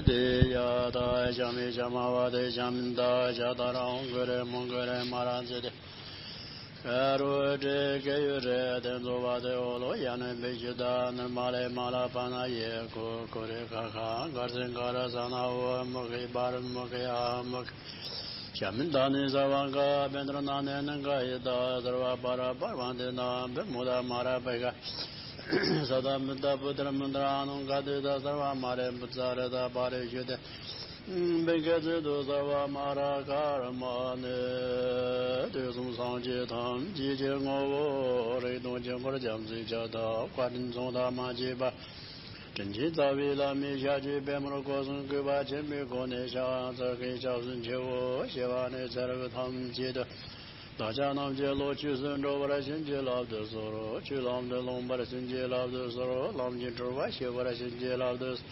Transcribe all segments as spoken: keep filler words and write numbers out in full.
དེ་ཡ་ད་ཞ་མི་ཞ་མ་བ་དེ་ཞ་མི་ད་ཞ་ད་ར་འོང་གི་རེ་མོང་གི་རེ་མ་ར་ཚེ་དེ། ཁ་རུ་དྲེ་སྐད་ཡུ་རེ་དེ་འཛོ་བ་དེ་འོ་ལོ་ཡ་ནི་བེ་ཞུ་ད་ནི་མ་ལེ་མ་ལ་པ་ན་ཡེ་ཁུ་ཁུ་རེ་ཁ་ཁ་གར་སེ་ག་ར་ས་ན་འོ་མུ་ཁེ་བ་རི་མུ་ཁེ་ཨ་མུ་ཁེ། ཞ་མི་ད་ནི་ས་བ་ག་བེ་དར་ན་ནེ་ནི་ག་ཡི་ད་སར་བ་པ་ར་པར་བ་དེ་ན་བེ་མུ་ད་མ་ར་བེ་ག། ས་ད་མི་ད་བུ་དར་མི་དར་ཨ་ནུ་ག་དུ་ད་སར་བ་མ་རེ་བུ་ཙ་རེ་ད་པ་རེ་ཞུ་དེ། བེ་ག་ཚེ་དུ་སར་བ་མ་ར་ཀར་མ་ནི། དུས་གསུམ་སངས་རྒྱས་ཐམས་ཅད་ཀྱི་ངོ་བོ་རིག་སྟོང་ཆེན་པོར་བྱམས་བརྩེས་ཕྱག་དང་བཀའ་དྲིན་མཚུངས་ཟླ་མ་བྱས་པ། དྲིན་ཅན་རྩ་བའི་བླ་མའི་ཞབས་ཀྱི་པད་མོར་སྐུ་གསུང་གུས་པ་ཆེན་པོའི་སྒོ་ནས་ཕྱག་འཚལ་གྱི་སྐྱབས་སུ་མཆིའོ། ཞེས་པ་ནས་ཚེ་རབས་ཐམས་ཅད་དུ། བདག་ཅག་རྣམས་ཀྱི་བློ་ཆོས་སུ་འགྲོ་བར་བྱིན་གྱིས་བརླབ་ཏུ་གསོལ། ཆོས་ལམ་དུ་ལོངས་པར་བྱིན་གྱིས་བརླབ་ཏུ་གསོལ། ལམ་གྱི་འཁྲུལ་པ་ཞི་བར་བྱིན་གྱིས་བརླབ་ཏུ་གསོལ།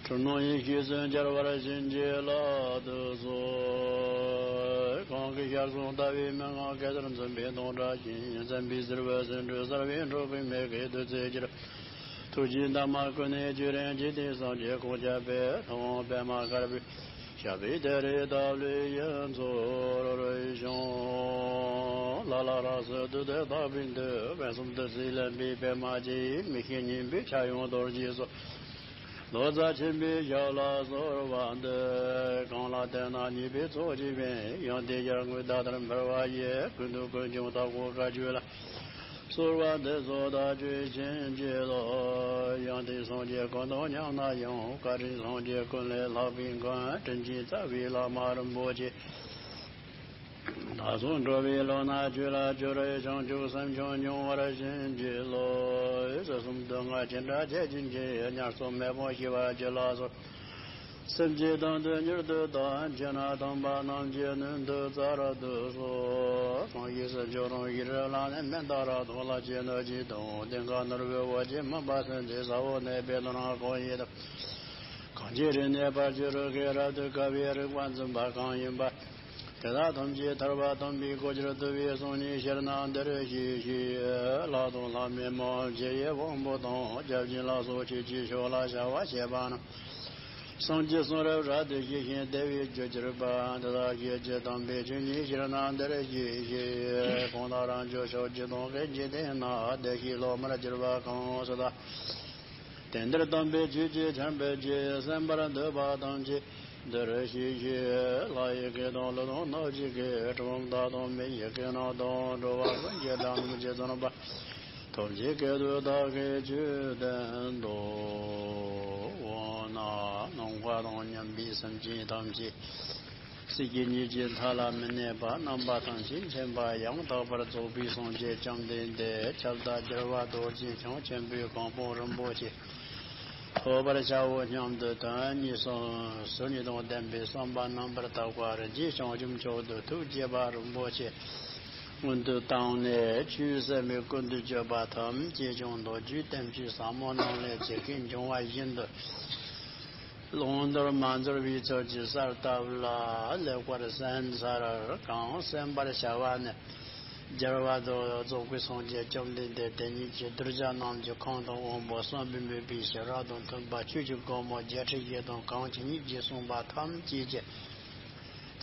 འཁྲུལ་སྣང་ཡེ་ཤེས་སུ་འཆར་བར་བྱིན་གྱིས་བརླབ་ཏུ་གསོལ། གང་གི་ཞལ་གསུང་ལྟ་བའི་མན་ངག་གེ་སར་འཛིན་པའི་དོན་དག་བཞིན་བཙན་པོའི་ཟིལ་པ་ཟིན་འགྲོ་གསལ་བའི་འགྲོ་ཀུན་མེད་ཀྱི་བདུད་རྩི་ཕྱིར། ཐུགས་རྗེའི་འདབ་མ་ཀུན་ནས་བསྐྱོད་རིང་འཇིག་རྟེན་སངས་རྒྱས་དཀོན་ཁྱབ་པའི་ཐུབ་དབང་པདྨ་དཀར་པོའི་ཞབས་པད་མཐའ་རུ་བརྡལ་བའི་ཡུལ་ཚོར་བྱུང་། ལ་ལ་ར་སུ་བདུད་དེ་དག་པའི་མདུད་པ་གསུམ་དུ་བསིལ་ལེན་པའི་པདྨ་ཀྱི་མིག་ཤེལ་སྙིང་པོའི་ཕྱག་ཡོན་རྡོ་རྗེ་སོགས། ལོ་ཙཱ་ཆེན་པོའི་ཞབས་ལ་གསོལ་བ་འདེབས། གང་ལ་བསྟེན་ན་ཉེས་པའི་ཚོགས་ཀྱིས་འབེན། ཡང་དེ་ཡར་ངོའི་ཟླ་ལྟར་འབར་བ་ཡི། ཀུན་ཏུ་ཀུན་འབྱུང་དྭགས་པོ་བཀའ་བརྒྱུད་ལ། གསོལ་བ་འདེབས་སོ་བདག་རྒྱུད་བྱིན་གྱིས་རློབས། ཡང་དེ་སངས་རྒྱས་ཀུན་ཏུ་མཉམ་ན་ཡང་། བཀའ་དྲིན་སངས་རྒྱས་ཀུན་ལས་ལྷག་པའི་མགོན། དྲིན་ཅན་རྩ་བའི་བླ་མ་རིན་པོ་ཆེ། བདག་སོགས་འགྲོ་བའི་བློ་སྣ་ཆོས་ལ་སྤྱོད། བྱང་ཆུབ་སེམས་མཆོག་འབྱུང་བར་བྱིན་གྱིས་རློབས། སྲིད་གསུམ་སྡུག་བསྔལ་ཅི་འདྲ་སྤྱད་ཀྱང་ཆེ། ཉེར་སོང་མེ་དཔུང་ཤི་བ་ཅི་ལ་སོགས། སེམས་ཅན་དོན་དུ་མྱུར་དུ་བཏང་། བྱས་ན་དམ་པ་རྣམས་ཀྱི་མདུན་དུ་བཙལ་དུ་གསོལ། སངས་རྒྱས་སུ་འགྱུར་རུང་ཡི་རང་ལ་ནི། མན་དཱ་ར་དང་ལྷ་ཆེན་རྣམས་ཀྱིས་དང་། སྟེང་ཁ་ནོར་བུའི་འོད་ཀྱི་མུན་པ་སེལ་མཛད། ས་འོག་གནས་པའི་ལམ་རིམ་གང་ཡིན་དང་། གང་ཇི་རིགས་ནས་བར་གྱི་རིགས་ཀྱི་རབ་ཏུ་དགའ་བའི་རིག་པ་འཛིན་པ་གང་ཡིན་པ། དེ་དག་ཐམས་ཅད་ཐར་པ་དམ་པའི་གོ་ཆར་བཏུད་པའི་གསུང་ནི་ཕྱིར་ན་འདིར་གཤེགས་ཤིག། ལྷ་དང་ལྷ་མིན་མང་ཆེ་ཡི་དབང་པོ་དང་། བརྒྱ་བྱིན་ལ་སོགས་ཆོས་ཀྱི་ཕྱོགས་ལ་བྱ་བ་བྱེད་པ་རྣམས། སངས་རྒྱས་གསུང་རབ་རབ་ཏུ་ཞི་ཞིང་བདེ་བའི་རྒྱུར་གྱུར་པ། འདི་དག་བཤད་ཀྱི་དམ་པའི་ཆོས་ཉིད་ཕྱིར་ན་འདིར་གཤེགས་ཤིག། གང་ལ་རབ་འབྱོར་ཕྱོགས་བཅུ་དང་། གི་འཇིག་རྟེན་ན། བདེ་གཤེགས་སློབ་མར་གྱུར་པ་གང་སུ་དག། དེང་འདིར་དམ་པའི་ཆོས་ཀྱི་ཆར་འབེབས་ཀྱིས། གསན་པར་འདོད་པ་ཐམས་ཅད་འདིར་གཤེགས་ཤིག། ལྷ་ཡི་སྐད་དང་ཀླུ་དང་གནོད་སྦྱིན་སྐད། གྲུལ་བུམ་དག་དང་མི་ཡི་སྐད་རྣམས་དང་། འགྲོ་བ་ཀུན་གྱི་སྒྲ་རྣམས་ཇི་ཙམ་པ། ཐམས་ཅད་སྐད་དུ་བདག་གིས་ཆོས་བསྟན་ཏོ། འོ་ན་ནམ་མཁའ་དང་མཉམ་པའི་སེམས་ཅན་ཐམས་ཅད། སྲིད་ཀྱི་ཉེས་ཀྱི་མཐའ་ལ་མི་གནས་པ། རྣམ་པ་ཐམས་ཅད་མཁྱེན་པ་ཡང་དག་པར་རྫོགས་པའི་སངས་རྒྱས་བཅོམ་ལྡན་འདས། ཁྱབ་བདག་རྒྱལ་བ་རྡོ་རྗེ་འཆང་ཆེན་པོའི་གོ་འཕང་རིན་པོ་ཆེ་ཐོབ་པར་བྱའོ་སྙམ་དུ་དོན་གཉིས་སམ་ཟུར་གཉིས་དང་ལྡན་པའི་བསམ་པ་རྣམ་པར་དག་པ་རིན་ཆེན་བྱང་ཆུབ་མཆོག་ཏུ་ཐུགས་བསྐྱེད་པ་རིན་པོ་ཆེ་སྔོན་དུ་བཏང་ནས། ཆོས་ཟབ་མོའི་ཀུན་ཏུ་སྤྱོད་པ་ཐམས་ཅད་ཀྱང་མདོ་རྒྱུད་བསྟན་བཅོས་ཟབ་མོ་རྣམས་ལས་ཇི་སྐད་འབྱུང་བ་བཞིན་དུ། བླང་དོར་མ་འཛོལ་བའི་ཚུལ་གྱིས་གསལ་བཏབ་ལ། ལེགས་པར་གསན་ཚར། གང་གསན་པར་བྱ་བ་ནི། རྒྱལ་བ་དང་རྫོགས་པའི་སངས་རྒྱས་བཅོམ་ལྡན་འདས་དེ་ཉིད་ཀྱི་གདུལ་བྱ་རྣམས་ཀྱི་ཁམས་དང་དབང་པོ་གསུམ་པའི་མོས་པའི་ཞི་རགས་དང་མཐུན་པ། ཆོས་ཀྱི་སྒོ་མོ་བརྒྱད་ཁྲི་བཞི་སྟོང་གང་ཇི་སྙེད་ཀྱིས་གསུངས་པ་ཐམས་ཅད་ཀྱི་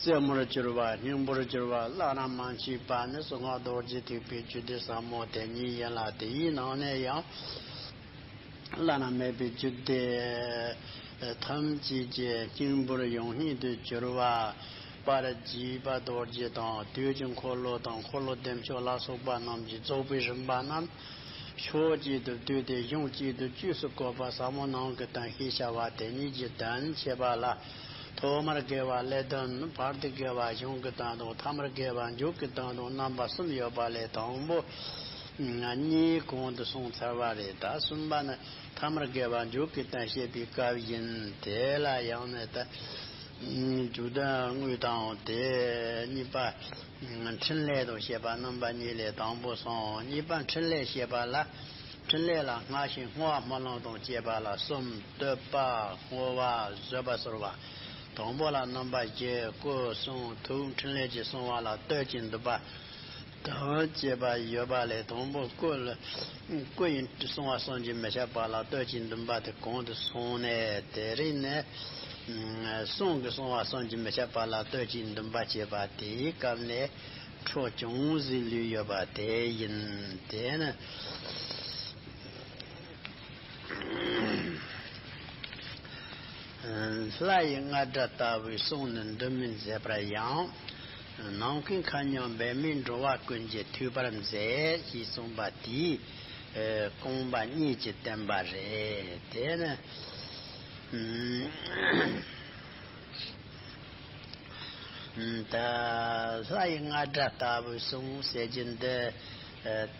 རྩེ་མོར་གྱུར་པ། སྙིང་པོར་གྱུར་པ། བླ་ན་མ་མཆིས་པ་ནི་གསང་སྔགས་རྡོ་རྗེ་ཐེག་པའི་རྒྱུད་སྡེ་ཟབ་མོ་དེ་ཉིད་ཡིན་ལ། དེའི་ནང་ནས་ཡང་། བླ་ན་མེད་པའི་རྒྱུད་སྡེ་ཐམས་ཅད་ཀྱི་སྙིང་པོར་ཡང་སྙིང་དུ་གྱུར་པ། དཔལ་དགྱེས་པ་རྡོ་རྗེ་དང་། དུས་ཀྱི་འཁོར་ལོ་དང་། འཁོར་ལོ་བདེ་མཆོག་ལ་སོགས་པ་རྣམས་ཀྱི་རྫོགས་པའི་རིམ་པ་རྣམས། ཕྱོགས་གཅིག་ཏུ་བསྡུས་ཏེ་གཞུང་གཅིག་ཏུ་བཅོས་སུ་བཀོད་པ་ཟབ་མོ་ནང་གི་དོན་ཞེས་བྱ་བ་དེ་ཉིད་ཀྱི་དོན་བྱེད་པ་ལ། ཐོག་མར་དགེ་བ་ཀླད་དོན། བར་དུ་དགེ་བ་གཞུང་གི་དོན་དང་། ཐ་མར་དགེ་བ་མཇུག་གི་དོན་དང་རྣམ་པ་གསུམ་ཡོད་པ་ལས། དང་པོ་གཉིས་གོང་དུ་སོང་ཚར་བ་རེད། ད་གསུམ་པ་ནི་ཐ་མར་དགེ་བ་མཇུག་གི་དོན་བཤད་པའི་སྐབས་ཡིན། དེ་ལ་ཡང་ནི་ད་མཇུག་དོན་དངོས་དང་། དེ་གཉིས་པ་འཕྲིན་ལས་དང་བཤད་པ་རྣམ་པ་གཉིས་ལས། དང་པོ་སོང་། གཉིས་པ་འཕྲིན་ལས་བཤད་པ་ལ། འཕྲིན་ལས་ལ་སྔགས་ཤིང་བསྔོ་བ་སྨོན་ལམ་དང་བཅས་པ་ལ་གསུམ། བསྟོད་པ། བསྔོ་བ། བཟོད་པ་ཟེར་བ། དང་པོ་ལ་རྣམ་པ་བཞི། སྐུ་གསུང་ཐུགས་འཕྲིན་ལས་ཀྱི་གསང་བ་ལ་བསྟོད་ཅིང་འདུད་པ། དང་བཅས་པ་ཡོད་པ་ལས། དང་པོ་སྐུ་ལ་སྐུ་ཡི་གསང་བ་བསམ་གྱིས་མི་ཁྱབ་པ་ལ་གཏོད་ཀྱི་འདུན་པ་དེ་གོང་དུ་སོང་ནས། དེ་རིང་ནི་གསུང་གི་གསང་བ་བསམ་གྱིས་མི་ཁྱབ་པ་ལ་གཏོད་ཀྱི་འདུན་པ་བསྐྱེད་པ་དེའི་སྐབས་ནས་འཕྲོ་ཅུང་ཟད་ལུས་ཡོད་པ་དེ་ཡིན། དེ་ནི། ལྷ་ཡི་རྔ་སྒྲ་ལྟ་བུའི་གསུང་ནི་འདུན་མི་མཛད་པར་ཡང་། ནམ་མཁའི་མཁའ་མཉམ་འབད་མེད་འགྲོ་བ་ཀུན་གྱིས་ཐོས་པར་མཛད་ཅེས་གསུངས་པ་དེའི་རྐང་པ་གཉིས་ཀྱིས་བསྟན་པ་རེད། དེ་ནི། ད་ལྷ་ཡི་རྔ་སྒྲ་ལྟ་བུའི་གསུང་ཟེར་གྱི་འདི།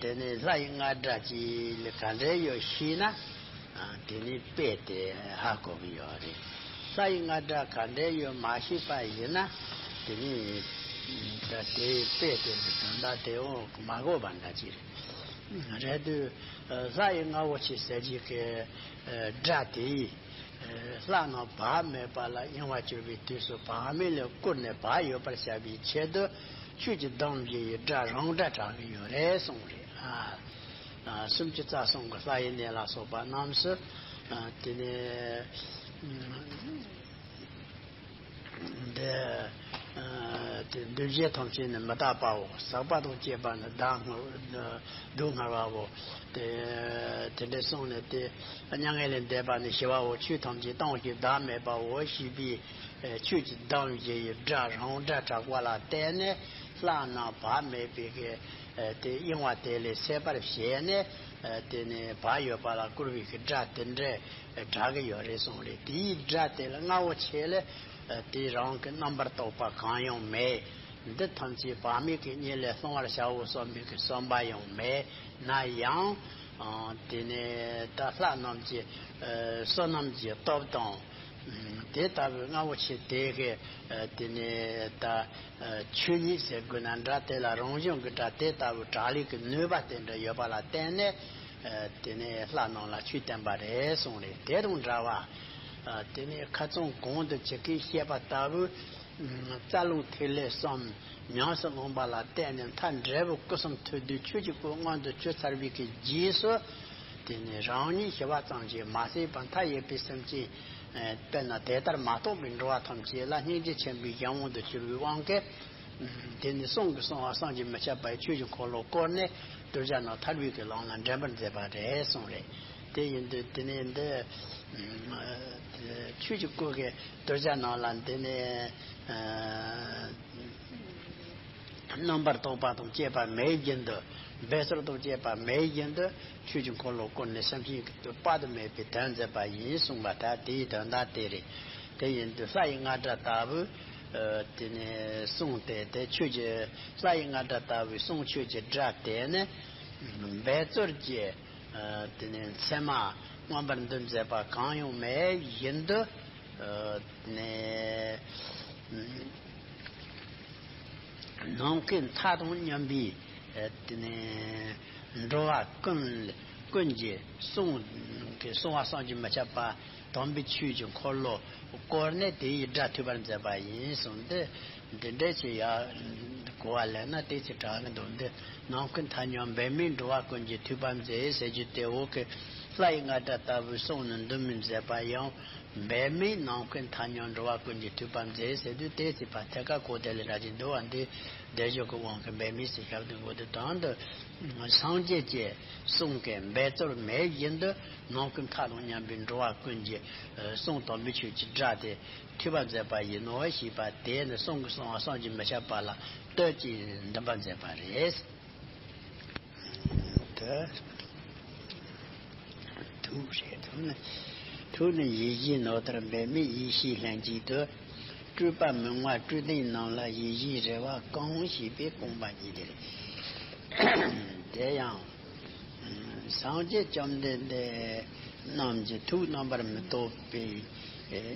དེ་ནི་ལྷ་ཡི་རྔ་སྒྲ་ཅིག་ག་འདྲ་ཡོད་ཤེས་ན། དེ་ནི་དཔེ་དེ་ཧ་གོ་གི་ཡོད་རེད། ལྷ་ཡི་རྔ་སྒྲ་ག་འདྲ་ཡོད་མ་ཤེས་པ་ཡིན་ན། དེ་ནི་ད་དེའི་དཔེ་དེ་ནི་དོན་དག་དེ་འོ་མ་གོ་བ་འདྲ་ཅིག་རེད། རེད་དུས་ལྷ་ཡི་རྔ་བོ་ཆེ་ཟེར་གྱི་གི་སྒྲ་དེ། ལྷ་རྣམས་བག་མེད་པ་ལ་གཡེང་བར་གྱུར་པའི་དུས་སུ་བག་མེད་ལས་བསྐུལ་ནས་བག་ཡོད་པར་བྱ་བའི་ཆེད་དུ། ཆོས་ཀྱི་སྡོམ་བཞི་ཡི་སྒྲ་རང་སྒྲ་གྲགས་ཀྱི་ཡོད་རེད་གསུངས་རེད། ཨ། སུམ་ཅུ་རྩ་གསུམ་གྱི་ལྷ་ཡི་གནས་ལ་སོགས་པ་རྣམས་སུ། དེ་ནས། འདི། དེ་འདུ་བྱེད་ཐམས་ཅད་ནི་མི་རྟག་པའོ། ཟག་པ་དང་བཅས་པ་ནི་སྡུག་བསྔལ། སྡུག་བསྔལ་བའོ། དེ་དེ་འདྲ་གསུངས་ནས་དེ། མྱ་ངན་ལས་འདས་པ་ནི་ཞི་བའོ། ཆོས་ཐམས་ཅད་སྟོང་ཞིང་བདག་མེད་པའོ་ཞེས་པའི་ཆོས་ཀྱི་སྡོམ་བཞི་ཡི་སྒྲ་རང་སྒྲ་གྲགས་པ་ལ་བརྟེན་ནས། ལྷ་རྣམས་བག་མེད་པའི་གི་དེ་གཡེང་བ་དེ་ལས་སད་པར་བྱས་ནས། དེ་ནས་བག་ཡོད་པ་ལ་བསྐུལ་བའི་གི་སྒྲ་དེ་འདྲ་གྲགས་ཀྱི་ཡོད་རེད་གསུངས་རེད། དེའི་སྒྲ་དེ་ལ་རྔ་བོ་ཆེ་ལས། དེ་རང་གི་རྣམ་པར་རྟོག་པ་གང་ཡང་མེད། འདི་ཐམས་ཅད་བག་མེད་ཀྱི་གཉིད་ལས་སློང་བར་བྱའོ་བསམ་པའི་གི་བསམ་པ་ཡང་མེད་ན་ཡང་། དེ་ནས་ད་ལྷ་རྣམས་ཀྱི་བསོད་ནམས་ཀྱི་སྟོབས་དང་། དེ་ལྟ་བུའི་རྔ་བོ་ཆེ་དེ་གི། དེ་ནས་ད་ཆོས་ཉིད་ཟེར་དགོས་ན་འདྲ། དེ་ལ་རང་བྱུང་གི་སྒྲ་དེ་ལྟ་བུའི་སྒྲ་ལས་ཀྱི་ནུས་པ་དེ་འདྲ་ཡོད་པ་ལ་བརྟེན་ནས། དེ་ནས་ལྷ་རྣམས་ལ་ཆོས་བསྟན་པ་རེད་གསུངས་རེད། དེ་དང་འདྲ་བ། དེ་ནས་ཁ་རྩང་གོང་དུ་ཇི་སྐད་བཤད་པ་ལྟ་བུའི། རྩ་རླུང་ཐིག་ལེ་གསུམ་ཉམས་སུ་བླངས་པ་ལ་བརྟེན་ནས་མཐའ་འབྲས་བུ་སྐུ་གསུམ་ཐོབ་དུས་ཆོས་ཀྱི་སྐུ་མངོན་དུ་གྱུར་ཚར་བའི་གི་རྗེས་སུ། དེ་ནས་རང་ཉིད་ཞི་བ་ཙམ་གྱིས་མ་ཟད་པར་མཐའ་ཡས་པའི་སེམས་ཅན། དཔེར་ན་དེ་ལྟར་མ་རྟོགས་པའི་འགྲོ་བ་ཐམས་ཅད་ལ་སྙིང་རྗེ་ཆེན་པོའི་གཞན་དབང་དུ་གྱུར་པའི་དབང་གིས། དེ་ནི་གསུང་གི་གསང་བ་བསམ་གྱིས་མི་ཁྱབ་པའི་ཆོས་ཀྱི་འཁོར་ལོ་བསྐོར་ནས་གདུལ་བྱ་རྣམས་ཐར་པའི་གི་ལམ་ལ་འདྲེན་པར་མཛད་པ་རེད་གསུངས་རེད། དེ་ཡིན་དུས་དེ་ནས་འདི་ཆོས་ཀྱི་སྐུ་གིས་གདུལ་བྱ་རྣམས་ལ་འདི་ནས་རྣམ་པར་རྟོག་པ་དང་བཅས་པ་མེད་བཞིན་དུ། འབད་རྩོལ་དང་བཅས་པ་མེད་བཞིན་དུ་ཆོས་ཀྱི་འཁོར་ལོ་བསྐོར་ནས་སེམས་ཅན་གྱི་དོན་དཔག་ཏུ་མེད་པའི་དོན་མཛད་པ་ཡིན་གསུངས་པ། ད་དེའི་དོན་དག་དེ་རེད། དེ་ཡིན་དུས་ལྷ་ཡི་རྔ་སྒྲ་ལྟ་བུའི། ཨ། དེ་ནས་གསུང་དེ་དེ་ཆོས་ཀྱི། ལྷ་ཡི་རྔ་སྒྲ་ལྟ་བུའི་གསུང་ཆོས་ཀྱི་སྒྲ་དེ་ནི་འབད་རྩོལ་གྱི། ཨ། དེ་ནས་མཚན་མ་མངོན་པར་འདུ་མཛད་པ་གང་ཡང་མེད་བཞིན་དུ། ཨ། དེ་ནས་ནམ་མཁའི་མཐའ་དང་མཉམ་པའི། ཨ། དེ་ནས་འགྲོ་བ་ཀུན། ཀུན་གྱི་གསུང་གི་གསང་བ་བསམ་གྱིས་མི་ཁྱབ་པ། དམ་པའི་ཆོས་ཀྱི་འཁོར་ལོ་བསྐོར་ནས་དེ་ཡི་སྒྲ་ཐོས་པར་མཛད་པ་ཡིན་གསུངས་ཏེ། འདི་འདྲ་ཅིག་ཡ་གོ་བ་ལེན་ན་དེ་ཅིག་དྲག་གི་འདུག་འདི་ནམ་མཁའི་མཐའ་མཉམ་འབད་མེད་འགྲོ་བ་ཀུན་གྱིས་ཐོས་པར་མཛད་ཟེར་རྒྱུ་དེ་འོག་གི་ལྷ་ཡི་རྔ་སྒྲ་ལྟ་བུའི་གསུང་ནི་འདུན་མི་མཛད་པ་ཡང་། འབད་མེད་ནམ་མཁའི་མཐའ་མཉམ་འགྲོ་བ་ཀུན་གྱིས་ཐོས་པར་མཛད་ཟེར་དུས་དེ་ཅིག་ཕར་ཐད་ཀར་གོ་བདེ་ལེ་ར་ཅིག་འདུག་བ། འདི་བསྡད་བཞག་གི་དབང་གིས་འབད་མེད་ཟེར་བཞག་འདུག་གོ། དེ་དོན་དུ། སངས་རྒྱས་ཀྱི་གསུང་གི་འབད་རྩོལ་མེད་བཞིན་དུ་ནམ་མཁའི་མཐའ་དང་མཉམ་པའི་འགྲོ་བ་ཀུན་གྱི་གསུང་དམ་པའི་ཆོས་ཀྱི་སྒྲ་དེ་ཐོས་པར་མཛད་པ་ཡིན་ནོ་ཞེས་པ་དེ་ནི་གསུང་གི་གསང་བ་བསམ་གྱིས་མི་ཁྱབ་པ་ལ་གཏོད་ཅིང་འདུན་པར་མཛད་པ་རེད། དེ། ཐུགས་རེད། ཐུགས་ནི། ཐུགས་ནི་ཡིད་བཞིན་ནོར་ལྟར་འབད་མེད་ཡེ་ཤེས་ལྷན་ཅིག་ཏུ། སྤྲོས་པ་མི་མངའ་སྤྲོས་ལྡན་རྣམས་ལ་ཡིད་བཞིན་རེ་བ་སྐོང་ཞེས་པའི་དགོངས་པ་ཉིད་དེ་རེད། དེ་ཡང་། སངས་རྒྱས་བཅོམ་ལྡན་འདས་རྣམས་ཀྱི་ཐུགས་རྣམ་པར་མི་རྟོག་པའི་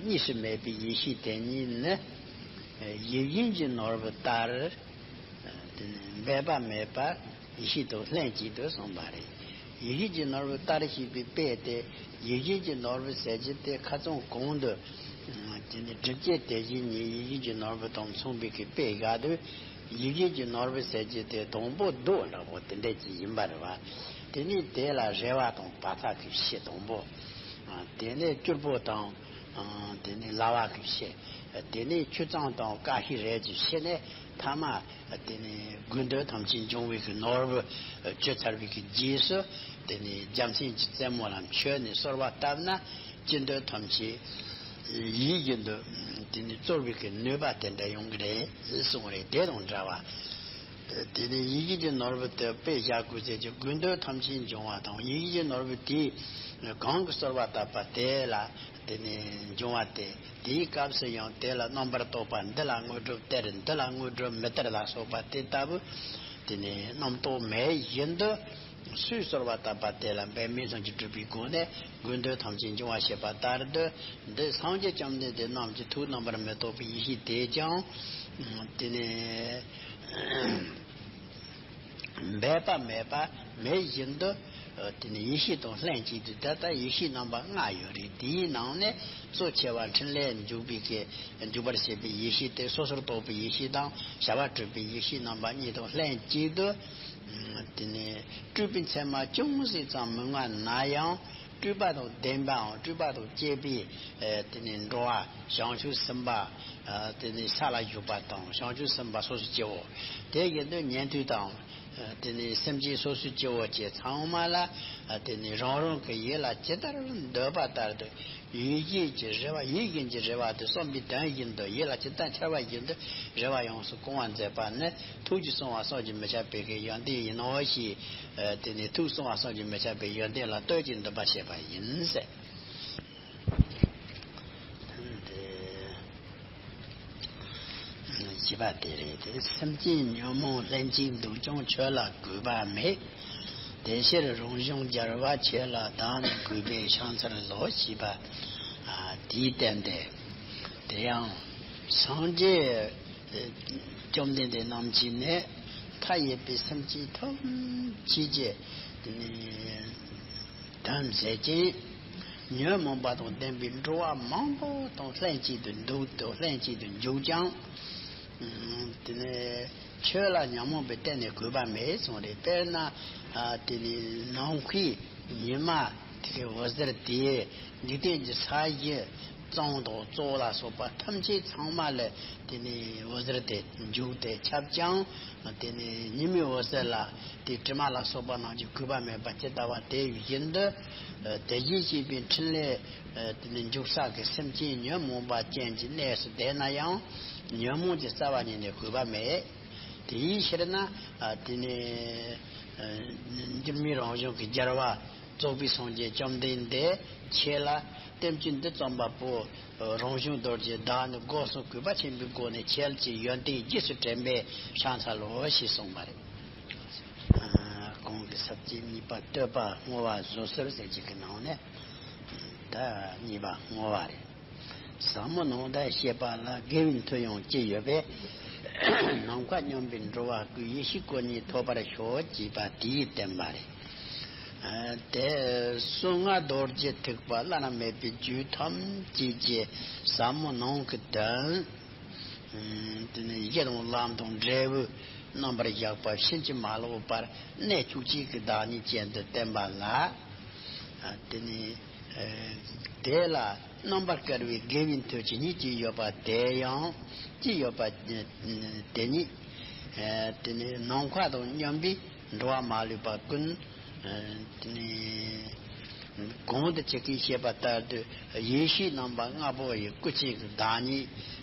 གཉིས་སུ་མེད་པའི་ཡེ་ཤེས་དེ་ཉིད་ནི། ཡིད་བཞིན་གྱི་ནོར་བུ་ལྟར། འབད་པ་མེད་པ་ཡེ་ཤེས་དང་ལྷན་ཅིག་ཏུ་གསུངས་པ་རེད། ཡིད་བཞིན་གྱི་ནོར་བུ་ལྟར་ཞེས་པའི་དཔེ་དེ། ཡིད་བཞིན་གྱི་ནོར་བུ་ཟེར་རྒྱུ་དེ་ཁ་རྩང་གོང་དུ། དེ་ནི་སྒྲིབ་བྱེད་དེ་བཞིན་ཉིད་ཡིད་བཞིན་གྱི་ནོར་བུ་དང་མཚུངས་པའི་གི་དཔེ་བཞག་དུས། ཡིད་བཞིན་གྱི་ནོར་བུ་ཟེར་གྱི་དེ་སྡོང་པོ་རྡོ་འདྲ་པོ་དེ་འདྲ་ཅིག་ཡིན་པ་རེད་བ། དེ་ནས་དེ་ལ་རེ་བ་དང་བག་ཚ་གི་ཕྱེ་སྡོང་པོ། ཨ། དེ་ནས་སྐྱུར་པོ་དང་། ཨ། དེ་ནས་ལ་བ་གི་ཕྱེ། དེ་ནས་ཆུ་གཙང་དང་ཀ་ཤི་རས་ཀྱི་ཕྱེ་ནས་ཐ་མ། དེ་ནས་དགོས་འདོད་ཐམས་ཅད་འབྱུང་བའི་གི་ནོར་བུ་བཅུད་ཚར་བའི་གི་རྗེས་སུ། དེ་ནས་རྒྱལ་མཚན་གྱི་རྩེ་མོ་ལ་མཆོད་ནས་གསོལ་བ་བཏབ་ན། ཅི་འདོད་ཐམས་ཅད་ཡིད་བཞིན་དུ་དེ་ནི་སྩོལ་བའི་གི་ནུས་པ་དེ་འདྲ་ཡོང་གི་རེད་གསུངས་རེད། དེ་དང་འདྲ་བ། དེ་ནི་ཡིད་བཞིན་གྱི་ནོར་བུ་དེ་དཔེ་བཞག་དགོས་ཟེར་གྱི། དགོས་འདོད་ཐམས་ཅད་འབྱུང་བ་དང་། ཡིད་བཞིན་གྱི་ནོར་བུ་དེ་གང་གི་གསོལ་བ་བཏབ་པ་དེ་ལ་དེ་ནི་འབྱུང་བ་དེ། དེའི་སྐབས་སུ་ཡང་དེ་ལ་རྣམ་པར་རྟོག་པ། འདི་ལ་དངོས་གྲུབ་སྟེར། འདི་ལ་དངོས་གྲུབ་མི་སྟེར་ལ་སོགས་པ་དེ་ལྟ་བུ། དེ་ནི་རྣམ་རྟོག་མེད་བཞིན་དུ། སུས་གསོལ་བ་བཏབ་པ་དེ་ལ་འབད་མེད་ལྷུན་གྱིས་གྲུབ་པའི་སྒོ་ནས་དགོས་འདོད་ཐམས་ཅད་འབྱུང་བར་བྱེད་པ་ལྟར་དུ། འདི་སངས་རྒྱས་བཅོམ་ལྡན་འདས་རྣམས་ཀྱི་ཐུགས་རྣམ་པར་མི་རྟོག་པའི་ཡེ་ཤེས་དེས་ཀྱང་། དེ་ནི་འབད་པ་མེད་པ་མེད་བཞིན་དུ། དེ་ནི་ཡེ་ཤེས་དང་ལྷན་ཅིག་ཏུ། ད་ལྟ་ཡེ་ཤེས་རྣམ་པ་ལྔ་ཡོད་རེད། དེའི་ནང་ནས་གཙོ་ཆེ་བ་འཕྲིན་ལས་འཇུག་པའི་གི་འཇུག་པར་བྱེད་པའི་ཡེ་ཤེས་དེ། སོ་སོར་རྟོག་པའི་ཡེ་ཤེས་དང་བྱ་བ་གྲུབ་པའི་ཡེ་ཤེས་རྣམ་པ་གཉིས་དང་ལྷན་ཅིག་ཏུ། དེ་ནས་སྤྲུལ་པའི་མཚན་མ་ཅུང་ཟད་ཙམ་མི་མངའ་ན་ཡང་། སྤྲུལ་པ་དང་ལྡན་པའམ་སྤྲུལ་པ་དང་བཅས་པའི། ཨ། དེ་ནས་འགྲོ་བ་བྱང་ཆུབ་སེམས་དཔའ། ཨ། དེ་ནས་ས་ལ་བཞུགས་པ་དང་བྱང་ཆུབ་སེམས་དཔའ་སོ་སོ་སྐྱེ་བོ། དེ་བཞིན་དུ་ཉན་ཐོས་དང་། ཨ། དེ་ནས་སེམས་ཅན་སོ་སོ་སྐྱེ་བོ་བཅས་ཚང་མ་ལ། ཨ། དེ་ནས་རང་རང་གི་ཡིད་ལ་ཇི་ལྟར་འདོད་པ་ལྟར་དུ། ཡིད་བཞིན་གྱི་རེ་བ། ཡིད་བཞིན་གྱི་རེ་བ་དེ་བསམ་པའི་དོན་བཞིན་དུ་ཡིད་ལ་ཇི་ལྟར་འཆར་བ་བཞིན་དུ་རེ་བ་ཡོངས་སུ་སྐོང་བར་མཛད་པ་ནི། ཐུགས་ཀྱིས་གསུངས་པ་བསམ་གྱིས་མི་ཁྱབ་པའི་གི་ཡོན་ཏན་ཡིན་ནོ་ཞེས། ཨ། དེ་ནས་ཐུགས་གསུངས་པ་བསམ་གྱིས་མི་ཁྱབ་པའི་ཡོན་ཏན་ལ་བསྟོད་ཅིང་འདུན་པ་བྱེད་པ་ཡིན་ཟེར། བཞི་པ་དེ་རེད་དེ། སེམས་ཅན་ཉོན་མོངས་ལྷན་ཅིག་འདུག་ཀྱང་། ཆོས་ལ་གུས་པ་མེད། དེ་ཕྱིར་རང་གཞུང་སྦྱར་བ་ཆེ་ལ་བདག་ནི་གུས་པས་ཕྱག་འཚལ་ལོ། ཞེས་པ། ཨ། དེའི་བསྟན་ཏེ། དེ་ཡང་སངས་རྒྱས་བཅོམ་ལྡན་འདས་རྣམས་ཀྱིས་ནི་མཐའ་ཡས་པའི་སེམས་ཅན་ཐམས་ཅད་ཀྱི་དོན་མཛད་ཅིང་། ཉོན་མོངས་པ་དང་ལྡན་པའི་འགྲོ་བ་མང་པོ་དང་ལྷན་ཅིག་ཏུ་འདུག་དང་ལྷན་ཅིག་ཏུ་འཇུག་ཀྱང་། དེ་ནས་ཆོས་ལ་ཉོན་མོངས་པས་གཏན་ནས་གུས་པ་མེད་གསུངས་རེད། དཔེར་ན། ཨ། དེ་ནས་ནམ་མཁའི་ཉི་མ་དེ་གའི་འོད་ཟེར་དེས་འཇིག་རྟེན་གྱི་ས་གཞི་གཙང་དང་བཙོག་ལ་སོགས་པ་ཐམས་ཅད་ཚང་མ་ལ་དེ་ནས་འོད་ཟེར་དེ་འཇུག་སྟེ་ཁྱབ་ཀྱང་། དེ་ནས་ཉི་མའི་འོད་ཟེར་ལ་དེ་དྲི་མ་ལ་སོགས་པ་རྣམས་ཀྱིས་གུས་པ་མེད་པ་ཇི་ལྟ་བ་དེ་བཞིན་དུ། ཨ། དེ་བཞིན་གཤེགས་པའི་འཕྲིན་ལས། ཨ། དེ་ནས་འཇུག་ས་གི་སེམས་ཅན་ཉོན་མོངས་པ་ཅན་གྱི་གནས་སུ་བསྡད་ན་ཡང་། ཉོན་མོངས་ཀྱི་རྩ་བ་ཉིད་ནས་གུས་པ་མེད། དེའི་ཕྱིར་ན། ཨ། དེ་ནས། ཨ། འགྱུར་མེད་རང་བྱུང་གི་རྒྱལ་བ་རྫོགས་པའི་སངས་རྒྱས་བཅོམ་ལྡན་འདས་ཁྱེད་ལ་བསྟན་བཅོས་འདི་བརྩམས་པ་པོ། རང་བྱུང་རྡོ་རྗེ་བདག་ནི་སྒོ་གསུམ་གུས་པ་ཆེན་པོའི་སྒོ་ནས་ཁྱེད་ཀྱི་ཡོན་ཏན་རྗེས་སུ་དྲན་པས་ཕྱག་འཚལ་ལོ་ཞེས་གསུངས་པ་རེད། ཨ། གོང་གི་ས་བཅད་གཉིས་པ་བསྟོད་པ་བསྔོ་བ་བཟོད་གསོལ་ཟེར་གཅིག་གི་ནང་ནས། ད་གཉིས་པ་བསྔོ་བ་རེད། ཟབ་མོ་ནང་དུ་བཤད་པ་ལ། དགེ་བའི་མཐུ་ཡང་ཅི་ཡོད་པས། ནམ་མཁའ་སྙོམས་པའི་འགྲོ་བ་ཀུན། ཡེ་ཤེས་སྐུ་གཉིས་ཐོབ་པར་ཤོག་ཅེས་པ་དེའི་བསྟན་པ་རེད། ཨ། དེ་གསུང་ང་རྡོ་རྗེ་ཐེག་པ་བླ་ན་མེད་པའི་རྒྱུད་ཐམས་ཅད་ཀྱི་ཟབ་མོ་ནང་གི་དོན། ཨ། དེ་ནི་གཞི་དང་ལམ་དང་འབྲས་བུ་རྣམ་པར་གཞག་པ་ཕྱིན་ཅི་མ་ལོག་པར་གནད་བཅུ་གཅིག་གི་བདག་ཉིད་ཅན་དུ་བསྟན་པ་ལ། ཨ། དེ་ནི། ཨ། དེ་ལ་རྣམ་པར་དཀར་བའི་དགེ་བའི་མཐུ་ཇི་སྙེད་ཅིག་ཡོད་པ་དེ་ཡང་། ཅི་ཡོད་པ་དེ་ཉིད། ཨ། དེ་ནི་ནམ་མཁའ་དང་མཉམ་པའི་འགྲོ་བ་མ་ལུས་པ་ཀུན། ཨ། དེ་ནི་གོང་དུ་ཇི་སྐད་བཤད་པ་ལྟར་དུ་ཡེ་ཤེས་རྣམ་པ་ལྔ་པོ་ཡི་སྐུ་ཅན་གྱི་བདག་ཉིད།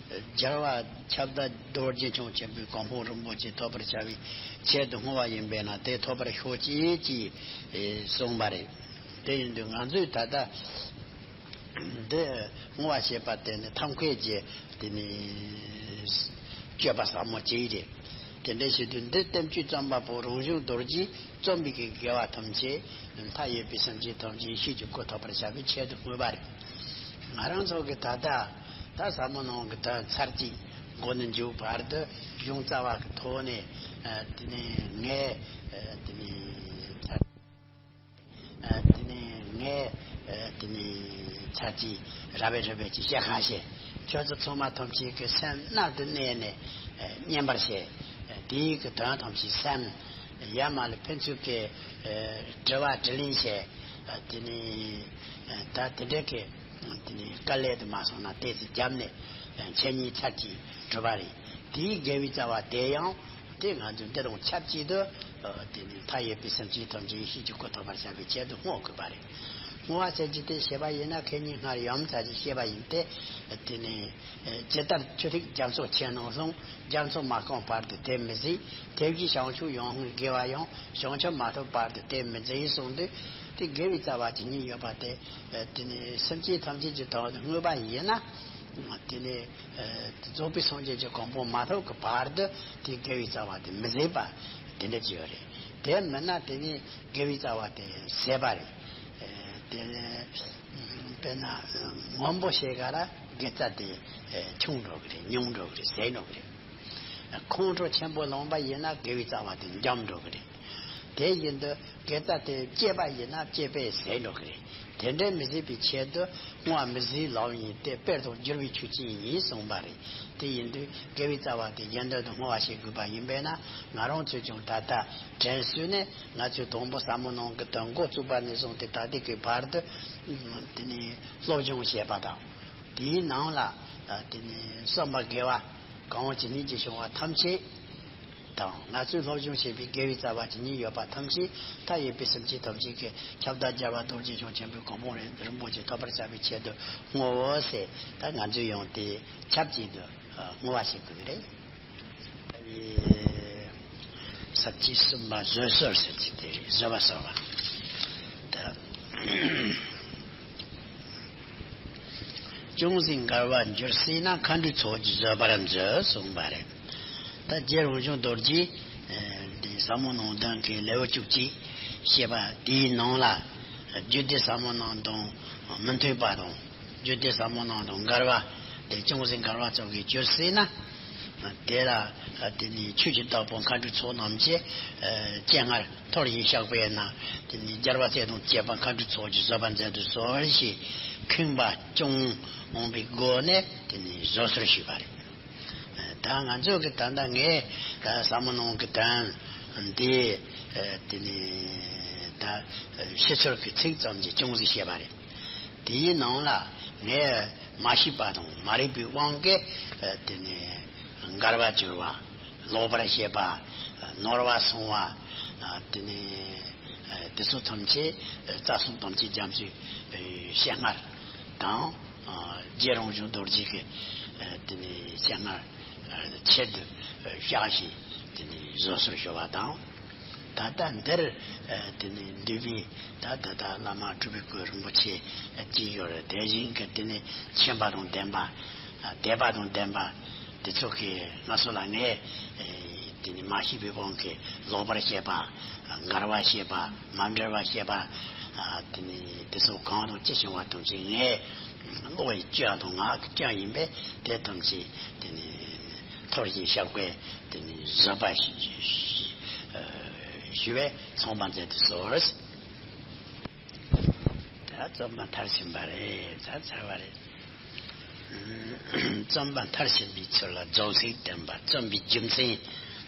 རྒྱལ་བ་ཁྱབ་བདག་རྡོ་རྗེ་འཆང་ཆེན་པོའི་གོ་འཕང་རིན་པོ་ཆེ་ཐོབ་པར་བྱ་བའི་ཆེད་དུ་བསྔོ་བ་ཡིན་པས་ན། དེ་ཐོབ་པར་ཤོག་ཅིག་ཅེས། ཨ། གསུངས་པ་རེད། དེ་ཡིན་དུས་ང་ཚོས་ད་ལྟ་འདི་བསྔོ་བ་བྱེད་པ་དེ་ནི་ཐབས་མཁས་ཀྱི་དེ་ནི་སྤྱོད་པ་ཟབ་མོ་གཅིག་རེད། དེ་འདྲ་བྱེད་དུས་འདི་བསྟན་བཅོས་བརྩམས་པ་པོ་རང་བྱུང་རྡོ་རྗེས་རྩོམ་པའི་གི་དགེ་བ་ཐམས་ཅད། མཐའ་ཡས་པའི་སེམས་ཅན་ཐམས་ཅད་ཡེ་ཤེས་ཀྱི་སྐུ་ཐོབ་པར་བྱ་བའི་ཆེད་དུ་བསྔོས་པ་རེད། ང་རང་ཚོ་གི་ད་ལྟ་ད་ཟབ་མོ་ནང་གི་ད་ཚར་གཅིག་འགོ་ནས་མཇུག་བར་དུ་གཞུང་རྩ་བ་གི་ཐོག་ནས། ཨ། དེ་ནས་ངས། ཨ། དེ་ནས་ཚར། ཨ། དེ་ནས་ངས། ཨ། དེ་ནས་ཚར་གཅིག་རབ་བྱེད་རིམ་པ་གཅིག་བཤད་གང་བྱེད། ཁྱོད་ཚོ་ཚང་མ་ཐམས་ཅད་ཀྱི་སེམས་རྣལ་དུ་གནས་ནས། ཨ། མཉན་པར་བྱེད། ཨ། དེའི་གི་དོན་ཐམས་ཅད་སེམས་ཡ་མ་ལ་ཕན་ཚུན་གྱི་དྲི་བ་དྲིས་ལན་བྱས། དེ་ནས་ད་དེ་འདྲའི་གི་དེ་ནས་དཀའ་ལས་དུ་མ་སོང་ན་ཏོག་ཙམ་བརྒྱབ་ནས་འཆད་ཉན་ཚར་གྱིས་གྲུབ་པ་རེད། དེའི་དགེ་བའི་རྩ་བ་དེ་ཡང་དེ་ང་ཚོས་འདི་དང་ཆབས་ཅིག་ཏུ་དེ་ནས་མཐའ་ཡས་པའི་སེམས་ཅན་ཐམས་ཅད་ཡེ་ཤེས་ཀྱི་སྐུ་ཐོབ་པར་བྱ་བའི་ཆེད་དུ་བསྔོ་དགོས་པ་རེད། བསྔོ་བ་ཟེར་རྒྱུ་དེ་བྱས་པ་ཡིན་ན་ཁེ་ཉིན་སྔར་ཡང་ཚར་གྱིས་བཤད་པ་ཡིན་ཏེ། དེ་ནས་ཇི་ལྟར་ཆུ་ཐིགས་རྒྱ་མཚོ་ཆེ་རྣམས་ལྷུང་། རྒྱ་མཚོ་མ་སྐམ་བར་དུ་དེ་མི་ཟད། དེ་བཞིན་བྱང་ཆུབ་ཡངས་ཤིང་དགེ་བ་ཡང་། བྱང་ཆུབ་མ་ཐོབ་བར་དུ་དེ་མི་ཟད་གསུངས་དུས། དེ་དགེ་བའི་རྩ་བ་ཇི་སྙེད་ཡོད་པ་དེ། དེ་ནས་སེམས་ཅན་ཐམས་ཅད་ཀྱི་དོན་དུ་བསྔོས་པ་ཡིན་ན། དེ་ནས་རྫོགས་པའི་སངས་རྒྱས་ཀྱི་གོ་འཕང་མ་ཐོབ་ཀྱི་བར་དུ་དེ་དགེ་བའི་རྩ་བ་དེ་མི་ཟད་པ་དེ་འདྲ་ཅིག་ཡོད་རེད། དེ་མིན་ན་དེ་ནས་དགེ་བའི་རྩ་བ་དེ་ཟད་པ་རེད། དེ་དཔེར་ན་སྔོན་པོ་ཞིག་ག་ལ་དགེ་རྩ་དེ་ཆུང་འགྲོ་གི་རེད། ཉུང་འགྲོ་གི་རེད། ཟད་འགྲོ་གི་རེད། ཁོང་ཁྲོ་ཆེན་པོ་ལངས་པ་ཡིན་ན་དགེ་བའི་རྩ་བ་དེ་འཇམ་འགྲོ་གི་རེད། དེ་བཞིན་དུ་དགེ་རྩ་དེ་བཅས་པ་ཡིན་ན་བཅས་པས་ཟད་འགྲོ་གི་རེད། དེ་འདྲའི་མི་ཟད་པའི་ཆེད་དུ་བསྔོ་བ་མི་ཟད་ལམ་ཡིན་ཏེ། དཔལ་དང་འབྱོར་བའི་ཆོས་ཅན་ཡིན་གསུངས་པ་རེད། དེ་ཡིན་དུས་དགེ་བའི་རྩ་བ་དེ་གཞན་དོན་དུ་བསྔོ་བ་བྱེད་དགོས་པ་ཡིན་པས་ན། ང་རང་ཚོས་ཀྱང་ད་ལྟ་དྲན་གསོས་ནས་ང་ཚོས་དང་པོ་ཟབ་མོ་སྣང་གི་དོན་འགོ་བཙུགས་པ་ནས་བཟུང་སྟེ་ད་ལྟའི་གི་བར་དུ་དེ་ནས་སློབ་སྦྱོང་བྱེད་པ་དང་། དེའི་ནང་ལ་དེ་ནས་བསམ་པ་དགེ་བ་གང་ཇི་སྙེད་ཅིག་བྱུང་བ་ཐམས་ཅད་དང་། ང་ཚོས་སློབ་སྦྱོང་བྱས་པའི་དགེ་བའི་རྩ་བ་ཇི་སྙེད་ཡོད་པ་ཐམས་ཅད་མཐའ་ཡས་པའི་སེམས་ཅན་ཐམས་ཅད་ཀྱི་ཁྱབ་བདག་རྒྱལ་བ་རྡོ་རྗེ་འཆང་ཆེན་པོའི་གོ་འཕང་རིན་པོ་ཆེ་ཐོབ་པར་བྱ་བའི་ཆེད་དུ་བསྔོའོ་ཟེར། ད་ང་ཚོས་ཡང་དེ་ཆབས་ཅིག་ཏུ་བསྔོ་བ་བྱེད་དགོས་ཀྱི་རེད། ས་བཅད་གསུམ་པ་བཟོད་གསོལ་ཟེར་གྱི་དེ་རེད། བཟོད་པ་གསོལ་བ། ད་ཅུང་ཟད་འགལ་བར་འགྱུར་སྲིད་ན། མཁའ་འགྲོའི་ཚོགས་ཀྱིས་བཟོད་པར་མཛོད་གསུངས་པ་རེད། ད་རྗེ་རང་བྱུང་རྡོ་རྗེས་འདི་ཟབ་མོ་སྣང་བདུན་གྱི་ལེའུ་བཅུ་གཅིག་བཤད་པ་དེའི་ནང་ལ། རྒྱུད་སྡེ་ཟབ་མོ་སྣང་དང་མི་མཐུན་པ་དང་། རྒྱུད་སྡེ་ཟབ་མོ་སྣང་དང་འགལ་བ་དེ་ཅུང་ཟད་འགལ་བ་ཙམ་གྱིས་འགྱུར་སྲིད་ན། དེ་ལ་དེ་ནི་ཆོས་ཀྱི་བདག་པོ་མཁའ་འགྲོའི་ཚོགས་རྣམས་ཀྱིས་སྤྱན་སྔར་འཐོར་ཞིང་བཤགས་པས་ན། དེ་ནི་རྒྱལ་བ་སྲས་དང་བཅས་པ་མཁའ་འགྲོའི་ཚོགས་ཀྱིས་བཟོད་པར་མཛད་དུ་གསོལ་ཞེས་ཁེངས་པ་ཅུང་མང་པའི་སྒོ་ནས་དེ་ནི་བཟོད་གསོལ་ཞུས་པ་རེད། ད་ང་ཚོ་གི་ད་ལྟ་ངས་ད་ཟབ་མོ་སྣང་གི་དོན་འདི་དེ་ནི་ད་ཕྱི་ཚུལ་གྱི་ཚིག་ཙམ་གྱིས་ཅུང་ཟད་བཤད་པ་རེད། དེའི་ནང་ལ་ངས་མ་ཤེས་པ་དང་མ་རིག་པའི་དབང་གིས་དེ་ནི་འགལ་བར་གྱུར་བ། ལོག་པར་བཤད་པ། ནོར་བར་སོང་བ། དེ་ནི་དེ་ཚོ་ཐམས་ཅད་རྩ་གསུམ་ཐམས་ཅད་རྒྱ་མཚོའི་སྤྱན་སྔར་དང་། རྗེ་རང་བྱུང་རྡོ་རྗེ་གི་དེ་ནི་སྤྱན་སྔར་ཆེད་དུ་བཤགས་ཤིང་དེ་ནི་བཟོད་གསོལ་ཞུ་བ་དང་། ད་ལྟ་འདིར་དེ་ནི་འདུས་པའི་ད་ད་ལྟ་བླ་མ་སྤྲུལ་པའི་སྐུ་རིན་པོ་ཆེ་གཅིག་ཡོད་རེད། དེ་བཞིན་གྱི་དེ་ནི་མཁྱེན་པ་དང་ལྡན་པ། དད་པ་དང་ལྡན་པ་དེ་ཚོ་གིས་ང་ཚོ་ལ་ངས་དེ་ནི་མ་ཤེས་པའི་དབང་གིས་ལོག་པར་བཤད་པ། འགལ་བར་བཤད་པ། མ་འབྲེལ་བར་བཤད་པ། དེ་ནི་དེ་ཚོ་གང་དང་ཅི་བྱུང་བ་ཐམས་ཅད་ངའི་བློ་ཡི་སྐྱོན་དང་ངག་གི་སྐྱོན་ཡིན་པས། དེ་ཐམས་ཅད་དེ་ནི་འཐོར་ཞིང་བཤགས་པས་དེ་ནི་བཟོད་པ་ཞུ་བས་ཚངས་པར་མཛད་དུ་གསོལ། ད་རྩོམ་པ་མཐར་ཕྱིན་པ་རེད། ད་ཚར་བ་རེད། རྩོམ་པ་མཐར་ཕྱིན་པའི་ཚུལ་ལ་རྫོགས་ཚིག་བསྟན་པ། རྩོམ་པའི་རྒྱུ་མཚན་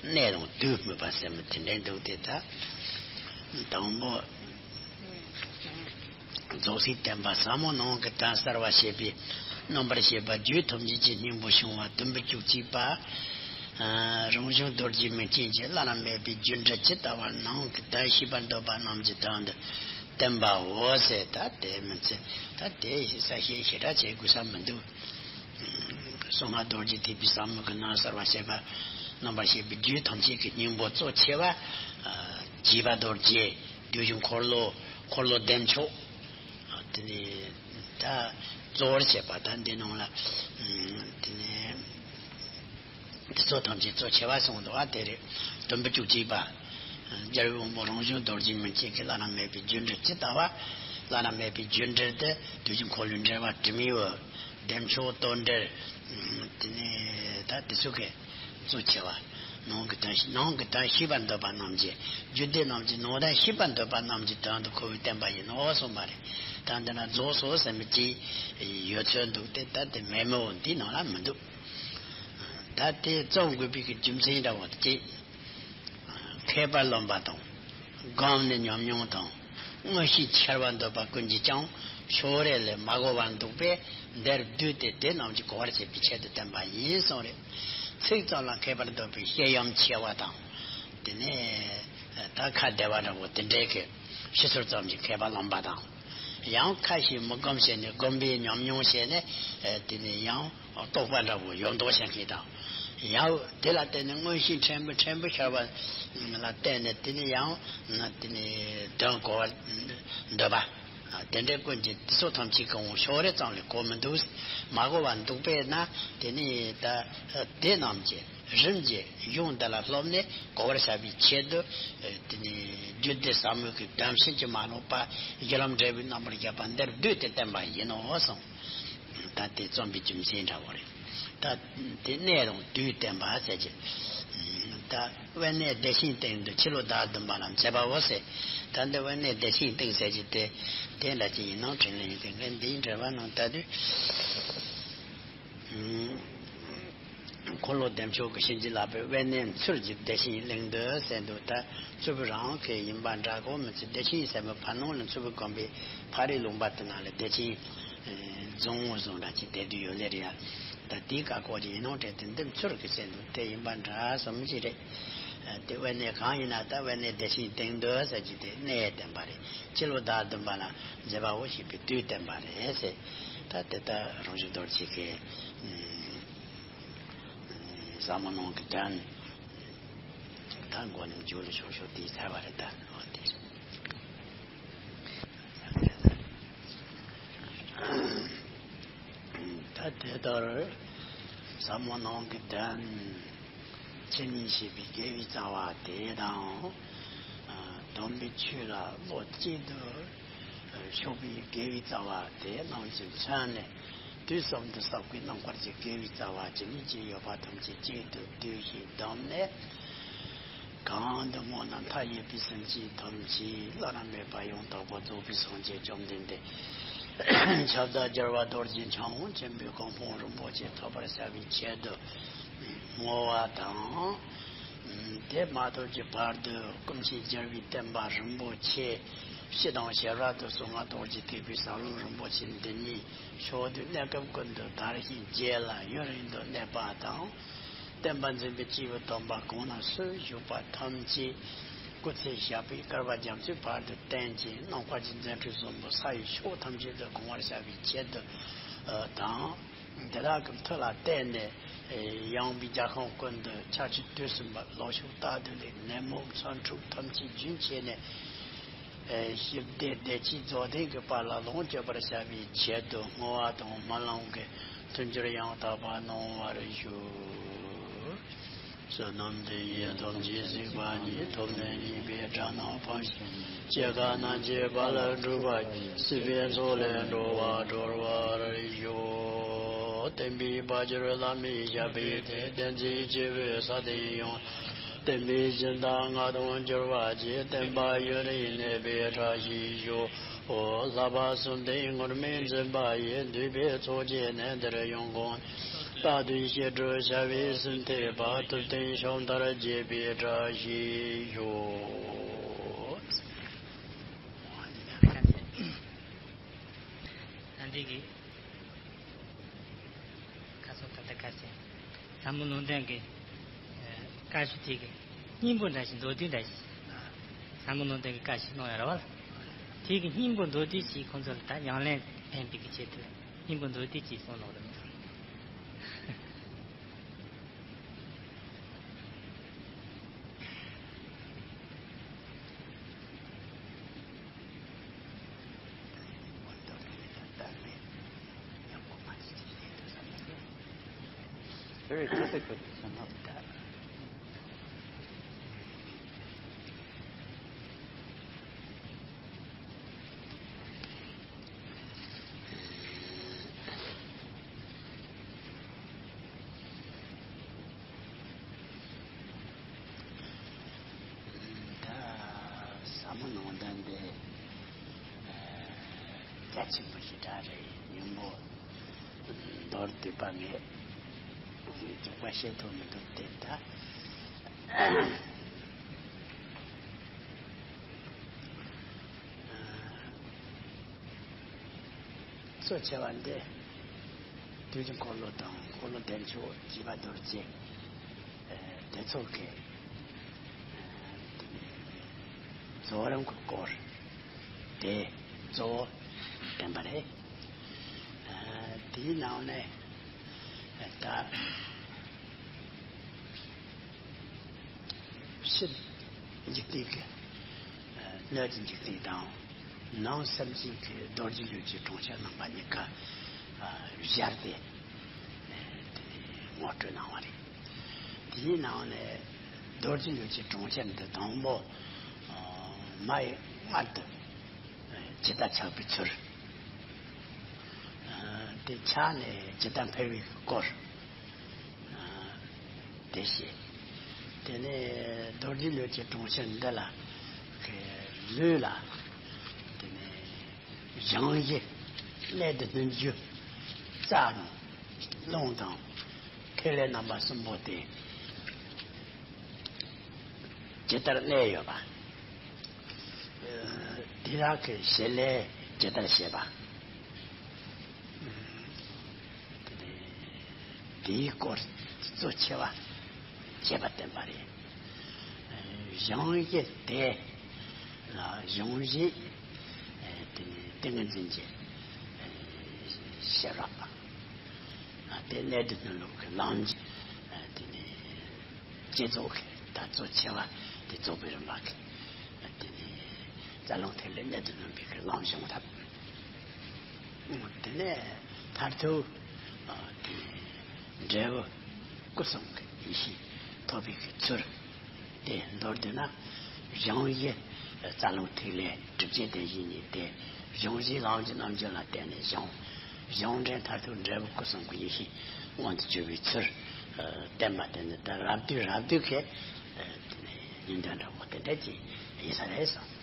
གནད་དང་དུས་སྨོས་པ་ཟེར་མི་དེ་འདྲའི་འདུག་སྟེ། ད་དང་པོ་རྫོགས་ཚིག་བསྟན་པ། ཟབ་མོ་སྣང་གི་དོན་གསལ་བར་བྱེད་པའི་རྣམ་པར་བཤད་པ་རྒྱུད་ཐམས་ཅད་ཀྱི་སྙིང་པོ་བྱུང་བ་དུམ་བུ་བཅུ་གཅིག་པ། རང་བྱུང་རྡོ་རྗེ་མིག་ཅན་གྱིས་བླ་ན་མེད་པའི་རྒྱུ་འབྲས་ཇི་ལྟ་བར་སྣང་གི་དོན་ཤེས་པར་འདོད་པ་རྣམས་ཀྱི་དོན་དུ་བསྟན་པའོ་ཟེར། ད་དེ་མི་ཚེ་ད་དེ་ཞིག་གསལ་བཤད་ཞེ་དྲག་བྱེད་དགོས་ས་མི་འདུག། གསང་སྔགས་རྡོ་རྗེ་ཐེག་པའི་ཟབ་མོ་གི་དོན་གསལ་བར་བྱེད་པ། རྣམ་པར་བཤད་པའི་རྒྱུད་ཐམས་ཅད་ཀྱི་སྙིང་པོ་གཙོ་ཆེ་བ། ཨ། བརྒྱུད་པ་རྡོ་རྗེ། བསྡུས་བཞུགས་འཁོར་ལོ། འཁོར་ལོ་བདེ་མཆོག། ཨ། དེ་ནས་ད་གཙོ་བོར་བྱེད་པ། ད་འདི་ནང་ལ། ཨ། དེ་ནས་དེ་ཚོ་ཐམས་ཅད་གཙོ་ཆེ་བ་གསུངས་འདུག། ཨ། དེ་རེད། དུམ་བུ་བཅུ་གཅིག་པ། རྒྱལ་བའི་དབང་པོ་རང་བྱུང་རྡོ་རྗེ་མིག་ཅན་གྱིས་བླ་ན་མེད་པའི་རྒྱུ་འབྲས་ཇི་ལྟ་བ། བླ་ན་མེད་པའི་རྒྱུ་འབྲས་དེ་བསྡུས་བཞུགས་འཁོར་ལོའི་འགྲེལ་པ་དྲི་མེད་འོད། བདེ་མཆོག་དོན་འགྲེལ། དེ་ནས་ད་དེ་ཚོ་གི་གཙོ་ཆེ་བ། ནང་གི་དོན་ནང་གི་དོན་ཤེས་པར་འདོད་པ་རྣམས་ཀྱི། རྒྱུད་སྡེ་རྣམས་ཀྱི་ནང་དོན་ཤེས་པར་འདོད་པ་རྣམས་ཀྱི་དོན་དུ་ཁོ་བོས་བསྟན་པ་ཡིན་ནོ་གསུངས་པ་རེད། ད་འདི་ན་རྫོགས་སོ་ཟེར་མི་གཅིག་ཡོད་ཚོད་འདུག་སྟེ། ད་དེ་མེད་མོད། འདི་ནང་ལ་མི་འདུག། ད་དེ་རྩོམ་དགོས་པའི་གི་རྒྱུ་མཚན་འདྲ་བོ་གཅིག། མཁས་པར་རློམ་པ་དང་། སྒོམ་ནས་ཉམས་མྱོང་དང་། མངོན་ཤེས་འཆར་བ་འདོད་པ་ཀུན་གྱིས་ཀྱང་ཕྱོགས་རེ་ལས་མ་གོ་བར་འདུག་པས། འདིར་བསྡུས་ཏེ་དེ་རྣམས་ཀྱིས་གོ་བར་བྱེད་པའི་ཆེད་དུ་བསྟན་པ་ཡིན་གསུངས་རེད། ཚིག་ཙམ་ལ་མཁས་པར་འདོད་པའི་བཤད་ཡམ་ཆེ་བ་དང་། དེ་ནས་ད་ཁ་བདེ་བ་འདྲ་བོ་དེ་འདྲའི་གི་ཕྱི་ཚུལ་ཙམ་གྱིས་མཁས་པར་རློམ་པ་དང་། ཡང་ཁ་ཞིག་མི་སྒོམ་བྱས་ནས་སྒོམ་པའི་ཉམས་མྱོང་བྱས་ནས། དེ་ནས་ཡང་རྟོགས་པ་འདྲ་བོ་ཡོད་མདོག་བྱེད་མཁན་དང་། ཡང་དེ་ལ་བརྟེན་ནས་མངོན་ཤེས་ཕྲན་བུ་ཕྲན་བུ་ཤར་བ་ལ་བརྟེན་ནས། དེ་ནས་ཡང་དེ་ནས་དོན་གོ་བར་འདོད་པ། དེ་འདྲའི་ཀུན་གྱིས་དེ་ཚོ་ཐམས་ཅད་ཀྱང་ཕྱོགས་རེ་ཙམ་ལས་གོ་མི་འདུག་མ་གོ་བར་འདུག་པས་ན། དེ་ནས་ད་དེ་རྣམས་ཀྱི་རིམ་གྱིས་གཞུང་འདི་ལ་སློབ་ནས་གོ་བར་བྱ་བའི་ཆེད་དུ། དེ་ནས་རྒྱུད་སྡེ་ཟབ་མོ་གི་སྒྲ་གཤིན་གྱིས་མ་ལོག་པ་བཞུགས་ལམ་འབྲས་བུའི་རྣམ་པར་བརྒྱབ་པ་འདིར་བསྡུས་ཏེ་བསྟན་པ་ཡིན་ནོ་གསུངས། ད་དེ་རྩོམ་པའི་རྒྱུ་མཚན་འདྲ་བོ་རེད། ད་དེ་གནད་དང་དུས་བསྟན་པ་ཟེར་གྱི། ད་དབེན་གནས་བདེ་ཆེན་སྟེང་དུ་ཕྱི་ལོ་ཟླ་བདུན་པ་ལ་མཛད་པའོ་ཟེར། ད་འདི་དབེན་གནས་བདེ་ཆེན་སྟེང་ཟེར་གྱི་དེ་དེ་འདྲ་ཅིག་ཡིན་ནོ་དྲན་ལེ་ཡིན་ཏེ། ངས་འདིའི་འགྲེལ་པ་ནང་ལྟ་དུས། འཁོར་ལོ་བདེ་མཆོག་གི་བྱིན་གྱིས་བརླབས་པའི་དབེན་གནས་མཚུར་གྱི་བདེ་ཆེན་གླིང་དུ་ཟེར་འདུག་ད་མཚུར་ཕུ་རང་གི་ཡིན་པ་འདྲ་གོ་མི་ཚུལ། བདེ་ཆེན་ཟེར་བའི་ཕ་ནང་ལ་མཚུར་ཕུ་དགོན་པའི་ཕ་རི་ལུང་པ་དེ་ནང་ལ་བདེ་ཆེན་རྫོང་བཟོ་འདྲ་ཅིག་བསྡད་དུས་ཡོད་ལེ་རེད་ཡ། ད་དེའི་བཀའ་བཀོད་ཅིག་ཡིན་ནོ་དྲན་ཏེ། འདི་མཚུར་གྱི་ཟེར་འདུག་དེ་ཡིན་པ་འདྲ་བསམ་གྱི་རེད། དེ་དབེན་གནས་གང་ཡིན་ན་ད་དབེན་གནས་བདེ་ཆེན་སྟེང་དུ་ཟེར་གྱི་དེ་གནས་བསྟན་པ་རེད། ཕྱི་ལོ་ཟླ་བདུན་པ་ལ་མཛད་པའོ་ཞེས་པའི་དུས་བསྟན་པ་རེད་ཟེར། ད་དེ་ལྟར་རང་བྱུང་རྡོ་རྗེ་གིས་ཟབ་མོ་ནང་གི་དོན་ད་མགོ་ནས་མཇུག་ལ་ཤོག་ཤོག་དེའི་ཚར་བ་རེད། ད་འོ་དེ་རེད། ད་དེ་ལྟར་ཟབ་མོ་ནང་གི་དོན། ཁྱེད་ཉིད་ཞེས་པའི་དགེ་བའི་རྩ་བ་དེ་དང་། སྡོམ་པའི་ཆོས་ལ་བློ་གཅིག་ཏུ་ཕྱོགས་པའི་དགེ་བའི་རྩ་བ་དེ་རྣམས་ཀྱིས་མཚོན་ནས། དུས་གསུམ་དུ་བསགས་པའི་རྣམ་དཀར་གྱི་དགེ་བའི་རྩ་བ་ཇི་སྙེད་ཅིག་ཡོད་པ་ཐམས་ཅད་གཅིག་ཏུ་བསྡུས་ཤིང་བསྡོམས་ནས། གང་དུ་བསྔོས་ན་མཐའ་ཡས་པའི་སེམས་ཅན་ཐམས་ཅད་བླ་ན་མེད་པ་ཡང་དག་པར་རྫོགས་པའི་སངས་རྒྱས་བཅོམ་ལྡན་འདས་ཁྱབ་བདག་རྒྱལ་བ་རྡོ་རྗེ་འཆང་ཆེན་པོའི་གོ་འཕང་རིན་པོ་ཆེ་ཐོབ་པར་བྱ་བའི་ཆེད་དུ་བསྔོ་བ་དང་། དེ་མ་ཐོབ་ཀྱི་བར་དུ་སྐུ་མཆེད་རྒྱལ་བའི་བསྟན་པ་རིན་པོ་ཆེ་སྤྱི་དང་བྱེ་བྲག་ཏུ་གསང་སྔགས་རྡོ་རྗེ་ཐེག་པའི་ཟབ་ལམ་རིན་པོ་ཆེ་འདི་ཉིད་ཕྱོགས་དུས་གནས་སྐབས་ཀུན་ཏུ་དར་ཞིང་རྒྱས་ལ་ཡུན་རིང་དུ་གནས་པ་དང་། བསྟན་པ་འཛིན་པའི་སྐྱེས་བུ་དམ་པ་གང་ན་སུ་བཞུགས་པ་ཐམས་ཅད་སྐུ་ཚེ་ཞབས་པད་བསྐལ་པ་རྒྱ་མཚོའི་བར་དུ་བརྟན་ཅིང་། ནམ་མཁའ་གི་མཛད་འཕྲིན་བཟང་པོ་ས་ཡི་ཕྱོགས་ཐམས་ཅད་དུ་གང་བར་བྱ་བའི་ཆེད་དུ་དང་། དེ་དག་གི་མཐུ་ལ་བརྟེན་ནས་ཡངས་པའི་རྒྱལ་ཁམས་ཀུན་ཏུ་ཆར་ཆུ་དུས་གསུམ་པ་ལོ་ཕྱུགས་རྟག་ཏུ་ལེགས། ནད་མུག་མཚོན་འཁྲུག་ཐམས་ཅད་རྒྱུན་ཆད་ནས། ཞི་བདེ་བདེ་སྐྱིད་རྫོགས་ལྡན་གྱི་དཔལ་ལ་ལོངས་སྤྱོད་པར་བྱ་བའི་ཆེད་དུ་བསྔོ་བ་དང་སྨོན་ལམ་གྱི་མཐུན་འགྱུར་ཡང་དག་པ་གནང་བར་ཞུ། བསོད་ནམས་འདི་ཡིས་ཐམས་ཅད་གཟིགས་པ་ཉིད། ཐོབ་ནས་ཉེས་པའི་དགྲ་རྣམས་ཕམ་ཞིང་། སྐྱེ་རྒ་ན་འཆིའི་རྦ་རླབས་འཁྲུགས་པ་ཡི། སྲིད་པའི་མཚོ་ལས་འགྲོ་བ་སྒྲོལ་བར་ཤོག། བསྟན་པའི་དཔལ་གྱུར་བླ་མའི་ཞབས་པད་བརྟན། བསྟན་འཛིན་སྐྱེས་བུ་ས་སྟེང་ཡོངས། བསྟན་པའི་སྦྱིན་བདག་ང་དང་གྱུར་པ་ཅིག། བསྟན་པ་ཡུན་རིང་གནས་པའི་བཀྲ་ཤིས་ཤོག། ཨོ། བསླབ་པ་གསུམ་ལྡན་ངུར་སྨྲིག་འཛིན་པ་ཡི། འདུས་པའི་ཚོགས་ཀྱིས་གནས་འདིར་ཡོངས་བསྐོར། རྟག་ཏུ་ཞི་ཁྲོའི་བྱ་བས་སེམས་ཐེག་པ། ཐུབ་བསྟན་ཕྱོགས་མཐར་རྒྱས་པའི་བཀྲ་ཤིས་ཤོག། ཨ་འདི་གི། ཁ་སང་ད་ལྟ་ཁ་སང་ཟབ་མོ་ལུང་བསྟན་གྱི་ཨ་བཀའ་ཆོས་དེ་གི་སྙིང་པོ་འདྲ་ཞིག་མདོར་བསྡུས་འདྲ་ཞིག་ཟབ་མོ་ལུང་བསྟན་གྱི་བཀའ་ཞིག་གནང་ཡོད་རེད་བ། དེ་གི་སྙིང་པོ་མདོར་བསྡུས་ཞིག་ཁོང་ཚོ་ལ་ད་ཉམས་ལེན་ཕན་པའི་གི་ཆེད་དུ་སྙིང་པོ་མདོར་བསྡུས་ཅིག་གསུངས་གནང་རེད། Very difficult to sum up that. ད་ཟབ་མོ་ནང་ལྡན་འདི་རྒྱ་ཆེན་པོ་ཞེ་དྲག་རེད། སྙིང་པོ་མདོར་བསྡུས་པ་ངས་རྫོགས་པ་བཤད་ཐུབ་མི་འདུག་སྟེ། ད་ གཙོ་ཆེ་བ་འདི་དུས་ཀྱི་འཁོར་ལོ་དང་འཁོར་ལོ་བདེ་མཆོག་བཅས་པ་རྡོ་རྗེ་དེ་ཚོ་གི་རྫོགས་རིམ་གྱི་སྐོར་དེ་གཙོ་བོ་བསྟན་པ་རེད། དེའི་ནང་ནས་ད། ཕྱི་འཇིག་རྟེན་གྱི་སྣོད་ཀྱི་འཇིག་རྟེན་དང་ནང་སེམས་ཅན་གྱི་རྡོ་རྗེ་ལུས་ཀྱི་གྲོང་ཁྱེར་རྣམ་པ་གཉིས་ཀ་སྦྱར་ཏེ་དེ་ངོ་སྤྲོད་གནང་བ་རེད། དེའི་ནང་ནས་རྡོ་རྗེ་ལུས་ཀྱི་གྲོང་ཁྱེར་འདི་དང་པོ་མ་ཡི་མངལ་དུ་ཇི་ལྟར་ཆགས་པའི་ཚུལ། དེ་ཆགས་ནས་ཇི་ལྟར་འཕེལ་བའི་སྐོར། དེ་བཤད། དེ་ནས་རྡོ་རྗེ་ལུས་ཀྱི་གྲོང་ཁྱེར་འདི་ལ་ལུས་ལ་དེ་ནས་བཞིན་གཞི་གནད་དུ་བསྣུན་རྒྱུ་རྩ་དང་རླུང་དང་ཐིག་ལེ་རྣམ་པ་གསུམ་པོ་དེ་ཇི་ལྟར་གནས་ཡོད་པ། དེ་དག་གི་བྱེད་ལས་ཇི་ལྟར་བྱེད་པ། དེ་ནས་དེའི་སྐོར་གཙོ་ཆེ་བ་བྱས་པ་བསྟན་པ་རེད། བཞིན་གཞི་དེ་ལ་བཞིན་གཞི་དེ་ནས་ཏིང་ངེ་འཛིན་གྱི་ཤེས་རབ་དང་། དེ་གནད་དུ་བསྣུན་ལུགས་ཀྱི་ལམ་གྱི་དེ་ནས་བསྐྱེད་རྫོགས་ཀྱི་ད་གཙོ་ཆེ་བ་དེ་རྫོགས་པའི་རིམ་པ་གི་དེ་ནས་རྩ་རླུང་ཐིག་ལེ་གནད་དུ་བསྣུན་པའི་གི་ལམ་བྱུང་ཐབས། དེ་ནས་མཐར་ཐུག་དེ་ནས་འབྲས་བུ་སྐུ་གསུམ་གྱི་ཡེ་ཤེས་ཐོབ་པའི་གི་ཚུལ། དེ་མདོར་བསྡུས་ན་བཞིན་གཞི་རྩ་རླུང་ཐིག་ལེ་སྒྲིབ་བྱེད་དེ་བཞི་ཉིད་དེ་བཞིན་གཞིའི་ལམ་གྱི་རྣམ་འགྱུར་ལ་བརྟེན་ནས་བྱུང་། བྱུང་འབྲས་མཐར་ཐུག་འབྲས་བུ་སྐུ་གསུམ་གྱི་ཡེ་ཤེས་མངོན་དུ་གྱུར་པའི་ཚུལ་བསྟན་པ་དེ་ནི་ད་རབ་བསྡུས་རབ་བསྡུས་ཀྱི་ནུས་ལྡན་འདྲ་བོ་དེ་འདྲ་ཅིག་ཡིན་ས་རེད་གསུངས།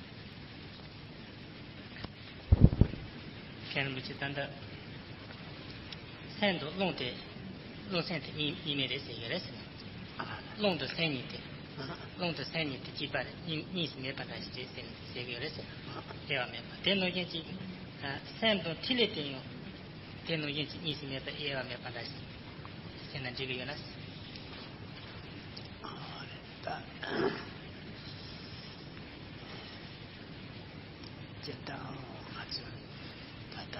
མཁན་རིན་པོ་ཆེ་ད་ལྟ་སེམས་དང་རླུང་དེ་རླུང་སེམས་དེ་གཉིས་གཉིས་མེད་རེད་ཟེར་གྱི་རེད་ཟེར་ན། རླུང་དང་སེམས་གཉིས་དེ། རླུང་དང་སེམས་གཉིས་དེ་གཅིག་པ་རེད། གཉིས་གཉིས་སུ་མེད་པ་འདྲ་ཞིག་རེད་ཟེར་ཟེར་གྱི་རེད་ཟེར་ན། དབྱེ་བ་མེད་པ་དེ་ནང་བཞིན་གྱི་སེམས་དང་ཐིག་ལེ་དེ་ཡང་དེ་ནང་བཞིན་གྱི་གཉིས་སུ་མེད་པ་དབྱེ་བ་མེད་པ་འདྲ་ཞིག་ཟེར་ན་འགྲིག་གི་ཡོད་ན། ད། སྤྱིར་བཏང་ང་ཚོ་ད་ལྟ་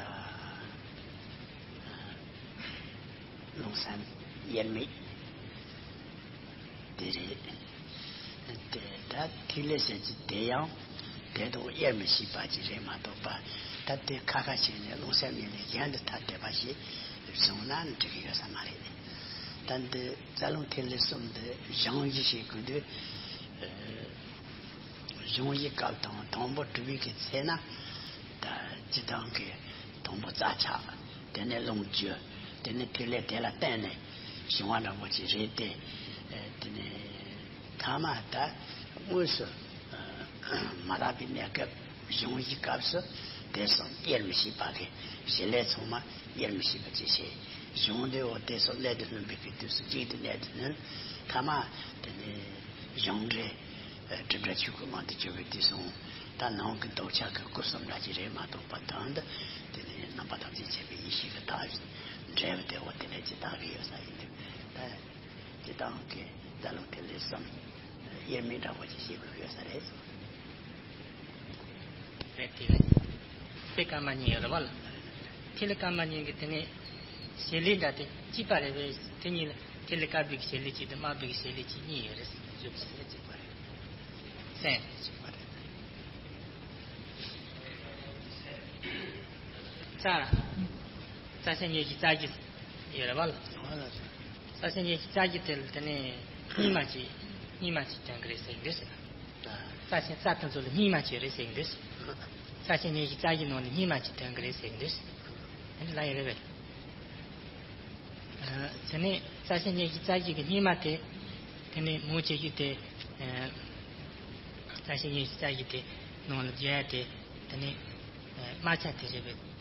རླུང་སེམས་དབྱེར་མེད་དེ་རེད། དེ་ད་ཐིག་ལེ་ཟེར་གྱི་དེ་ཡང་དེ་དང་དབྱེར་མི་ཕྱེད་པ་ཅིག་རེད་མ་གཏོགས་པ། ད་དེ་ཁ་ཁ་བྱས་ནས་རླུང་སེམས་གཉིས་ལས་གཞན་དུ་ཐ་དད་པ་ཞིག་བཟུང་ན་འགྲིག་གི་ཡོད་ས་མ་རེད། ད་འདི་རྩ་རླུང་ཐིག་ལེ་གསུམ་འདི་བཞིན་གཞི་ཞེས་གོ་དུས། གཞུང་བཞི་སྐབས་དང་དང་པོ་གྲུབ་པའི་གི་ཚེ་ན། ད་སྤྱིར་བཏང་གི་དང་པོ་རྩ་ཆགས། དེ་ནས་རླུང་རྒྱུ། དེ་ནས་ཐིག་ལེ་དེ་ལ་བརྟེན་ནས་བྱུང་བ་འདྲ་པོ་ཅིག་རེད་དེ། དེ་ནས་ཐ་མ་ད་དངོས་སུ་མ་དག་པའི་གནས་སྐབས་གཞུང་བཞི་སྐབས་སུ་དེ་གསུམ་དབྱེར་མི་ཕྱེད་པ་གི་བྱེད་ལས་ཚང་མ་དབྱེར་མི་ཕྱེད་པ་ཅིག་བྱེད། གཞུང་འདི་འོ་དེ་གསུམ་གནད་དུ་བསྣུན་པའི་གི་དུས་སུ་གཅིག་ཏུ་གནད་དུ་བསྣུན། ཐ་མ་དེ་ནས་གཞུང་འབྲས། སྒྲིབ་པ་ཆོས་སྐུ་མངོན་དུ་གྱུར་པའི་དུས་སུ། ད་ནང་གི་ལྡོག་ཆ་གི་སྐུ་གསུམ་འདྲ་ཅིག་རེད་མ་གཏོགས་པ། དོན་དུ་དེ་ནི་རྣམ་པ་ཐམས་ཅད་མཁྱེན་པའི་ཡེ་ཤེས་ཀྱི་ཐག་བཞིན་འབྲས་བུ་དེ་འོ་དེ་ལས་ཇི་ལྟ་གི་ཡོད་ས་ཡིན་དུས། ད་སྤྱིར་བཏང་གི་རྩ་རླུང་ཐིག་ལེ་གསུམ་དབྱེར་མེད་འདྲ་བོ་ཅིག་ཤེས་དགོས་ཡོད་ས་རེད། རེད། དེ་ལ་ཐིག་ལེ་སྐར་མ་གཉིས་ཡོད་རེད་བ་ལ། ཐིག་ལེ་སྐར་མ་གཉིས་ཀྱི་དེ་ནས་བྱེད་ལས་འདྲ་དེ་གཅིག་པ་རེད་པས། དེ་གཉིས་ལ་ཐིག་ལེ་དཀར་པོའི་བྱེད་ལས་གཅིག་དང་དམར་པོའི་བྱེད་ལས་གཅིག་གཉིས་ཡོད་རེད་ཟེར། བཞི་བྱེད་ལས་གཅིག་པ་རེད། སེམས་གཅིག་པ་རེད། རྩ། རྩ་ཤེས་ཉེར་བཞི་རྩ་རྒྱུ་ཡོད་རེད་བ་ལ། རྩ་ཤེས་ཉེར་བཞི་རྩ་རྒྱུ་དེ་ལ་དེ་ནས་སྙིགས་མ་གཅིག་སྙིགས་མ་གཅིག་དོན་གྱི་རེད་ཟེར་གྱི་འདུག་ཟེར། རྩ་ཤེས་རྩ་དེ་ཚོ་ལ་སྙིགས་མ་གཅིག་རེད་ཟེར་གྱི་འདུག་ཟེར། རྩ་ཤེས་ཉེར་བཞི་རྩ་རྒྱུ་ནང་ལ་སྙིགས་མ་གཅིག་དོན་གྱི་རེད་ཟེར་གྱི་འདུག་ཟེར། དེ་འདྲ་ལ་ཡོད་རེད་པས། དེ་ནས་རྩ་ཤེས་ཉེར་བཞི་རྩ་རྒྱུ་གི་སྙིགས་མ་དེ། དེ་ནས་མུ་བྱེད་རྒྱུ་དེ། རྩ་ཤེས་ཉེར་བཞི་རྩ་རྒྱུ་དེ་ནང་ལ་བརྗོད་ཡ་དེ། དེ་ནས་དམར་ཆ་དེ་རེད་པས།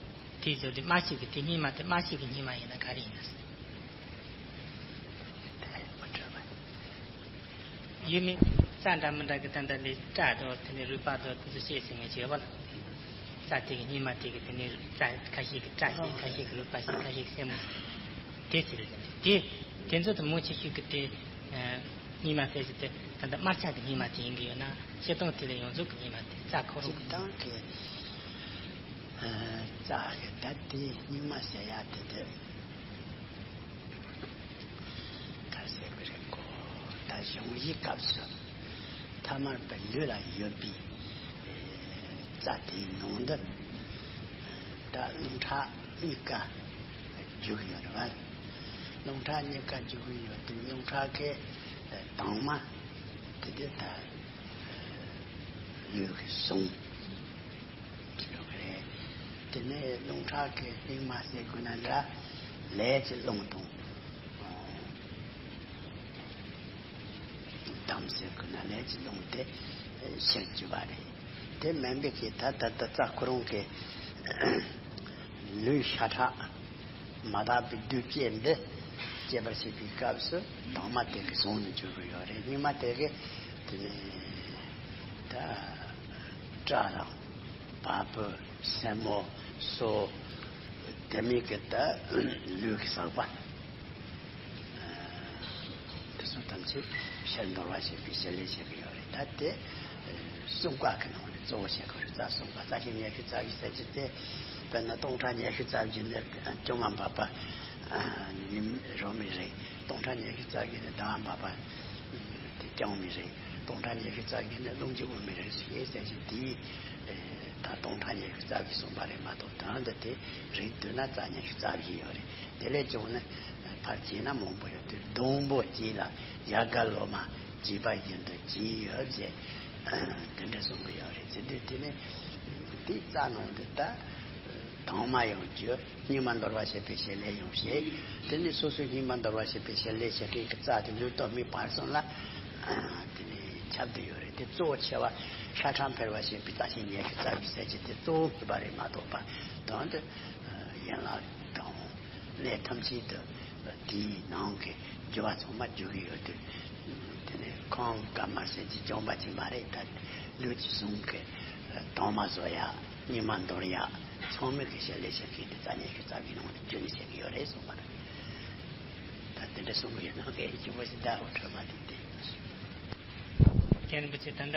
དེའི་ཚོད་དེ་དམར་ཤོས་ཀྱི་དེ་སྙིགས་མ་དེ་དམར་ཤོས་ཀྱི་སྙིགས་མ་ཡིན་ན་ག་རེ་ཡིན་ན་ཟེར། ཡུལ་མི་རྩ་འདྲ་མི་འདྲ་གི་ད་ལྟ་ལས་སྐྲ་དང་དེ་ནས་རུས་པ་དང་དེ་ཚོ་བཤད་ཟིན་ངེས་བྱེད་པ་ལ། རྩ་དེ་གི་སྙིགས་མ་དེ་གི་དེ་ནས་རྩ་ཁ་ཤས་ཀྱི་སྐྲ་ཤད། ཁ་ཤས་ཀྱི་ལུད་པ་ཤད། ཁ་ཤས་ཀྱི་སེན་མོ་ཤད། དེ་ཟེར་རེད། དེ་དེ་ཚོ་དེ་མང་ཆེ་ཤོས་ཀྱི་དེ་སྙིགས་མ་ཟེར་གྱི་དེ་ད་ལྟ་དམར་ཆ་གི་སྙིགས་མ་དེ་ཡིན་གྱི་ཡོད་ན། སྤྱིར་བཏང་དེ་ལས་ཡོངས་རྫོགས་ཀྱི་སྙིགས་མ་དེ་རྩ་ཁོ་རང་གི་སྤྱིར་བཏང་གི་རྩ་གི་ད་དེ་སྙིགས་མ་ཟེར་ཡ་དེ་དེ། ག་ཟེར་གི་རེད་གོ། ད་གཞུང་བཞིའི་སྐབས་སུ་ཐ་མལ་པའི་ལུས་ལ་ཡོད་པའི་རྩ་དེའི་ནང་དུ་ད་རླུང་ཁྲག་གཉིས་ཀ་འཇུག་ཡོད་རེད་བ། རླུང་ཁྲག་གཉིས་ཀ་འཇུག་གི་ཡོད་དུས་རླུང་ཁྲག་གི་དྭངས་མ་དེ་དེ་ད་ལུས་ཀྱི་ཟུངས། ཅི་ལོག་རེད། དེ་ནས་རླུང་ཁྲག་གི་སྙིགས་མ་ཟེར་དགོས་ན་འདྲ། ལས་ཀྱི་རླུང་དང་། འདམ་ཟེར་དགོས་ན་ལས་ཀྱི་རླུང་དེ་ཕྱིར་འགྱུར་བ་རེད། དེ་མིན་པའི་གི་ད་ད་ད་རྩ་ཁོ་རང་གི་ལུས་ཤ་ཁྲག་མ་དག་པའི་བདུད་བཅས་འདི་སྐྱེད་པར་བྱེད་པའི་སྐབས་སུ་དྭངས་མ་དེ་གི་ཟུངས་ནི་འཇུག་གི་ཡོད་རེད། སྙིགས་མ་དེ་གི་དེ་ནས་ད་སྐྲ་དང་། བ་སྤུ། སེན་མོ། སོ། དེ་མིན་གྱི་ད་ལུས་ཀྱི་ཟག་པ། དེ་ཚོ་ཐམས་ཅད་ཕྱིར་འདོར་བར་བྱེད་པའི་བྱེད་ལས་བྱེད་ཀྱི་ཡོད་རེད། ད་དེ་གསུམ་ཀ་གི་ནང་ནས་གཙོ་བོ་བྱེད་དགོས་རེད། རྩ་གསུམ་ཀ། རྩ་ཤེས་ཉི་ཤུ་རྩ་བཞི་ཟེར་གྱི་དེ། དཔེར་ན་སྟོང་ཕྲག་ཉི་ཤུ་རྩ་བཞི་ནི་བཅོ་ལྔ་འབབ་པ་ནི་རང་མི་རེད། སྟོང་ཕྲག་ཉི་ཤུ་རྩ་བཞི་ནི་ཟླ་བ་འབབ་པ་དེ་ཀྱང་མི་རེད། སྟོང་ཕྲག་ཉི་ཤུ་རྩ་བཞི་ནི་རླུང་གི་དབུ་མའི་རིགས་སུ་སྐྱེ་ཟེར་གྱི་དེའི་ད་སྟོང་ཕྲག་ཉི་ཤུ་རྩ་བཞི་གསུངས་པ་རེད་མ་གཏོགས། དོན་དུ་དེ་རིགས་བསྡུས་ན་རྩ་ཉི་ཤུ་རྩ་བཞི་ཡོད་རེད། དེ་ལས་ཀྱང་ནི་ཕར་བྱས་ན་མང་པོ་ཡོད་དུས། སྡོང་པོ་གཅིག་ལ་ཡལ་ག་ལོ་མ་བྱིས་པ་བཞིན་དུ་བྱིས་ཡོད་ཅེས་དེ་འདྲ་གསུང་གི་ཡོད་རེད། ཟེར་དུས་དེ་ནི་དེའི་རྩ་ནང་དུ་ད་དྭངས་མ་ཡང་རྒྱུ། སྙིགས་མ་འདོར་བར་བྱེད་པའི་བྱེད་ལས་ཡང་བྱེད། དེ་ནི་སོ་སོའི་སྙིགས་མ་འདོར་བར་བྱེད་པའི་བྱེད་ལས་བྱེད་མཁན་གྱི་རྩ་དེ་ལུས་སྟོབས་མི་བར་གསུམ་ལ་དེ་ནི་ཁྱབ་བསྡད་ཡོད་རེད། དེ་གཙོ་བོ་ཆེ་བ་ཤ་ཁྲག་འཕེལ་བར་བྱེད་པའི་རྩ་ཤེས་ཉི་ཤུ་རྩ་བཞི་ཟེར་གྱི་དེ་གཙོ་བོ་ཕུད་པ་རེད་མ་གཏོགས་པ། དོན་དུ་ཡན་ལག་དང་གནས་ཐམས་ཅད་དུ་དེའི་ནང་གི་རྒྱུ་བ་ཚང་མ་རྒྱུ་གི་ཡོད་དུས། དེ་ནི་ཁམས་དཀར་དམར་སེར་གྱིས་སྦྱངས་པ་ཅིག་མ་རེད། ད་ལུས་ཀྱི་ཟུངས་ཀྱི་དྭངས་མ་བཟོ་ཡ། སྙིགས་མ་འདོར་ཡ། ཚང་མས་ཀྱི་བྱེད་ལས་བྱེད་མཁན་དེ་རྩ་ཉི་ཤུ་རྩ་བཞིའི་ནང་ནས་རྒྱུན་ནས་བྱེད་ཀྱི་ཡོད་རེད་གསུངས་པ་རེད། ད་དེ་འདྲ་གསུང་གི་ཡོད་ན་གལ་ཆེན་པོ་ཞིག་ད་འོ་འཕྲོས་མ་ཐུབ་དེ། མཁན་རིན་པོ་ཆེ་ད་ལྟ་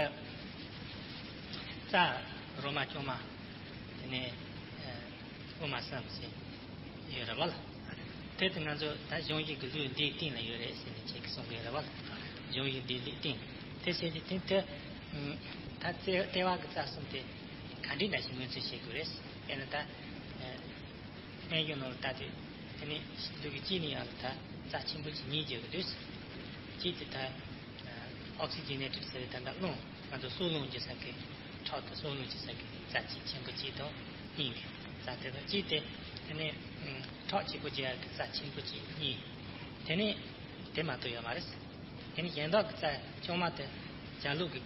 རྩ་རོ་མ་བཅོ་མ། དེ་ནས་དབུ་མ་གསུམ་ཞེས་ཡོད་རེད་བ་ལ། དེ་དེ་ང་ཚོ་ད་གཞུང་བཞི་གི་ལུས་འདིའི་སྟེང་ལ་ཡོད་རེད་ཟེར་ནས་ཁྱེད་ཀྱིས་གསུང་གི་ཡོད་རེད་བ་ལ། གཞུང་བཞི་འདིའི་ལུས་སྟེང་དེ་བྱས་ཏེ་དེ་དེ་ད་ལྟེ་བ་གི་རྩ་གསུམ་དེ་ག་འདྲའི་འདྲ་ཞིག་ངོས་འཛིན་བྱེད་དགོས་རེད། དཔེར་ན་ད། སྨན་གཞུང་ནང་ལ་ལྟ་དུས་དེ་ནས་ལུས་ཀྱི་དཀྱིལ་ནས་ཡར་ལ་ད་རྩ་ཆེན་པོ་གཅིག་གཉིས་ཡོད་ཀྱི་འདུག་གཅིག་དེ་ད་ཨོག་སི་ཇི་ནེ་ཊེཌ་ཟེར་བའི་ད་ལྟ་རླུང་ང་ཚོ་སྲོག་རླུང་རྒྱུ་ས་གི་ཁྲག་དང་སྲོག་རླུང་རྒྱུ་ས་གི་རྩ་གཅིག་ཆེན་པོ་གཅིག་དང་གཉིས་ཡོད། རྩ་དེ་དང་གཅིག་དེ་དེ་ནས་ཁྲག་གཅིག་པོ་རྒྱུ་ཡག་གི་རྩ་ཆེན་པོ་གཅིག་གཉིས། དེ་ནས་དེ་མ་གཏོགས་ཡོད་མ་རེད། དེ་ནི་གཞན་དག་གི་རྩ་བཅོ་ལྔ་དེ་རྒྱ་ལུགས་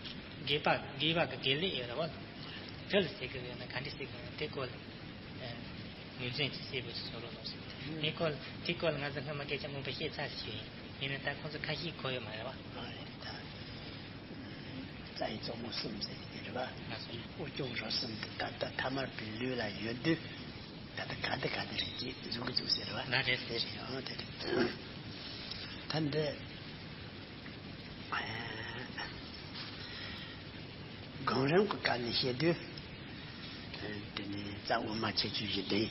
ཀྱི་དགེ་བ་དགེ་བ་གི་དགེ་ལེགས་ཡོད་རེད་བ། དེ་ལ་ཟེར་གི་ཡོད་ན་ག་འདྲ་ཟེར་གི་ཡོད་ན་དེ་སྐོར་ལ་ངོས་འཛིན་གྱི་གསལ་པོ་ཞིག་བཟོ་རོགས་གནང་ཟེར། དེ་སྐོར་དེ་སྐོར་ལ་ང་ཚོ་སྔོན་མ་སྐད་ཆ་མང་པོ་བཤད་ཚར་ཞིག་ཡིན། ཡིན་ན་ད་ཁོང་ཚོ་ཁ་ཤས་གོ་ཡོད་མ་རེད་བ། ཨ་རེད་ད། རྩ་ཡི་གཙོ་མོ་གསུམ་ཟེར་གི་རེད་བ། ང་ཚོ་ཡིན། དབུགས་གཅིག་རོ་གསུམ་དེ་ད་ལྟ་ཐ་མལ་པའི་ལུས་ལ་ཡོད་དུས། ད་ལྟ་ག་དེ་ག་དེ་རེད་ཅེས་བཟོ་གི་འདུག་ཟེར་བ། ང་རེད་ཟེར་ཡང་དེ་རེད། ད་འདི་གོང་རིམ་གྱི་སྐབས་ནས་བཤད་དུས། དེ་ནས་རྩ་དབུ་མ་ཆེ་ཆུང་བཞི་ལྡན།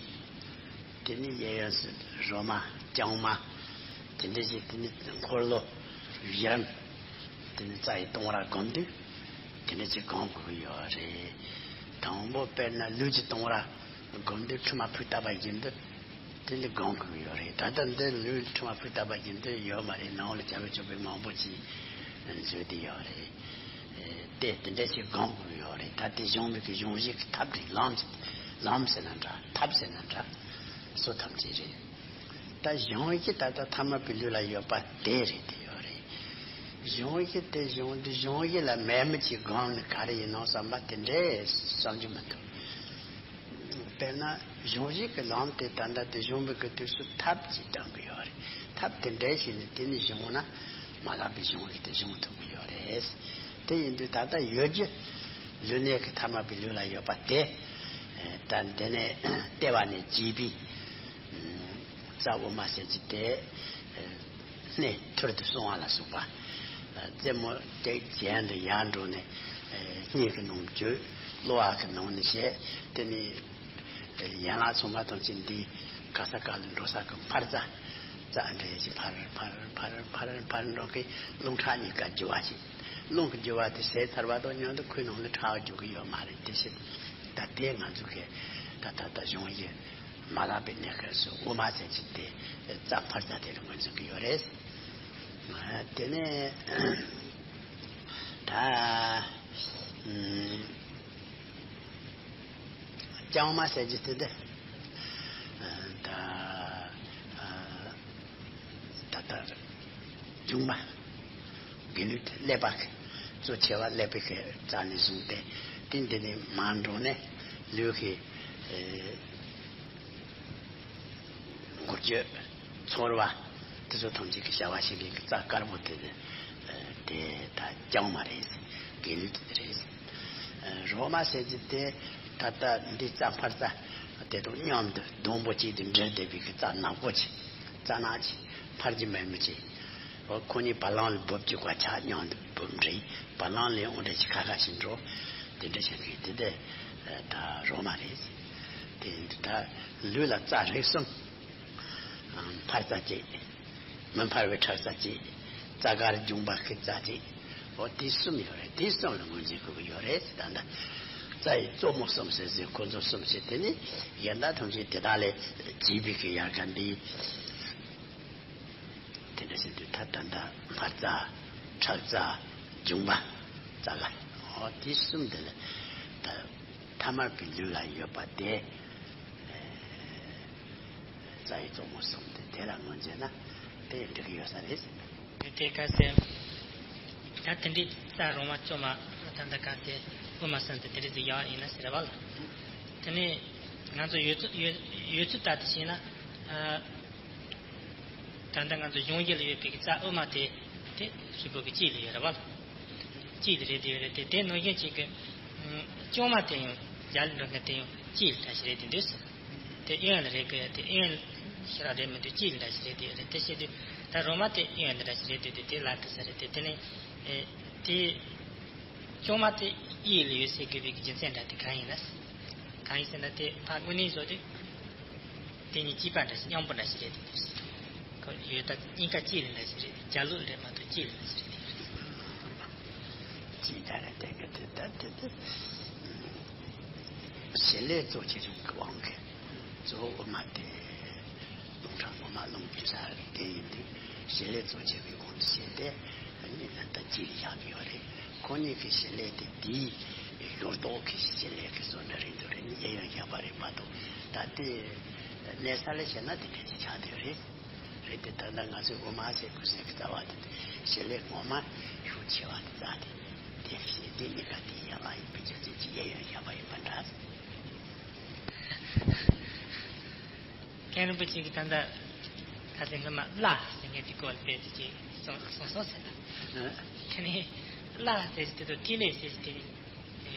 དེ་ནས་གཡས་གཡོན་སུ་རོ་མ་རྐྱང་མ། དེ་འདྲ་ཞིག་དེ་ནས་འཁོར་ལོ་བཞི་རིམ། དེ་ནས་རྩ་ཡི་ལྟུང་ར་སྒོམ་དུས། དེ་འདྲ་ཞིག་སྒོམ་དགོས་ཀྱི་ཡོད་རེད། དང་པོ་དཔེར་ན་ལུས་ཀྱི་ལྟུང་ར་སྒོམ་དུས་ཁྲུས་མ་ཕུས་བཏབ་པ་བཞིན་དུ། དེ་འདི་སྒོམ་དགོས་ཀྱི་ཡོད་རེད། ད་ལྟ་འདི་ལུས་ཁྲུས་མ་ཕུས་བཏབ་པ་བཞིན་དུ་ཡོད་མ་རེད། ནང་ལ་བྱ་བ་ཆོག་པའི་མང་པོ་ཅིག་བཟོས་ཏེ་ཡོད་རེད། དེ་དེ་འདྲ་ཞིག་སྒོམ་དགོས་ཀྱི་ཡོད་རེད། ད་དེ་གཞུང་ལུགས་ཀྱི་གཞུང་བཞི་གི་ཐབས་རེད། ལམ་ལམ་ཟེར་ན་འདྲ། ཐབས་ཟེར་ན་འདྲ། སོ་ཐམས་ཅད་རེད། ད་གཞུང་བཞི་ད་ལྟ་ཐ་མལ་པའི་ལུས་ལ་ཡོད་པ་དེ་རེད། དེ་ཡོད་རེད། གཞུང་བཞི་དེ་གཞུང་འདི་གཞུང་བཞི་ལ་མེད་མི་ཅིག་སྒོམ་ནི་ག་རེ་ཡིན་ནོ་བསམ་པ་དེ་འདྲའི་བསམ་རྒྱུ་མི་འདུག་དཔེར་ན་གཞུང་བཞི་གི་ལམ་དེ་ད་ལྟ་དེ་གཞུང་བཞི་གི་དུས་སུ་ཐབས་ཅིག་འདོན་གི་ཡོད་རེད། ཐབས་དེ་འདྲའི་ཞིག་ནི་དེ་ནི་གཞུང་ན་མ་ལགས་པའི་གཞུང་བཞི་དེ་གཞུང་ཐུབ་ཀྱི་ཡོད་རེད། དེ་ཡིན་དུས་ད་ལྟ་ཡོད་རྒྱུ་ལུས་གནས་ཀྱི་ཐ་མལ་པའི་ལུས་ལ་ཡོད་པ་དེ། ད་འདི་ནས་ལྟེ་བ་ནས་བརྒྱུད་པའི་རྩ་དབུ་མ་ཟེར་གྱི་དེ། སྣེ་ཐུར་དུ་སོང་བ་ལ་སོགས་པ། རྩེ་མོ་ཏེག་གྱེན་དུ་ཡར་འགྲོ་ནས། སྙིང་གི་ནང་བརྒྱུད། གློ་བ་གི་ནང་ནས་བཤད། དེ་ནས་ཡན་ལག་ཚང་མ་ཐམས་ཅད་འདི་ག་ས་ག་ལ་འགྲོ་ས་གི་འཕར་རྩ། རྩ་འདྲེས་ཀྱི་འཕར་འཕར་འཕར་འཕར་འཕར་འགྲོ་གི། རླུང་ཁྲག་གཉིས་ཀ་རྒྱུ་བ་ཞིག་རླུང་གི་རྒྱུ་བ་དེ་ཟད་ཚར་བ་དང་མཉམ་དུ་ཁོའི་ནང་ལ་ཁྲག་རྒྱུ་གི་ཡོད་མ་རེད། དེ་བཞིན་ད་དེ་ང་ཚོ་གི་ད་ད་ད་གཞུང་ཡིན། མ་ལགས་པའི་གནས་སྐབས་སུ་དབུ་མ་ཟེར་གྱི་དེ་རྩ་འཕར་རྩ་དེ་ལ་ངོས་འཛིན་གྱི་ཡོད་རེད། དེ་ནས་ད་ཨུམ། རྐྱང་མ་ཟེར་གྱི་དེ་དེ་ད་ད་ལྟ་འབྱུང་བ། དགེ་ལུས་ཀླད་པ་གི་གཙོ་ཆེ་བ་ཀླད་པའི་གི་རྩ་ནས་བཟུང་སྟེ། དེ་འདི་ནས་མར་འགྲོ་ནས་ལུས་ཀྱི་ཨེ་འགུལ་སྐྱོད། ཚོར་བ། དེ་ཚོ་ཐམས་ཅད་ཀྱི་བྱ་བ་བྱེད་མཁན་གྱི་རྩ་དཀར་པོ་དེ་ནི་དེ་ད་རྐྱང་མ་རེད། དགེ་ལུས་དེ་རེད། རོ་མ་ཟེར་གྱི་དེ་ད་ལྟ་འདི་རྩ་འཕར་རྩ་དེ་དང་མཉམ་དུ་སྡོང་པོ་གཅིག་ཏུ་འདྲེས་བསྡད་པའི་གི་རྩ་ནག་པོ་ཅིག་རྩ་ནག་ཅིག་འཕར་གྱི་མེད་མི་ཅིག་འོ་ཁོ་གཉིས་བ་ལང་ལ་འབུབ་ཅིག་ག་ཆ་མཉམ་དུ་འབུབ་འདྲེས། བ་ལང་ལས་འོང་འདྲེས་ཅིག་ཁ་ཁ་ཞིག་འགྲོ། དེ་འདྲ་བྱེད་མཁན་དེ་དེ་ད་རོ་མ་རེད། དེ་ད་ལུས་ལ་རྩ་རིགས་གསུམ། འཕར་རྩ་གཅིག་མི་འཕར་བའི་འཕར་རྩ་གཅིག་རྩ་དཀར་འབྱུང་བ་གི་རྩ་གཅིག་འོ་དེ་གསུམ་ཡོད་རེད། དེ་གསུམ་ལ་ངོས་འཛིན་དགོས་ཀྱི་ཡོད་རེད། ད་ལྟ་རྩ་ཡི་གཙོ་མོ་གསུམ་ཟེར་ཟེར། ཁོ་ཚོ་གསུམ་ཟེར། དེ་ནི་གཞན་དག་ཐམས་ཅད་དེ་དག་ལས་བརྒྱུད་པའི་གི་ཡལ་ག་འདི། དེ་འདྲ་ཟེར་དུས་ད་ད་ལྟ་འཕར་རྩ། འཕར་རྩ། འབྱུང་བ། རྩ་དཀར། འོ་དེ་གསུམ་དེ་ལ་ད་ཐ་མལ་པའི་ལུས་ལ་ཡོད་པ་དེ། རྩ་ཡི་གཙོ་མོ་གསུམ་དེ་དེ་ལ་ངོས་འཛིན་ན་དེ་འགྲིག་གི་ཡོད་ས་རེད། དེ་ག་ཟེར། ད་དེ་འདྲའི་རྩ་རོ་མ་བཅོ་མ་ད་ལྟ་ག་དེ་དབུ་མ་གསུམ་དེ་དེ་འདྲའི་ཟིག་ཡག་ཡིན་ན་ཟེར་བ་ལ། དེ་ནས་ང་ཚོ་ཡོད་ཚད་ཡོད་ཡོད་ཚད་ལྟར་དུ་བྱས་ན། ད་ལྟ་ང་ཚོ་གཞུང་བཞི་ལ་ཡོད་པའི་གི་རྩ་དབུ་མ་དེ་དེ་ཧྲིལ་པོ་གི་གཅིག་ལ་ཡོད་རེད་བ། གཅིག་ལ་རེད་དེ་ཡོད་རེད་དེ། དེ་ནང་བཞིན་གཅིག་གི་བཅོ་མ་དེ་ཡང་རྒྱ་ལ་འགྲོ་མཁན་དེ་ཡང་གཅིག་ལ་འདྲ་ཞིག་རེད་དེ་འདུག་ཟེར། དེ་གཡོན་ལ་རེད་གི། དེ་གཡོན་ཞེ་དྲག་རེད་མི་འདུག་གཅིག་ལ་འདྲ་ཞིག་རེད་དེ་ཡོད་རེད། དེ་བྱེད་དུས་ད་རོ་མ་དེ་གཡོན་ལ་འདྲ་ཞིག་རེད་དེ་དེ་དེ་ལ་དེ་ས་རེད་དེ། དེ་ནས་དེ། བཅོ་མ་དེ་གཡས་ལ་ཡོད་ཟེར་དགོས་པའི་རྒྱུ་མཚན་འདྲ་དེ་གང་ཡིན་ན། གང་ཡིན་ཟེར་ན་དེ་ཕར་དངོས་གནས་བཟོ་དུས། དེ་གཉིས་གཅིག་པ་འདྲ་ཞིག་མཉམ་པོ་འདྲ་ཞིག་རེད་དེ། ཁོ་ཡོད་ད་གཉིས་ཀ་གཅིག་ལ་འདྲ་ཞིག་རེད་དེ། རྒྱ་ལུགས་རེད་མ་གཏོགས་གཅིག་ལ་འདྲ་ཞིག་རེད་དེ། གཅིག་འདྲ་རེད་དེ་གི་དེ་ད་དེ་དེ། བྱེད་ལས་གཙོ་ཆེ་ཆུང་གི་དབང་གིས་གཙོ་བོ་དབུ་མ་དེ། རླུང་ཁྲག་དབུ་མ་རླུང་རྒྱུ་ས་དེ་ཡིན་དུས་བྱེད་ལས་གཙོ་ཆེ་བའི་དབང་དུ་བྱས་ཏེ་གཉིས་ལ་ད་གཅིག་བཞག་གི་ཡོད་རེད། ཁོ་གཉིས་ཀྱི་བྱེད་ལས་དེ་དེའི་ཡོད་རྟོགས་ཀྱི་བྱེད་ལས་ཀྱི་བཟོ་འདྲ་རེད་འདུག་རེད། གཡས་གཡོན་བཞག་པ་རེད་མ་གཏོགས། ད་དེ་གནས་ས་ལ་བྱས་ན་དེ་འདྲ་ཅིག་ཆགས་བསྡད་ཡོད་རེད། རེད་དེ། ད་ལྟ་ང་ཚོས་དབུ་མ་ཟེར་དགོས་ཟེར་གྱི་རྩ་བ་དེ་བྱེད་ལས་ངོ་མ་ཤུགས་ཆེ་བ་དེ་རྩ་དེ་དེ་བྱེད་དེ་གཉིས་ཀ་དེ་ཡན་ལག་ཡིན་པའི་རྒྱུ་མཚན་གྱིས་གཡས་གཡོན་བཞག་པ་ཡིན་པ་འདྲ། མཁན་རིན་པོ་ཆེ་གིས་ད་ལྟ་ད་ལྟའི་སྔོན་མ་བླ་ཟེར་མཁན་དེ་སྐོར་ལ་དཔེ་ཅིག་གསུངས་གསུངས་སོང་ཟེར་ན། དེ་ནས་བླ་ཟེར་གྱི་དེ་དང་ཐིག་ལེ་ཟེར་གྱི་དེ་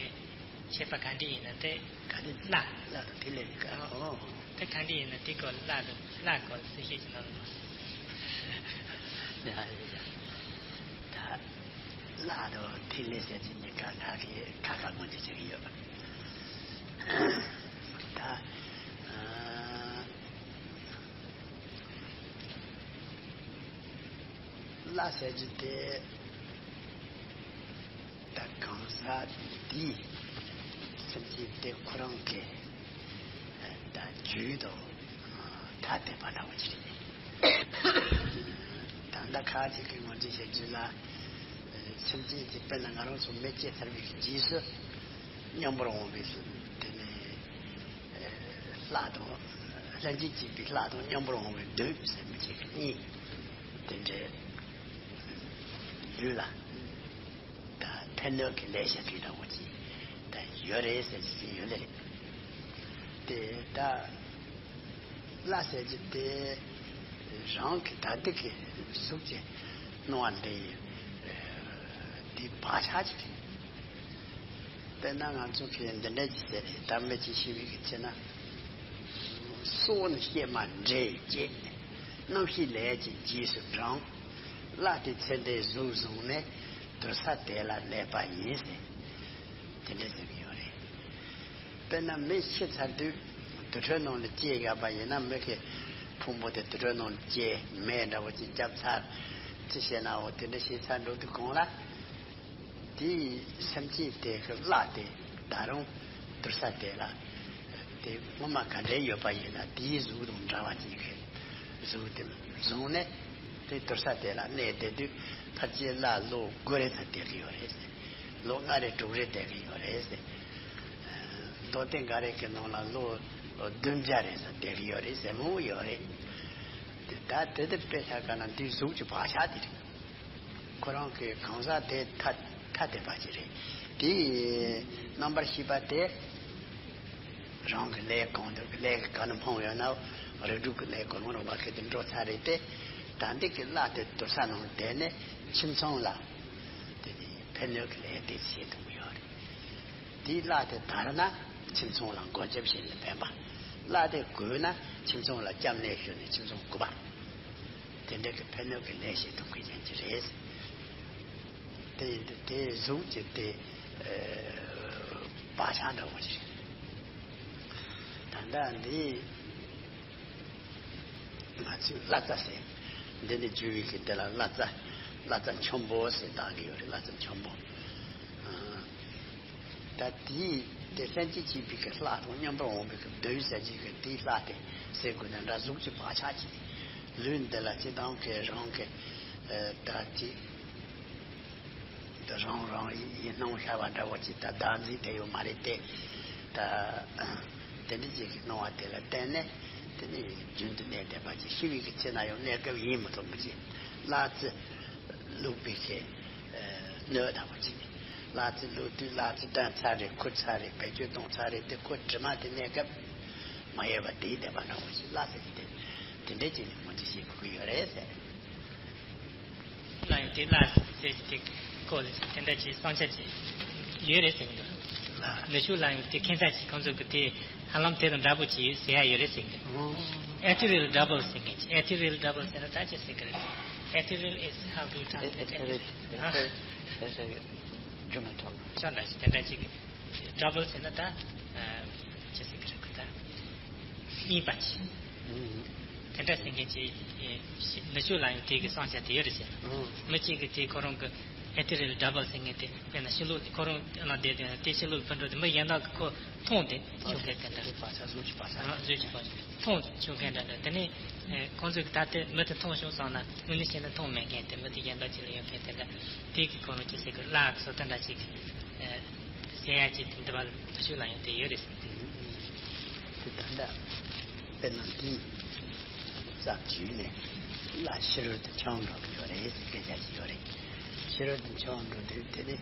ཁྱད་པར་ག་འདྲ་ཡིན་ན་དེ། ག་འདྲ། བླ། བླ་དང་ཐིག་ལེ་གཉིས་ཀ། ཨོ། དེ་ག་འདྲ་ཡིན་ན་དེ་སྐོར་ལ་བླ་དང་བླ་སྐོར་ལ་གསལ་བཤད་ཅིག་གནང་རོགས། ཡ་ཡ་ཡ། ད་བླ་དང་ཐིག་ལེ་ཟེར་གྱི་གཉིས་ཀ་ང་གིས་ཁ་ཁ་ངོ་འདྲི་བྱེད་ཀྱི་ཡོད། ད་ཨ་བླ་ཟེར་གྱི་དེ། ད་གང་ཟག་འདིས་སེམས་ཅན་དེ་ཁོ་རང་གི་ད་རྒྱུད་དང་ཐ་དད་པ་འདྲ་བོ་ཅིག་རེད། ད་ལྟ་ཁ་ཅིག་གིས་ངོས་འཛིན་བྱེད་རྒྱུ་ལ། སེམས་ཅན་དེ་དཔེར་ན་ང་རང་ཚོ་མི་སྐྱེ་ཚར་བའི་རྗེས་སུ་མཉམ་པོར་འོང་བའི་དེ་ནས་ལྷ་དང་། ལྷན་ཅིག་སྐྱེས་པའི་ལྷ་དང་མཉམ་པོར་འོང་བའི་བདུད་ཟེར་མི་གཅིག་གཉིས་དེ་འདྲའི་ལུས་ལ། ད་ཕན་གནོད་ཀྱི་ལས་བྱེད་མཁན་འདྲ་བོ་ཅིག་ད་ཡོད་རེད་ཟེར་གྱི་ཡོད་ལེ་རེད། དེ་ད་བླ་ཟེར་གྱི་དེ་རང་གི་ད་ལྟ་གི་གཟུགས་ཀྱི་སྣང་བ་འདི་དེ་བག་ཆགས་ཅིག་རེད། དཔེར་ན་ང་ཚོ་གིས་འདི་འདྲ་ཅིག་ཟེར་རེད། དམ་པའི་ཅིག་ཤི་བའི་གི་ཚེ་ན། སྲོག་ནི་གཤེད་མ་འདྲེས་བྱེད། རྣམ་ཤེས་ལས་ཀྱི་རྗེས་སུ་འབྲང་། བླ་དེ་ཚེ་འདིའི་གཟུགས་བཟུང་ནས། དུར་ས་དེ་ལ་གནས་པ་ཡིན་ཟེར། དེ་འདྲ་ཟེར་གི་ཡོད་རེད། དཔེར་ན་མི་ཤི་ཚར་དུས་དུར་ཁྲོད་ནང་ལ་སྐྱེས་བཞག་པ་ཡིན་ན། མི་གི་ཕུང་པོ་དེ་དུར་ཁྲོད་ནང་ལ་སྐྱེས། མེ་འདྲ་བོ་ཅིག་བརྒྱབ་ཚར། ཅི་བྱས་ནའོ། དེ་འདྲ་བྱས་ཚར་འགྲོ་དུས་གང་ལ། དེའི་སེམས་ཅན་དེ་གི་བླ་དེ་ད་རུང་དུར་ས་དེ་ལ། དེ་སྔོན་མ་ག་འདྲ་ཡོད་པ་ཡིན་ན། དེའི་གཟུགས་དང་འདྲ་བ་ཅིག་གི་གཟུགས་དེ་བཟུང་ནས། དེ་དུར་ས་དེ་ལ་གནས་བསྡད་དུས། ཕལ་ཆེར་ལ་ལོ་དགུ་རེ་ཙམ་བསྡད་ཀྱི་ཡོད་རེད་ཟེར། ལོ་ལྔ་རེ་དྲུག་རེ་བསྡད་ཀྱི་ཡོད་རེད་ཟེར། མདོ་སྡེ་འགའ་རེ་གི་ནང་ལ་ལོ་བདུན་བརྒྱ་རེ་ཙམ་བསྡད་ཀྱི་ཡོད་རེད་ཟེར་མོ་ཡོད་རེད། དེ་ད་དེ་དེ་དཔེ་ཆ་ག་ན་འདིའི་གཟུགས་ཀྱི་བག་ཆགས་དེ་རེད། ཁོ་རང་གི་གང་ཟག་དེ་ཐ་ཐ་དད་པ་ཅིག་རེད། དེའི་རྣམ་པར་ཤེས་པ་དེ། རང་གི་ལས་གང་འདོད་ཀྱི་ལས་ཀྱི་ག་ནས་འཕངས་ཡོད་ན། རིགས་དྲུག་གི་ལས་གོ་ལོང་རོགས་པ་གལ་ཏེ་འགྲོ་ཚར་རེད་དེ། ད་འདི་གི་བླ་དེ་དུར་ས་ནང་བསྡད་ནས་ཁྱིམ་ཚང་ལ། དེ་ནི་ཕན་གནོད་ཀྱི་ལས་དེ་བྱེད་ཐུབ་ཀྱི་ཡོད་རེད། དེའི་བླ་དེ་དར་ན་ཁྱིམ་ཚང་ལ་མགོན་སྐྱབས་བྱས་ནས་ཕན་པ། བླ་དེ་རྒུད་ན་ཁྱིམ་ཚང་ལ་སྐྱབས་གནས་ཞུས་ནས་ཁྱིམ་ཚང་རྒུད་པ། དེ་འདྲ་གི་ཕན་གནོད་ཀྱི་ལས་བྱེད་ཐུབ་མཁན་ཅན་ཅིག་རེད། དེ་ཡིན་དུས་དེའི་གཟུགས་ཀྱི་དེ་བག་ཆགས་འདྲ་བོ་ཞིག་ད་ལྟ་འདི་ང་ཚོས་བླ་རྩ་ཟེར། འདི་ནི་བརྗོད་པའི་གི་འདི་ལ་བླ་རྩ། བླ་རྩ་ཆེན་པོ་ཟེར་བཏགས་ཀྱི་ཡོད་རེད། བླ་རྩ་ཆེན་པོ། ཨ། ད་དེའི་དེ་ལྷན་ཅིག་སྐྱེས་པའི་གི་ལྷ་དང་མཉམ་པར་འོངས་པའི་གི་བདུད་ཟེར་གྱི་གི་དེའི་ལྷ་དེ་ཟེར་དགོས་ན་འདྲ། གཟུགས་ཀྱི་བག་ཆགས་ཀྱིས་ལུས་འདི་ལ་སྤྱི་བཏང་གི་རང་གི་ཨ་ད་ཅི་ད་རང་རང་ཡིད་སྣང་ཤར་བ་འདྲ་བོ་ཅིག་ད་བདག་འཛིན་དེ་ཡོད་མ་རེད་དེ། ད་དེ་འདྲ་ཅིག་གི་སྣང་བ་དེ་ལ་བརྟེན་ནས། དེ་ནི་རྒྱུན་དུ་གནས་བསྡད་པ་ཅིག་ཤི་བའི་གི་ཚེ་ན་ཡང་གནས་སྐབས་ཡིན་མི་ཐུབ་པ་ཅིག་བླ་རྩེ་བླུགས་པའི་ཚེ། ཨ་སྣོད་ལྟ་བུ་ཅིག་བླ་རྩེ་བླུགས་དུས་བླ་རྩེ་བསྟན་ཚར་རེད། ཁུར་ཚར་རེད། བེད་སྤྱོད་གཏོང་ཚར་རེད་དེ། ཁོ་དྲི་མ་དེ་གནས་སྐབས་མ་ཡལ་བ་དེའི་བསྡད་པ་འདྲ་བོ་ཞིག་བླ་ཟེར་གྱི་དེ། དེ་འདྲའི་ཅིག་ནས་ངོས་འཛིན་བྱེད་དགོས་ཀྱི་ཡོད་རེད་ཟེར། ལ་ཡང་དེ་བླ་ཟེར་གྱི་དེ་སྐོར་ལ་དེ་འདྲ་ཅིག་བསམ་འཆར་ཅིག་ཡོད་རེད་ཟེར་གྱི་འདུག་ལ། ནུ་ཞོ་ལ་ཡང་དེ་ཁྱད་མཚར་ཅིག་ཁོང་ཚོ་གི་དེ་ཧ་ལམ་དེ་དང་འདྲ་པོ་ཅིག་ཟེར་ཡ་ཡོད་རེད་ཟེར་གྱི་འདུག་ཨོ། Ethereal double ཟེར་མཁན་ཅིག Ethereal double ཟེར་ན་ད་ཅི་ཟེར་གི་རེད། Ethereal is how do you translate? Ethereal, ethereal, ethereal, རྒྱུ་མ་ཐོག་ཤ་འདྲ་ཞིག་དེ་འདྲ་ཅིག double ཟེར་ན་ད་ཅི་ཟེར་གི་རེད་ད། རྙིང་པ་ཅིག་དེ་འདྲ་ཟེར་མཁན་ཅིག་ནུ་ཞོ་ལ་ཡང་དེ་གི་བསམ་འཆར་དེ་ཡོད་རེད་ཟེར། མི་གཅིག་གིས་དེ་ཁོ་རང་གི་Ethereal double ཟེར་མཁན་དེ་དཔེར་ན་ཕྱི་ལོགས་ཁོ་རང་ལ་བསྡད་དེ་དེ་ཕྱི་ལོགས་ཕར་འགྲོ་དེ་མི་གཞན་དག་གིས་ཁོ་མཐོང་སྟེ་ཤོད་མཁན་དེ་འདྲ། བཟོས་ཀྱི་བག་ཆགས། བཟོས་ཀྱི་བག་ཆགས། བཟོས་ཀྱི་བག་ཆགས། མཐོང་ཤོད་མཁན་འདྲ་འདྲ། དེ་ནས་ཁོང་ཚོས་ད་ལྟ་མི་དེ་མཐོང་ཤོག་བསམ་ན་དངོས་གནས་བཤད་ན་མཐོང་མེད་མཁན་དེ། མི་དེ་གཞན་དག་ཅིག་ལ་ཡོད་མཁན་དེ་འདྲ། དེ་གི་ཁོ་རང་ཅི་ཟེར་གི་བླ་གི་བཟོ་ལྟ་འདྲ་ཅིག་ཟེར་ཡ་ཅིག་དེ་འདི་བ་ལ་ནུ་ཞོ་ལ་ཡང་དེ་ཡོད་རེད་ཟེར། དེ་ད་ལྟ་དཔེར་ན་འདི་རྩ་བརྒྱུད་ནས་བླ་ཕྱི་རོལ་དུ་འཆང་འགྲོ་གི་ཡོད་རེད་ཟེར་སྐད་ཆ་ཞིག་ཡོད་རེད། ཕྱི་རོལ་དུ་འཆང་འགྲོ་དུས་དེ་ནི་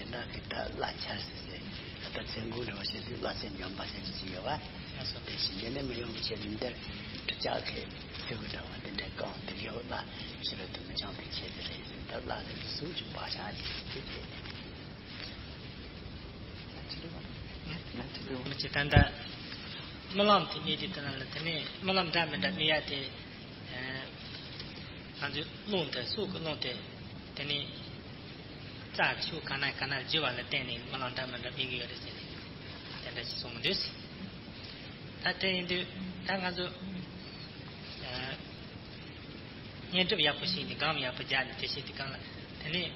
ཡན་ལག་གི་ད་བླ་འཆར་ཟེར་ཟེར། ད་ལྟ་ཚེ་འགུགས་འདྲ་བ་བྱེད་དུས་བླ་ཚེ་སྙོམས་པ་ཟེར་གྱི་ཅིག་ཡོད་པ། དེ་བཞིན་དེ་ནི་མི་ཡོང་བའི་ཆེད་དུ་འདིར་ཁྲི་ལྕགས་ཀྱི་ཐོད་ཀྱི་འདྲ་བ་འདི་འདྲ་བཀང་། དེ་གི་བླ་ཕྱི་རོལ་དུ་མི་འཆང་བའི་ཆེད་དུ་རེད་ཟེར། ད་བླ་ཟེར་དུས་གཟུགས་ཀྱི་བག་ཆགས་ཀྱི་དེ་དེ། མི་གཅིག་ད་ལྟ་རྨི་ལམ་དེ་རྨིས་དུས་དེ་ནང་ལ་དེ་ནས་རྨི་ལམ་འདྲ་མི་འདྲ་རྨི་ཡ་དེ། ང་ཚོའི་རླུང་དེ་སྲོག་གི་རླུང་དེ་དེ་ནས་རྩ་གི་ཕྱོགས་ག་ན་ག་ན་རྒྱུ་བ་ལ་བརྟེན་ནས་རྨི་ལམ་འདྲ་མི་འདྲ་རྨི་གི་ཡོད་རེད་ཟེར་ནས་དེ་འདྲ་ཞིག་གསུངས་འདུག་ད་དེ་ཡིན་དུས་ད་ང་ཚོ་བསྙེན་སྒྲུབ་ཡག་པོ་བྱས་ནས་སྒོམ་ཡག་པོ་རྒྱག་ནས་དེ་བྱེད་དུས་སྒང་ལ་དེ་ནས་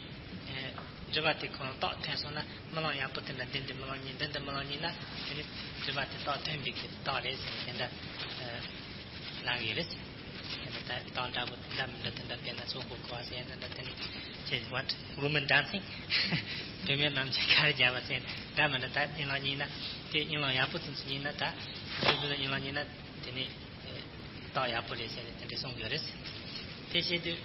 སྒྲུབ་པ་དེ་ཁོ་རང་རྟགས་ཐོན་སོང་ན། རྨི་ལམ་ཡག་པོ་དེ་འདྲ་འདི་འདི་རྨི་ལམ་རྨིས། འདི་འདི་རྨི་ལམ་རྨིས་ན་དེ་ནི་སྒྲུབ་པ་དེ་རྟགས་ཐོན་པའི་གི་རྟགས་རེད་ཟེར་ནས་དེ་འདྲ་ལབ་ཡོད་རེད། དེ་འདྲ་ད་རྟགས་འདྲ་པོ་འདྲ་མི་འདྲ་དེ་འདྲ་དཔེར་ན་སྲོག་གི་ཁུ་བ་ཟེར་ཡ་འདི་འདྲ། དེ་ནི་ཅེས་what woman dancing བུད་མེད་རྣམས་ཀྱིས་གར་རྒྱག་པ་ཟེར་འདྲ་མི་འདྲ། ད་རྨི་ལམ་རྨིས་ན་དེ་རྨི་ལམ་ཡག་པོ་དེ་ཚོ་རྨིས་ན། ད་སྒྲུབ་པའི་རྨི་ལམ་རྨིས་ན་དེ་ནི་རྟགས་ཡག་པོ་རེད་ཟེར་ནས་དེ་འདྲ་གསུང་གི་ཡོད་རེད། དེ་བྱེད་དུས་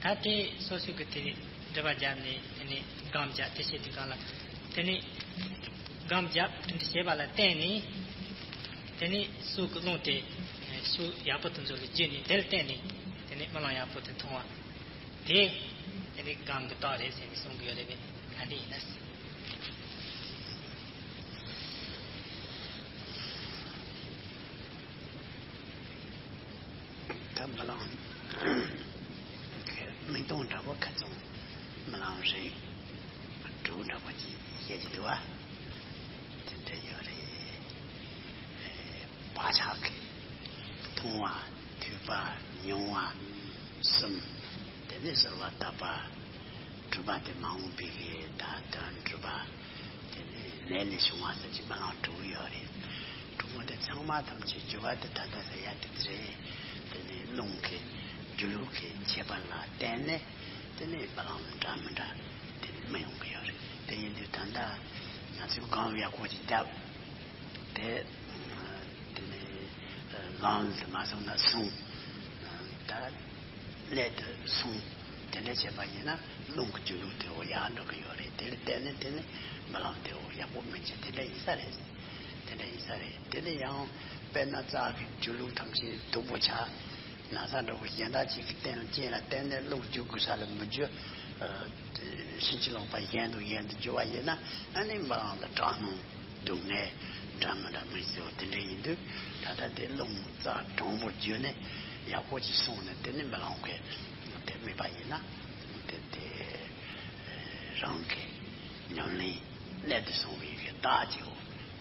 ད་དེ་སོ་སོ་གི་དེ་སྒྲུབ་པ་བརྒྱབ་ནས་དེ་ནས་སྒོམ་རྒྱག་དེ་བྱེད་དུས་སྒང་ལ་དེ་ནས་སྒོམ་རྒྱག་དེ་འདྲ་བྱེད་པ་ལ་བརྟེན་ནས་དེ་ནས་སྲོག་གི་རླུང་དེ་ཕྱོགས་ཡག་པོ་དེ་ཚོ་ལ་བརྒྱུད་ནས་དེ་ལ་བརྟེན་ནས་དེ་ནས་རྨི་ལམ་ཡག་པོ་དེ་མཐོང་བ་དེ་དེ་ནས་སྒོམ་གི་རྟགས་རེད་ཟེར་ནས་གསུང་གི་ཡོད་རེད་པས། ག་འདྲ་ཡིན་ན། རྨི་ལམ། མིག་མཐོང་འདྲ་པོ་ཁ་ཚང་རྨི་ལམ་རེད། སྒྲུང་འདྲ་པོ་ཅིག་བཤད་ཀྱི་འདུག་བ། དེ་འདྲ་ཡོད་རེད། བག་ཆགས་ཀྱི་མཐོང་བ། ཐོས་པ། མྱོང་བ་གསུམ། དེ་ནས་གསོལ་བ་བཏབ་པ། སྒྲུབ་པ་དེ་མ་འོངས་པའི་གི་ད་དོན་སྒྲུབ་པ། དེ་ནས་ལས་ལས་བྱུང་བ་ཟེར་གྱི་རྨི་ལམ་དྲུག་ཡོད་རེད། དྲུག་པོ་དེ་ཚང་མ་ཐམས་ཅད་སྦྱོར་བ་དེ་ད་ལྟ་ཟེར་ཡ་དེ་རེད། དེ་ནས་རླུང་གི་རྒྱུ་ལུགས་ཀྱི་ཁྱད་པར་ལ་བརྟེན་ནས་དེ་ནས་རྨི་ལམ་འདྲ་མི་འདྲ་དེ་ནས་རྨི་ཡོང་གི་ཡོད་རེད། དེ་ཡིན་དུས་ད་ལྟ་ང་ཚོས་སྒོམ་ཡག་པོ་ཅིག་བརྒྱབ། དེ། དེ་ནས་ལམ་དུ་མ་སོང་ན་སོང་། ད་གནད་དུ་སོང་། དེ་འདྲ་བྱས་པ་ཡིན་ན་རླུང་གི་རྒྱུ་ལུགས་དེ་འོ་ཡར་འགྲོ་གི་ཡོད་རེད། དེ་ལ་བརྟེན་ནས་དེ་ནི་རྨི་ལམ་དེ་འོ་ཡག་པོ་མིན་གྱི་དེ་འདྲ་ཡིན་ས་རེད། དེ་འདྲ་ཡིན་ས་རེད། དེ་ནས་ཡང་དཔེར་ན་རྩ་གི་རྒྱུ་ལུགས་ཐམས་ཅད་སྡུག་པོ་ཆགས། ན་ཚ་འདྲ་པོ་གཞན་དག་ཅིག་གི་རྟེན་རྐྱེན་ལ་བརྟེན་ནས་རླུང་རྒྱུ་དགོས་ས་ལ་མི་རྒྱུ། ཕྱིན་ཅི་ལོག་པ་གཞན་དང་གཞན་དུ་རྒྱུ་བ་ཡིན་ན་ཨ་ནི་རྨི་ལམ་ལ་དྲག་སྣང་སྡུག་བསྔལ་འདྲ་མི་འདྲ་མི་སྲིད་པ་དེ་འདྲ་ཡིན་དུས། ད་ལྟ་དེ་རླུང་རྩ་དྲང་པོར་བརྒྱུད་ནས་ཡག་པོ་ཅིག་སོང་ནས་དེ་ནི་རྨི་ལམ་གྱི་དེ་རྨིས་པ་ཡིན་ན་དེ་དེ་རང་གི་ཉམས་ལེན་གནད་དུ་སོང་བའི་གི་རྟགས་ཅིག་འོ་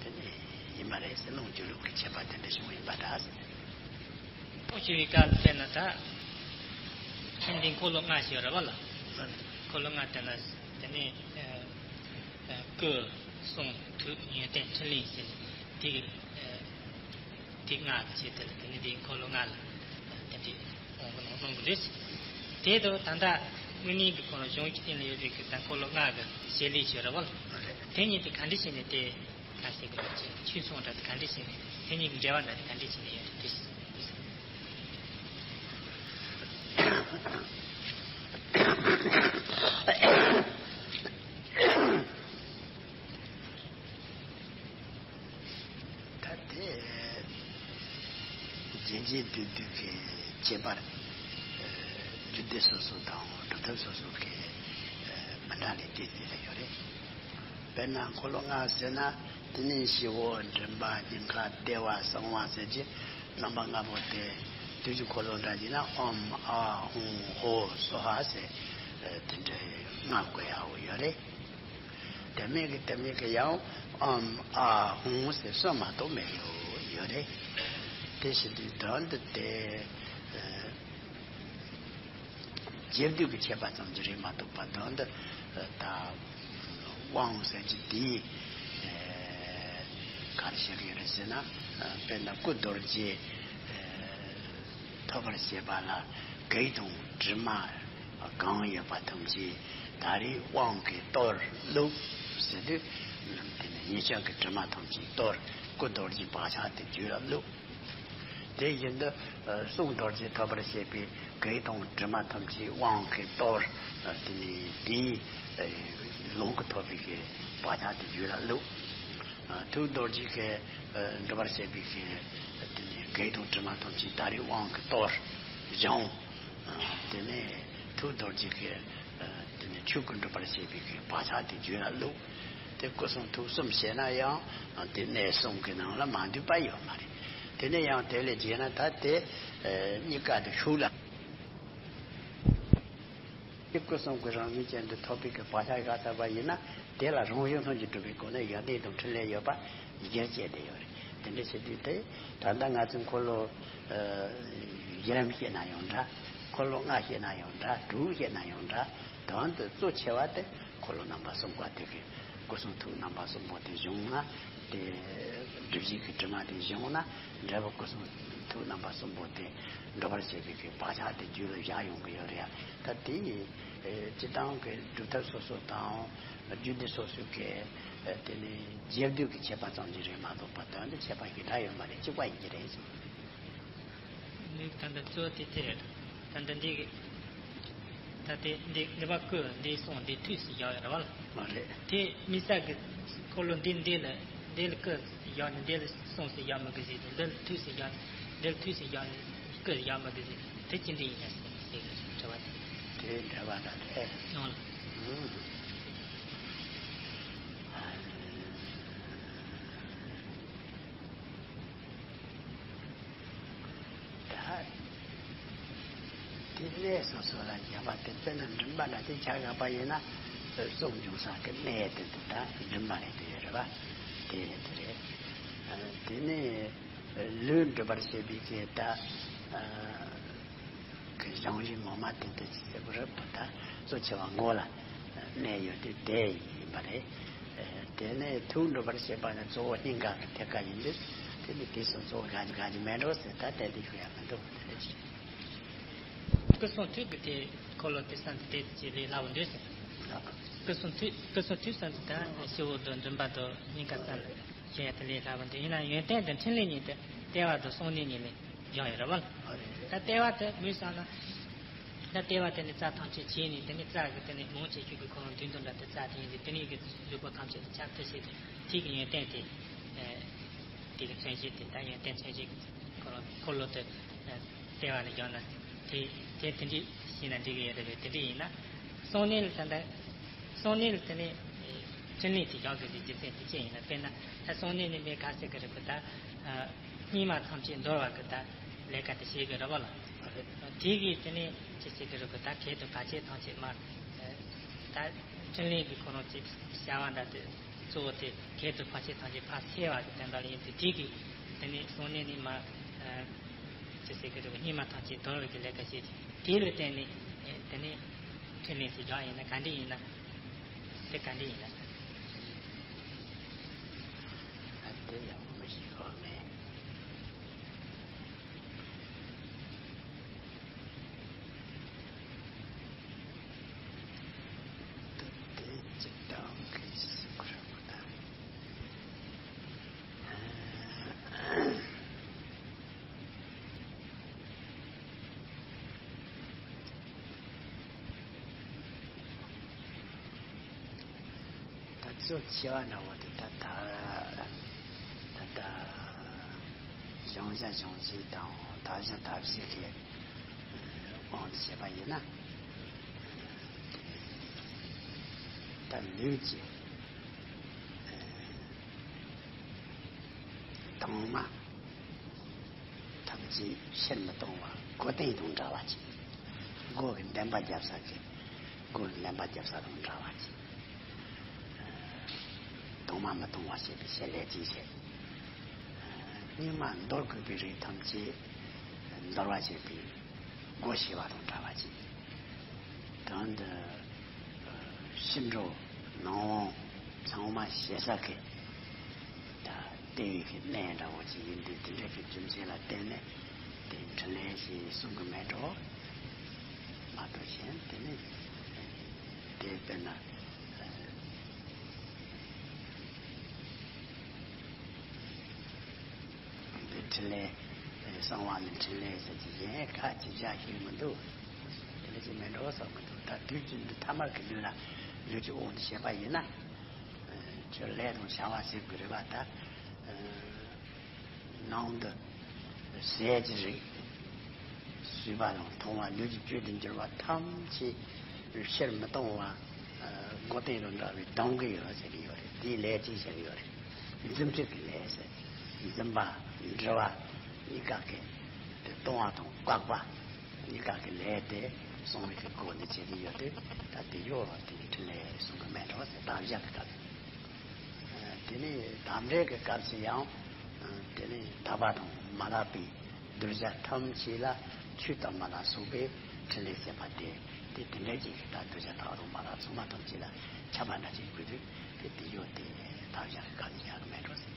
དེ་ནི་ཡིན་པ་རེད་ཟེར། རླུང་རྒྱུ་ལུགས་ཀྱི་ཁྱད་པར་དེ་འདྲ་བྱུང་ཡིན་པ་འདྲ་ཟེར། ཐུགས་ཆེ་བའི་སྐབས་དེ་ན་ད་ཁྱིམ་འདི་འཁོར་ལོ་ལྔ་ཞིག་ཡོད་རེད་བ་ལ། འཁོར་ལོ་ལྔ་དེ་ན་དེ་ནས་ཨ་ཨ་སྐུ་གསུང་ཐུགས་ཡོན་ཏན་ཕྲིན་ལས་ཟེར་དེ་གི་ཨ་དེ་ལྔ་གི་ཆེད་དུ་ལ་དེ་ནས་དེ་འཁོར་ལོ་ལྔ་ལ་དེ་འདྲའི་དབང་པོ་ནང་གནང་གི་རེད། དེ་དུ་ད་ལྟ་དངོས་གནས་ཀྱི་ཁོ་རང་གཞུང་གི་སྟེང་ལ་ཡོད་པའི་གི་ད་འཁོར་ལོ་ལྔ་གི་བྱེད་ལས་ཞིག་ཡོད་རེད་བ་ལ། དེ་གཉིས་དེ་ག་འདྲ་བྱས་ནས་དེ། ཁ་ཤས་ཀྱི་ལོ་རྒྱུས་ཆོས་ཚོགས་འདྲ་དེ་ག་འདྲ་བྱས་ནས་དེ་གཉིས་ཀྱི་འབྲེལ་བ་འདྲ་དེ་ག་འདྲ་བྱས་ནས་ཡོད་རེད་དེ། ད་དེ་རྗེས་འཇིག་རྟེན་དུས་ཀྱི་ཁྱད་པར། རྒྱུད་སྡེ་སོ་སོ་དང་སྒྲུབ་ཐབས་སོ་སོ་གི་མི་འདྲ་ལས་དེ་དེ་ལ་ཡོད་རེད། དཔེར་ན་འཁོར་ལོ་ལྔ་ཟེར་ན་དེ་ནས་ཞི་བ་མགྲིན་པ་སྙིང་ག་ལྟེ་བ་གསང་བ་ཟེར་གྱི་རྣམ་པ་ལྔ་པོ་དེ་དུས་ཀྱི་འཁོར་ལོ་འདྲ་ཡིན་ན་ཨོཾ་ཨཱཿཧཱུྃ་ཧོཿ་སྭཱ་ཧཱ་ཟེར་དེ་འདྲའི་ལྔ་བགོ་ཡག་ཡོད་རེད། དེ་མིན་གྱི་དེ་མིན་གྱི་ཡང་ཨོཾ་ཨཱཿཧཱུྃ་ཟེར་གསུམ་མ་གཏོགས་མེད་ཡོད་ཡོད་རེད། དེ་བཞིན་དུ་དོན་དུ་དེ། རྗེས་ཟློས་ཀྱི་ཁྱད་པར་ཙམ་གྱིས་རེད་མ་གཏོགས་པ་དོན་དུ་ད་དབང་ཟེར་གྱི་དེའི་ག་རེ་བཤད་ཀྱི་ཡོད་རེད་ཟེར་ན། དཔེར་ན་སྐུ་རྡོ་རྗེ་ཐོབ་པར་བྱེད་པ་ལ་བགེགས་དང་དྲི་མ་གང་ཡོད་པ་ཐམས་ཅད་ད་རེས་དབང་གིས་གཏོར་བླུགས་ཟེར་དུས། དེ་ནས་ཡེ་ཤེས་ཀྱི་དྲི་མ་ཐམས་ཅད་གཏོར། སྐུ་རྡོ་རྗེའི་བག་ཆགས་དེ་རྒྱུད་ལ་བླུགས། དེ་བཞིན་དུ་གསུང་རྡོ་རྗེ་ཐོབ་པར་བྱེད་པའི་བགེགས་དང་དྲི་མ་ཐམས་ཅད་དབང་གིས་གཏོར། དེ་ནས་དེའི་ལོངས་སྐུ་ཐོབ་པའི་གི་བག་ཆགས་དེ་རྒྱུད་ལ་བླུགས། ཐུགས་རྡོ་རྗེ་གིས་སྒྲུབ་པར་བྱེད་པའི་གི་དེ་ནས་བགེགས་དང་དྲི་མ་ཐམས་ཅད་ད་རེས་དབང་གིས་གཏོར་སྦྱངས། དེ་ནས་ཐུགས་རྡོ་རྗེ་གིས་དེ་ནས་ཆོས་སྐུ་འགྲུབ་པར་བྱེད་པའི་གི་བག་ཆགས་དེ་རྒྱུད་ལ་བླུགས། དེ་སྐུ་གསུང་ཐུགས་གསུམ་བྱས་ན་ཡང་དེ་གནས་གསུམ་གྱི་ནང་ལ་མ་འདུས་པ་ཡོད་མ་རེད། དེ་ནས་ཡང་དེ་ལས་རྗེས་ན་ད་དེ་གཉིས་ཀ་དེ་ཤུགས་ལ། དེ་སྐུ་གསུམ་གྱི་རང་བཞིན་ཅན་དུ་ཐོབ་པའི་གི་བག་ཆགས་བཞག་ཚར་བ་ཡིན་ན་དེ་ལ་རང་བཞིན་ཐམས་ཅད་གྲུབ་པའི་སྒོ་ནས་ཡོན་ཏན་དང་ཕྲིན་ལས་ཡོད་པ་གཞིར་བཅས་ཏེ་ཡོད་རེད། དེ་འདྲ་བྱེད་དུས་དེ་ད་ལྟ་ང་ཚོའི་འཁོར་ལོ་བཞི་ལམ་བཤད་ན་ཡང་འདྲ། འཁོར་ལོ་ལྔ་བཤད་ན་ཡང་འདྲ། དྲུག་བཤད་ན་ཡང་འདྲ། དོན་དུ་གཙོ་ཆེ་བ་དེ་འཁོར་ལོ་རྣམ་པ་གསུམ་པོ་དེ་གི་སྐུ་གསུང་ཐུགས་རྣམ་པ་གསུམ་པོ་དེ་བྱུང་ན། དེ་སྒྲིབ་བྱེད་ཀྱི་དྲི་མ་དེ་བྱུང་ན་འབྲས་བུ་སྐུ་གསུང་ཐུགས་རྣམ་པ་གསུམ་པོ་དེ་འགྲུབ་པར་བྱེད་པའི་གི་བག་ཆགས་དེ་རྒྱུད་ལ་བཞག་ཡོང་གི་ཡོད་རེད་ཡ། ད་དེ་ཡི་སྤྱི་བཏང་གི་སྒྲུབ་ཐབས་སོ་སོ་དང་རྒྱུད་སྡེ་སོ་སོའི་གི་དེ་ནི་རྗེས་ཟློས་ཀྱི་ཁྱད་པར་ཙམ་ཞིག་རེད་མ་གཏོགས་པ་དོན་དུ་ཁྱད་པར་ཞེ་དྲག་ཡོད་མ་རེད། གཅིག་པ་ཡིན་གྱི་རེད་གསུངས། ལུགས་ད་ལྟ་གཙོ་བོ་དེ་དེ་རེད། ད་ལྟ་འདི་གི་ད་ལྟའི་འདི་འདི་པ་སྐུ་འདི་གསུང་འདི་ཐུགས་སུ་བཞག་ཡོད་རེད་བ་ལ། མ་རེད། དེ་དམིགས་བསལ་གྱི་འཁོར་ལོ་འདི་འདི་ལ་འདི་ལ་སྐུ་བཞག་ནས་འདི་ལ་གསུང་སུ་བཞག་མི་དགོས་ཟེར་དང་འདི་ལ་ཐུགས་སུ་བཞག་ནས་འདི་ལ་ཐུགས་སུ་བཞག་ནས་སྐུ་བཞག་མི་དགོས་ཟེར་དང་དེ་ཅི་འདྲ་ཡིན་ན་ཟེར་ཟེར་གི་དྲི་བ་དེ། དེ་འདྲ་བ་འདྲ་རེད། ཡོང་ལ། ཨུམ། ད། གནས་སོ་སོ་ལ་བཞག་པ་དེ་དཔེར་ན་མགྲིན་པ་ལ་དེ་ཆ་བཞག་པ་ཡིན་ན། རྩོམ་འབྱུང་ས་གི་གནས་དེ་དེ་ད་མགྲིན་པ་རེད་དེ་རེད་པ། དེ་རེད་དེ་རེད། དེ་ནས་ལུས་འགྲུབ་པར་བྱེད་པའི་གི་ད་གི་གཞུང་བཞི་ངོ་མ་དེ་དེ་ཅི་ཟེར་དགོས་རེད་པ། ད་གཙོ་ཆེ་བ་མགོ་ལ་གནས་ཡོད་དེ་དེ་ཡིན་པ་རེད། དེ་ནས་ཐུགས་འགྲུབ་པར་བྱེད་པ་ནི་གཙོ་བོ་སྙིང་ག་གི་ཐད་ཀ་ཡིན་དུས། དེ་ནི་དེ་སོགས་གཙོ་བོ་ག་གི་ག་གི་མེད་འགྲོ་ཟེར། ད་དེ་དེ་ཞུ་ཡ་མི་འདུག་དེ་རེད། སྐུ་གསུང་ཐུགས་ཀྱི་དེ་འཁོར་ལོ་དེ་གསུམ་དེ་དེ་ཅིག་ལས་སླ་བོ་འདུག་ཟེར། སྐུ་གསུང་ཐུགས་སྐུ་གསུང་ཐུགས་གསུམ་དེ་ད་ཕྱི་དབུགས་དང་མགྲིན་པ་དང་སྙིང་ག་གསུམ་ལ་བཤད་ཡ་དེ་ལས་སླ་བོ་འདུག་ཡིན་ན་ཡོན་ཏན་དང་འཕྲིན་ལས་གཉིས་དེ་ལྟེ་བ་དང་གསུང་གནས་གཉིས་ལས་བྱུང་ཡོད་རེད་པ། ད་ལྟེ་བ་དེ་དངོས་བསམ་ན། ད་ལྟེ་བ་དེ་ནི་རྩ་ཐམས་ཅད་བྱས་ནས་དེ་ནི་རྩ་གི་དེ་ནི་མང་ཆེ་ཤོས་ཀྱི་ཁོ་རང་མདུན་དུ་འདྲ་དེ་རྩ་དེ་ཡིན་ཏེ། དེ་ནི་གི་གཟུགས་པོ་ཐམས་ཅད་དེ་ཁྱབ་བསྒྲགས་བྱས་ཏེ། དེ་གི་ཡོན་ཏན་དེ། དེ་གི་མཚོན་བྱེད་དེ་ད་ཡོན་ཏན་མཚོན་བྱེད་ཀྱི་འཁོར་ལོ་དེ་ལྟེ་བ་ལ་བཞག་ན། དེ་དེ་དེ་འདྲ་ཤེས་ན་འགྲིག་གི་ཡོད་རེད་པས། དེ་འདྲ་ཡིན་ན་གསུང་གནས་ལ་ད་ལྟ་གསུང་གནས་ལ་དེ་ནས་འཕྲིན་ལས་དེ་སྦྱོང་དགོས་པའི་རྒྱུ་མཚན་དེ་ཅི་ཡིན་ན། དཔེར་ན་ད་གསུང་གནས་ནི་མི་ག་ཟེར་གི་རེད་པ། ད་སྙིགས་མ་ཐམས་ཅད་འདོར་བ་གི་ད་ལས་ཀ་དེ་བྱེད་དགོས་རེད་པ་ལ། དེ་གི་དེ་ནས་ཅི་ཟེར་གི་རེད་པ། ད་གལ་དུ་བར་ཆད་ཐམས་ཅད་མ། ད་འཕྲིན་ལས་ཀྱི་ཁོ་རང་ཅིག་བྱ་བ་འདྲ་དེ་གཙོ་བོ་དེ་གལ་དུ་བར་ཆད་ཐམས་ཅད་ཕར་སེལ་བ་གི་དོན་དག་ལ་ཡིན་ཏེ། དེ་གི་དེ་ནས་གསུང་གནས་ནི་མ། ཅི་ཟེར་གི་རེད་པ། སྙིགས་མ་ཐམས་ཅད་འདོར་བའི་གི་ལས་ཀ་བྱེད་དེ། དེ་ལ་བརྟེན་ནས་དེ་ནས་འཕྲིན་ལས་ཅིག་སྦྱོང་ཡིན་ན་ག་འདྲ་ཡིན་ན། དེ་ག་འདྲ་ཡིན་ན། ཨ་དེ་ཡག་པོ་ཞིག་གོ་མེད། དེ་ཅི་ལྟ་བུ་གི་སུ་ཁུ་ར་བུ་དང་། ད་གཙོ་ཆེ་བ་འདྲ་བོ་དེ་ད་ད་ད་ད་གཞུང་བཞི་གཞུང་བཞི་དང་དག་བཞི་དག་བཞི་གི་དབང་དུ་བྱས་པ་ཡིན་ན། ད་ལུས་ཀྱི་དྭངས་མ་ཐམས་ཅད་ཕྱིར་མི་གཏོང་བ་སྒོ་གཏན་དང་འདྲ་བ་ཅིག་སྒོ་གི་འདམ་པ་བརྒྱབ་ས་གི་སྒོ་གི་འདམ་པ་བརྒྱབ་ས་དང་འདྲ་བ་ཅིག་དྭངས་མ་མི་གཏོང་བ་བྱེད་པའི་ཕྱིར་ལས་ཅི་བྱེད། སྙིགས་མ་འདོར་དགོས་པའི་རིགས་ཐམས་ཅད་འདོར་བ་བྱེད་པའི་སྒོ་ཕྱེ་བ་དང་འདྲ་བ་ཅིག་དོན་དུ་ཕྱི་འགྲོ་ནང་འོང་ཚང་མ་ཤེས་ས་གི་ད་ལྟེ་བའི་གི་གནས་འདྲ་བོ་ཅིག་ཡིན་དུས། དེ་འདྲ་གི་རྒྱུ་མཚན་ལ་བརྟེན་ནས་དེ་འཕྲིན་ལས་ཞེས་གསུང་གི་མེད་འགྲོ། མ་གཏོགས་གཞན་དེ་ནི་དེ་དཔེར་ན། འདི་འཕྲིན་ལས། གསང་བ་ནི་འཕྲིན་ལས་ཟེར་གྱི་གཞན་ཁ་ཅིག་བཞག་ཤེས་མི་འདུག་དེ་ལ་ཅིག་མེད་འགྲོ་བསམ་གི་འདུག་ད་དུས་རྒྱུན་དུ་ཐ་མལ་གྱི་ལུས་ལ་ལུས་ཀྱི་དབང་དུ་བྱས་པ་ཡིན་ན། ཁྱོད་ལས་དང་བྱ་བ་ཟེར་དགོས་རེད་པ། ད་ནང་དུ་ཟས་ཀྱི་རིགས། ཟོས་པ་དང་འཐུང་བ་ལུས་ཀྱི་བཅུད་དུ་གྱུར་པ་ཐམས་ཅད་ཕྱིར་མི་གཏོང་བ། སྒོ་གཏན་དང་འདྲ་བའི་གདུང་གི་ཡོད་ཟེར་གྱི་ཡོད་རེད། དེའི་ལས་ཅི་བྱེད་ཀྱི་ཡོད་རེད། འཛིན་སྤྲོད་ཀྱི་ལས་ཟེར། འཛིན་པ་འདྲི་བ་གཉིས་ཀ་གི་དེ་གཏོང་བ་དང་བཀག་པ་གཉིས་ཀ་གི་ལས་དེ་གསང་བའི་གི་སྒོ་ནས་བྱེད་ཀྱི་ཡོད་དུས། ད་དེ་ཡོད་པ་དེ་འཕྲིན་ལས་གསུང་གི་མེད་འགྲོ་ཟེར། དག་བཞག་གི་སྐབས། དེ་ནས་དམ་རེ་གི་སྐབས་སུ་ཡང་། དེ་ནས་དག་པ་དང་མ་དག་པའི་གདུལ་བྱ་ཐམས་ཅད་ལ་ཆོས་དང་མ་ལ་སོགས་པའི་འཕྲིན་ལས་བྱེད་པ་དེ། དེ་དེ་འདྲ་ཅིག་གི་ད་གདུལ་བྱ་དག་དང་མ་དག་ཚང་མ་ཐམས་ཅད་ལ་ཁྱབ་པ་འདྲ་ཅིག་དགོས་དུས། དེ་དེ་ཡོད་དེ་དག་བཞག་གི་སྐབས་སུ་ཡང་མེད་འགྲོ་ཟེར།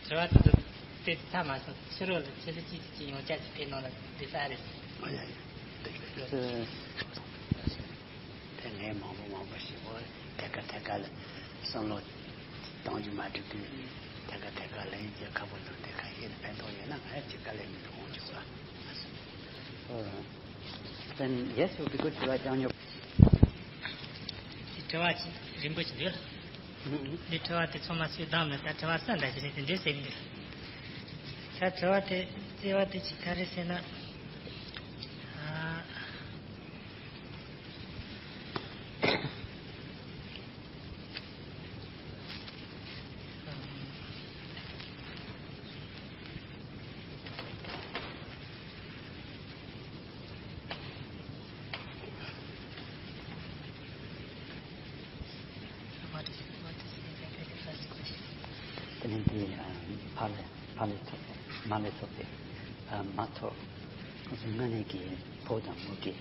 དྲི་བ་དེ་ཚོ་དེ་ཚོ་ཚར་མ་སོང་། ཕྱི་རོལ་ལ་ཆེད་ལས་ཅིག་ཅིག་ཡོང་ཆ་ཅིག་ཕེབས་གནང་ལ་འདི་ས་རེད། ཨ་ཡ་ཡ། འདི་ཡོད་རེད། དེ་ངས་མང་པོ་མང་པོ་ཞིག་གོ། ཐད་ཀར་ཐད་ཀར་ལ་བསམ་བློ་གཏོང་རྒྱུ་མ་འགྲིག་དུས། ཐད་ཀར་ཐད་ཀར་ལ་ཡིན་གྱི་ཁ་པོ་འདུག་དེ་ཁ་ཤས་ལ་ཕན་ཐོགས་ཡོད་ན་ང་ཡང་ཅིག་དཀའ་ལས་མི་འདུག་འོང་ཆོག་ཨ། Then yes, it would be good to write down your དྲི་བ་ཅིག་རིང་པོ་ཞིག་འདུག་འདི་དྲི་བ་དེ་ཚང་མ་སུས་བདམས་ནས་ད་དྲི་བ་གསར་འདྲ་ཞིག་རེད་དེ་འདྲས་ཟེར་གི་འདུག་ད་དྲི་བ་དེ་རྩ་བ་དེ་ཅིག་ག་རེ་ཟེར་ན། ཨ། མ་ལས་ཐོབ་པའི་མ་ལས་ཐོབ་པའི་ཨ་མ་ཐོབ། ཁོ་ཚོ་དངོས་གནས་ཀྱི་ཕོ་དང་མོ་གི་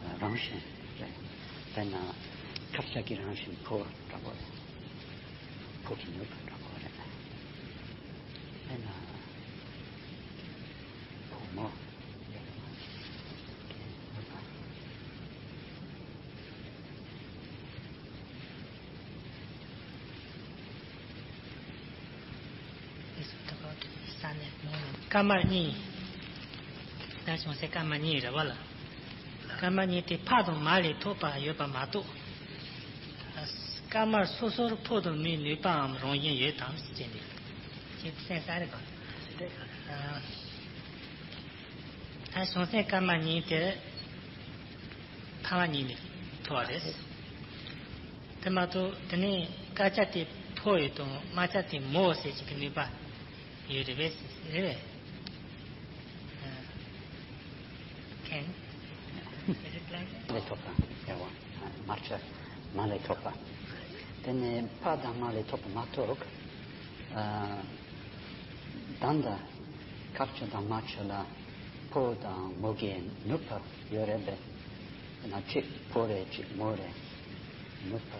ཨ་རང་བཞིན་རེད། དཔེར་ན་དཀར་ཆག་གི་རང་བཞིན་ཕོ་འདྲ་པོ་རེད། ཕོ་གི་ནུས་པ་འདྲ་པོ་རེད། དཔེར་ན་བུ་མོ། སྐར་མ་གཉིས། ད་བྱུང་སའི་སྐར་མ་གཉིས་རེད་པ་ལ། སྐར་མ་གཉིས་དེ་ཕ་དང་མ་ལས་ཐོབ་པ་ཡོད་པ་མ་གཏོགས། སྐར་མ་སོ་སོར་ཕོ་དང་མོའི་ནུས་པའམ་རང་བཞིན་ཡོད་དམ་ཟེར་ནས། ཅེས་གསན་ས་རེད་པ། ད་བྱུང་སའི་སྐར་མ་གཉིས་དེ་ཕ་མ་གཉིས་ནས་ཐོབ་པ་རེད། དེ་མ་གཏོགས་དེ་ནས་དཀར་ཆག་དེ་ཕོ་ཡོད་དང་དམར་ཆག་དེ་མོ་ཟེར་ཅིག་གི་ནུས་པ་ཡོད་རེད་པས། རེད་པས། མཁན། ལས་ཐོབ་པ། དམར་ཆག་མ་ལས་ཐོབ་པ། དེ་ནས་ཕ་དང་མ་ལས་ཐོབ་པ་མ་གཏོགས། ཨ། ད་ལྟ་དཀར་ཆག་དང་དམར་ཆག་ལ་ཕོ་དང་མོ་གི་ནུས་པ་ཡོད་རེད་པས། ན་གཅིག་ཕོ་རེད་གཅིག་མོ་རེད། ནུས་པ་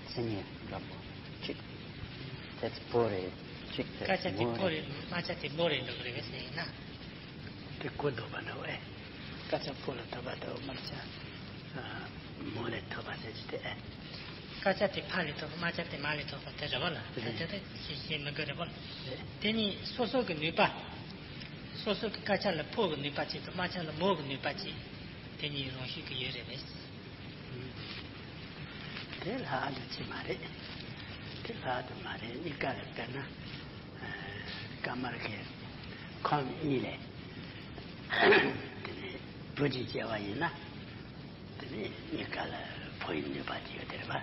མཚན་ཉིད་འདྲ་པོ་གཅིག་དེ་ཕོ་རེད་གཅིག་དེ་དཀར་ཆག་དེ་མོ་ཕོ་རེད། རེད། དམར་ཆག་དེ་མོ་རེད་འགྲོ་གི་རེད་པས་ཟེར་ཡིན་ན། དེ་གོ་ལྡོག་པ་འདྲ་བོ་ཨེ། དཀར་ཆག་ཕོ་ལ་ཐོབ་པ་དང་དམར་ཆག་མོ་ལ་ཐོབ་པ་ཟེར་གྱི་དེ་ཨེ། དཀར་ཆག་དེ་ཕ་ལས་ཐོབ་པ་དམར་ཆག་དེ་མ་ལས་ཐོབ་པ་དེ་རེད་པ་ལ། རེད། དེ་དེ་ཤེས་ཤེས་མི་དགོས་རེད་པ་ལ། རེད། དེ་ནི་སོ་སོ་གི་ནུས་པ། སོ་སོ་གི་དཀར་ཆག་ལ་ཕོ་གི་ནུས་པ་གཅིག་དང་དམར་ཆག་ལ་མོ་གི་ནུས་པ་གཅིག་དེ་གཉིས་རང་ཤུགས་ཀྱིས་ཡོད་རེད་པས། དེ་ལྷག་ཏུ་ཅི་མ་རེད། དེ་ལྷག་ཏུ་མ་རེད། གཉིས་ཀ་ལ་དཔེར་ན། སྐར་མར་གྱི་ཁམས་གཉིས་ལས། དེ་ནས་བུ་གཅིག་སྐྱེ་བ་ཡིན་ན། དེ་ནས་གཉིས་ཀ་ལ་ཕོ་ཡི་ནུས་པ་དེ་ཡོད་དེ་རེད་པ།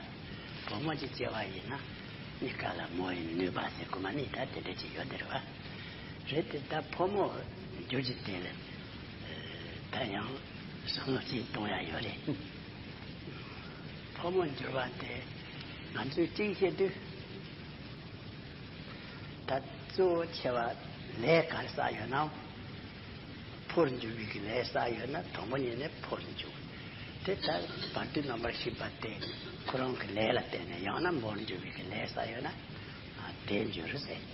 བུ་མོ་གཅིག་སྐྱེ་བ་ཡིན་ན། གཉིས་ཀ་ལ་མོ་ཡི་ནུས་པ་ཟེར་དགོས་མ་ནི་ད་དེ་འདྲ་ཅིག་ཡོད་དེ་རེད་པ། རེད་དེ་ད་ཕོ་མོ་འགྱུར་གྱི་དེ་ལ། ད་ཡང་བསམ་བློ་ཅིག་གཏོང་ཡ་ཡོད་རེད། ཕོ་མོ་འགྱུར་བ་དེ་ང་ཚོས་གཅིག་བཤད་དུས། ད་གཙོ་བོ་ཆེ་བ་ལས་ག་རེ་བསགས་ཡོད་ན། ཕོར་འགྱུར་བའི་གི་ལས་བསགས་ཡོད་ན་དང་པོ་ཉིད་ནས་ཕོར་འགྱུར། དེ་ལྟར་བར་དོའི་རྣམ་པར་ཤེས་པ་དེ་ཁོ་རང་གི་ལས་ལ་བརྟེན་ནས་ཡང་ན་མོར་འགྱུར་བའི་གི་ལས་བསགས་ཡོད་ན་དེ་འགྱུར་ཟེར།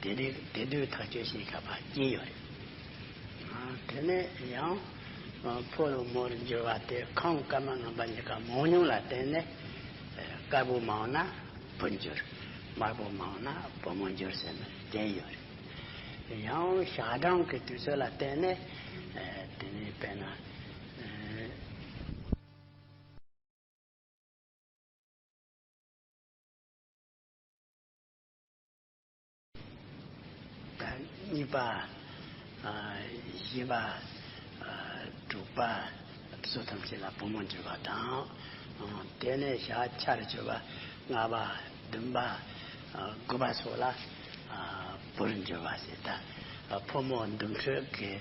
དེ་དུས་དེ་དུས་ཐག་གཅོད་བྱེད་ཁ་པ་སྐྱེས་ཡོད་རེད། དེ་ནས་ཡང་ཕོ་རུ་མོར་འགྱུར་བ་དེ་ཁམས་སྐར་མ་རྣམ་པ་གཉིས་ཀ་མང་ཉུང་ལ་བརྟེན་ནས་དཀར་པོ་མང་ན་བུ་འགྱུར། དམར་པོ་མང་ན་བུ་མོ་འགྱུར་ཟེར་ནས་བསྟན་ཡོད་རེད། ཡང་ཞག་གྲངས་ཀྱི་དུས་ཚོད་ལ་བརྟེན་ནས་དེ་ནས་དཔེར་ན། ད་གཉིས་པ། ཨ། བཞི་པ། ཨ། དྲུག་པ། སོ་ཐམས་ཅད་ལ་བུ་མོ་འགྱུར་བ་དང་། ཨ། དེ་ནས་ཞག་ཆར་གྱུར་པ་ལྔ་པ། བདུན་པ། ཨ། དགུ་པ་སོགས་ལ། ཨ། བུར་འགྱུར་བ་ཟེར། ད་ཕོ་མོ་འདུམ་འགྲིག་གི་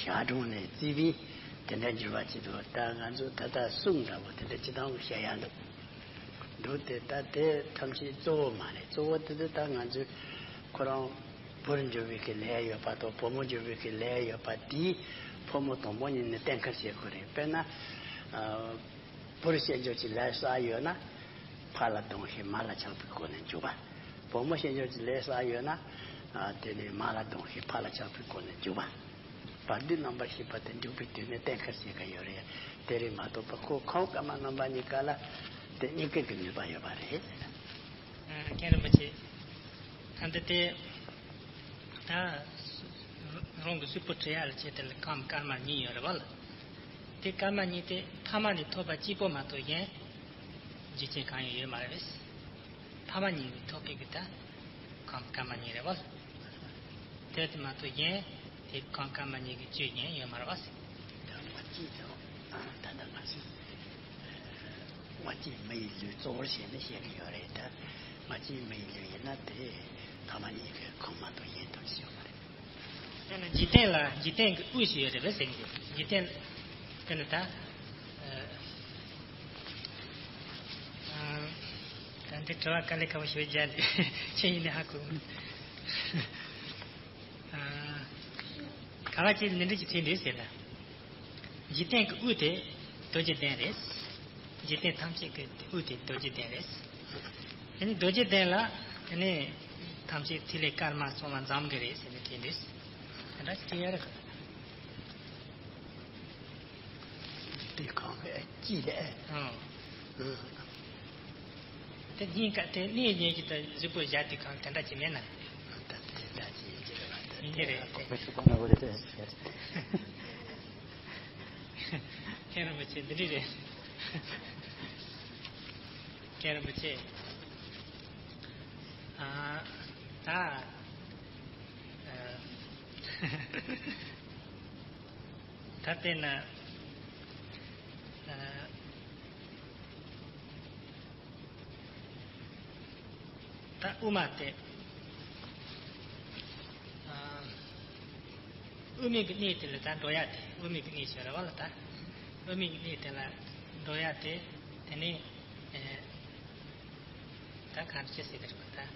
ཞག་གྲངས་ནས་བརྩིས་པས་དེ་འདྲ་འགྱུར་བ་ཅིག་འདུག་ད་ང་ཚོ་ད་ལྟ་གསུང་འདྲ་པོ་དེ་འདྲ་ཅི་ཐང་བཤད་ཡ་འདུག་འདུག་སྟེ། ད་དེ་ཐམས་ཅད་གཙོ་བོ་མ་རེད། གཙོ་བོ་དེ་ཚོ་ད་ང་ཚོས་ཁོ་རང་བུར་འགྱུར་བའི་གི་ལས་ཡོད་པ་དང་བུ་མོ་འགྱུར་བའི་གི་ལས་ཡོད་པ་དེས་ཕོ་མོ་དང་པོ་ཉིད་ནས་གཏན་འཁེལ་བྱེད་དགོས་རེད། དཔེར་ན། ཨ། བུར་བྱེད་འགྱུར་གྱི་ལས་བསགས་ཡོད་ན། ཕ་ལ་ལྡོག་ཤིང་མ་ལ་ཆགས་པའི་སྒོ་ནས་འཇུག་པ། བུ་མོ་བྱེད་འགྱུར་གྱི་ལས་བསགས་ཡོད་ན། ཨ། དེ་ནས་མ་ལ་ལྡོག་ཤིང་ཕ་ལ་ཆགས་པའི་སྒོ་ནས་འཇུག་པ། བར་དོའི་རྣམ་པར་ཤེས་པ་དེ་འཇུག་པའི་དུས་ནས་གཏན་འཁེལ་བྱེད་ཀ་ཡོད་རེད། དེ་རེད་མ་གཏོགས་པ་ཁོ་ཁམས་སྐར་མ་རྣམ་པ་གཉིས་ཀ་ལ་དེ་གཉིས་ཀ་གི་ནུས་པ་ཡོད་པ་རེད། ཨ། མཁན་རིན་པོ་ཆེ། ད་འདི་དེ་ད་རང་གི་གཟུགས་པོ་བྲི་ཡ་ལ་བྱེད་དེ་ལ་ཁམས་སྐར་མ་གཉིས་ཡོད་རེད་པ་ལ། དེ་སྐར་མ་གཉིས་དེ་ཕ་མ་ནས་ཐོབ་པ་གཅིག་པོ་མ་གཏོགས་གཞན་རྒྱུ་རྐྱེན་གང་ཡང་ཡོད་མ་རེད་པས། ཕ་མ་གཉིས་ནས་ཐོབ་པའི་གི་ད་ཁམས་སྐར་མ་གཉིས་རེད་པ་ལ། དེ་དེ་མ་གཏོགས་གཞན་དེ་ཁམས་སྐར་མ་གཉིས་ཀྱི་བཅུད་གཞན་ཡོད་མ་རེད་པ། ད་མ་གཅིག་དང་ད་ལྟ་ང་ཚོས་མ་གཅིག་མི་ཡི་ལུས་གཙོ་བོར་བྱས་ནས་བཤད་ཀྱི་ཡོད་རེད། ད་མ་གཅིག་མི་ཡི་ལུས་ཡིན་ན་དེ་ཕ་མ་གཉིས་ཀྱི་ཁམས་མ་གཏོགས་གཞན་དོན་ཞིག་ཡོད་མ་རེད། ཡང་ན་འཇིག་རྟེན་ལ་འཇིག་རྟེན་གྱི་དབུས་སུ་ཡོད་རེད་པས་ཟེར་གྱི་འདུག་འཇིག་རྟེན་དེ་ནི་ད། ཨ། ད་འདི་དྲི་བ་དཀའ་ལས་ཁག་པོ་ཞིག་རྒྱག་འདུག་ཆེ་ཡིན་ནི་ཧ་གོ། ག་བ་ཅིག་འདི་འདྲ་ཅིག་ཐོན་འདུག་ཟེར་ན། འཇིག་རྟེན་གྱི་དབུ་དེ་རྡོ་རྗེ་གདན་རེད། འཇིག་རྟེན་ཐམས་ཅད་ཀྱི་དབུ་དེ་རྡོ་རྗེ་གདན་རེད། དེ་ནི་རྡོ་རྗེ་གདན་ལ་དེ་ནི་ཐམས་ཅད་ཐིག་ལེ་དཀར་དམར་སོགས་ལ་འཛོམས་ཀྱི་རེད་ཟེར་ནས་ཐོན་འདུག་དེ་འདྲ་ཅིག་ཐོན་ཡོད་རེད། དེ་གང་གི་ཅི་རེད། ཨང་། ཨང་། དེ་སྙིང་ག་དེ་གནས་ཉིད་ཀྱི་ད་གཟུགས་པོ་བཞག་དུས་གང་དེ་འདྲ་ཅིག་མེད་ན། ད་དེ་འདྲ་ཅིག་ཡིན་གྱི་རེད་པ། ད་ཡིན་གྱི་རེད། ཁོ་ཁོ་ཤི་ཁོ་ན་བོ་རེད། མཁན་རིན་པོ་ཆེ་འདི་འདྲ་རེད། མཁན་རིན་པོ་ཆེ། ཨ། ད། ཨ། ད་དཔེར་ན། ཨ། ད་དབུ་མ་སྟེ། ཨ། དབུ་མའི་གི་གནས་དེ་ལ་ད་འགྲོ་ཡ་དེ། དབུ་མའི་གི་གནས་ཤོད་ར་བ་ལ་ད། དབུ་མའི་གི་གནས་དེ་ལ་འགྲོ་ཡ་དེ། དེ་ནས། ཨ། ད་གང་ཅི་ཟེར་གི་རེད་པ་ད། ཨ། ཨ།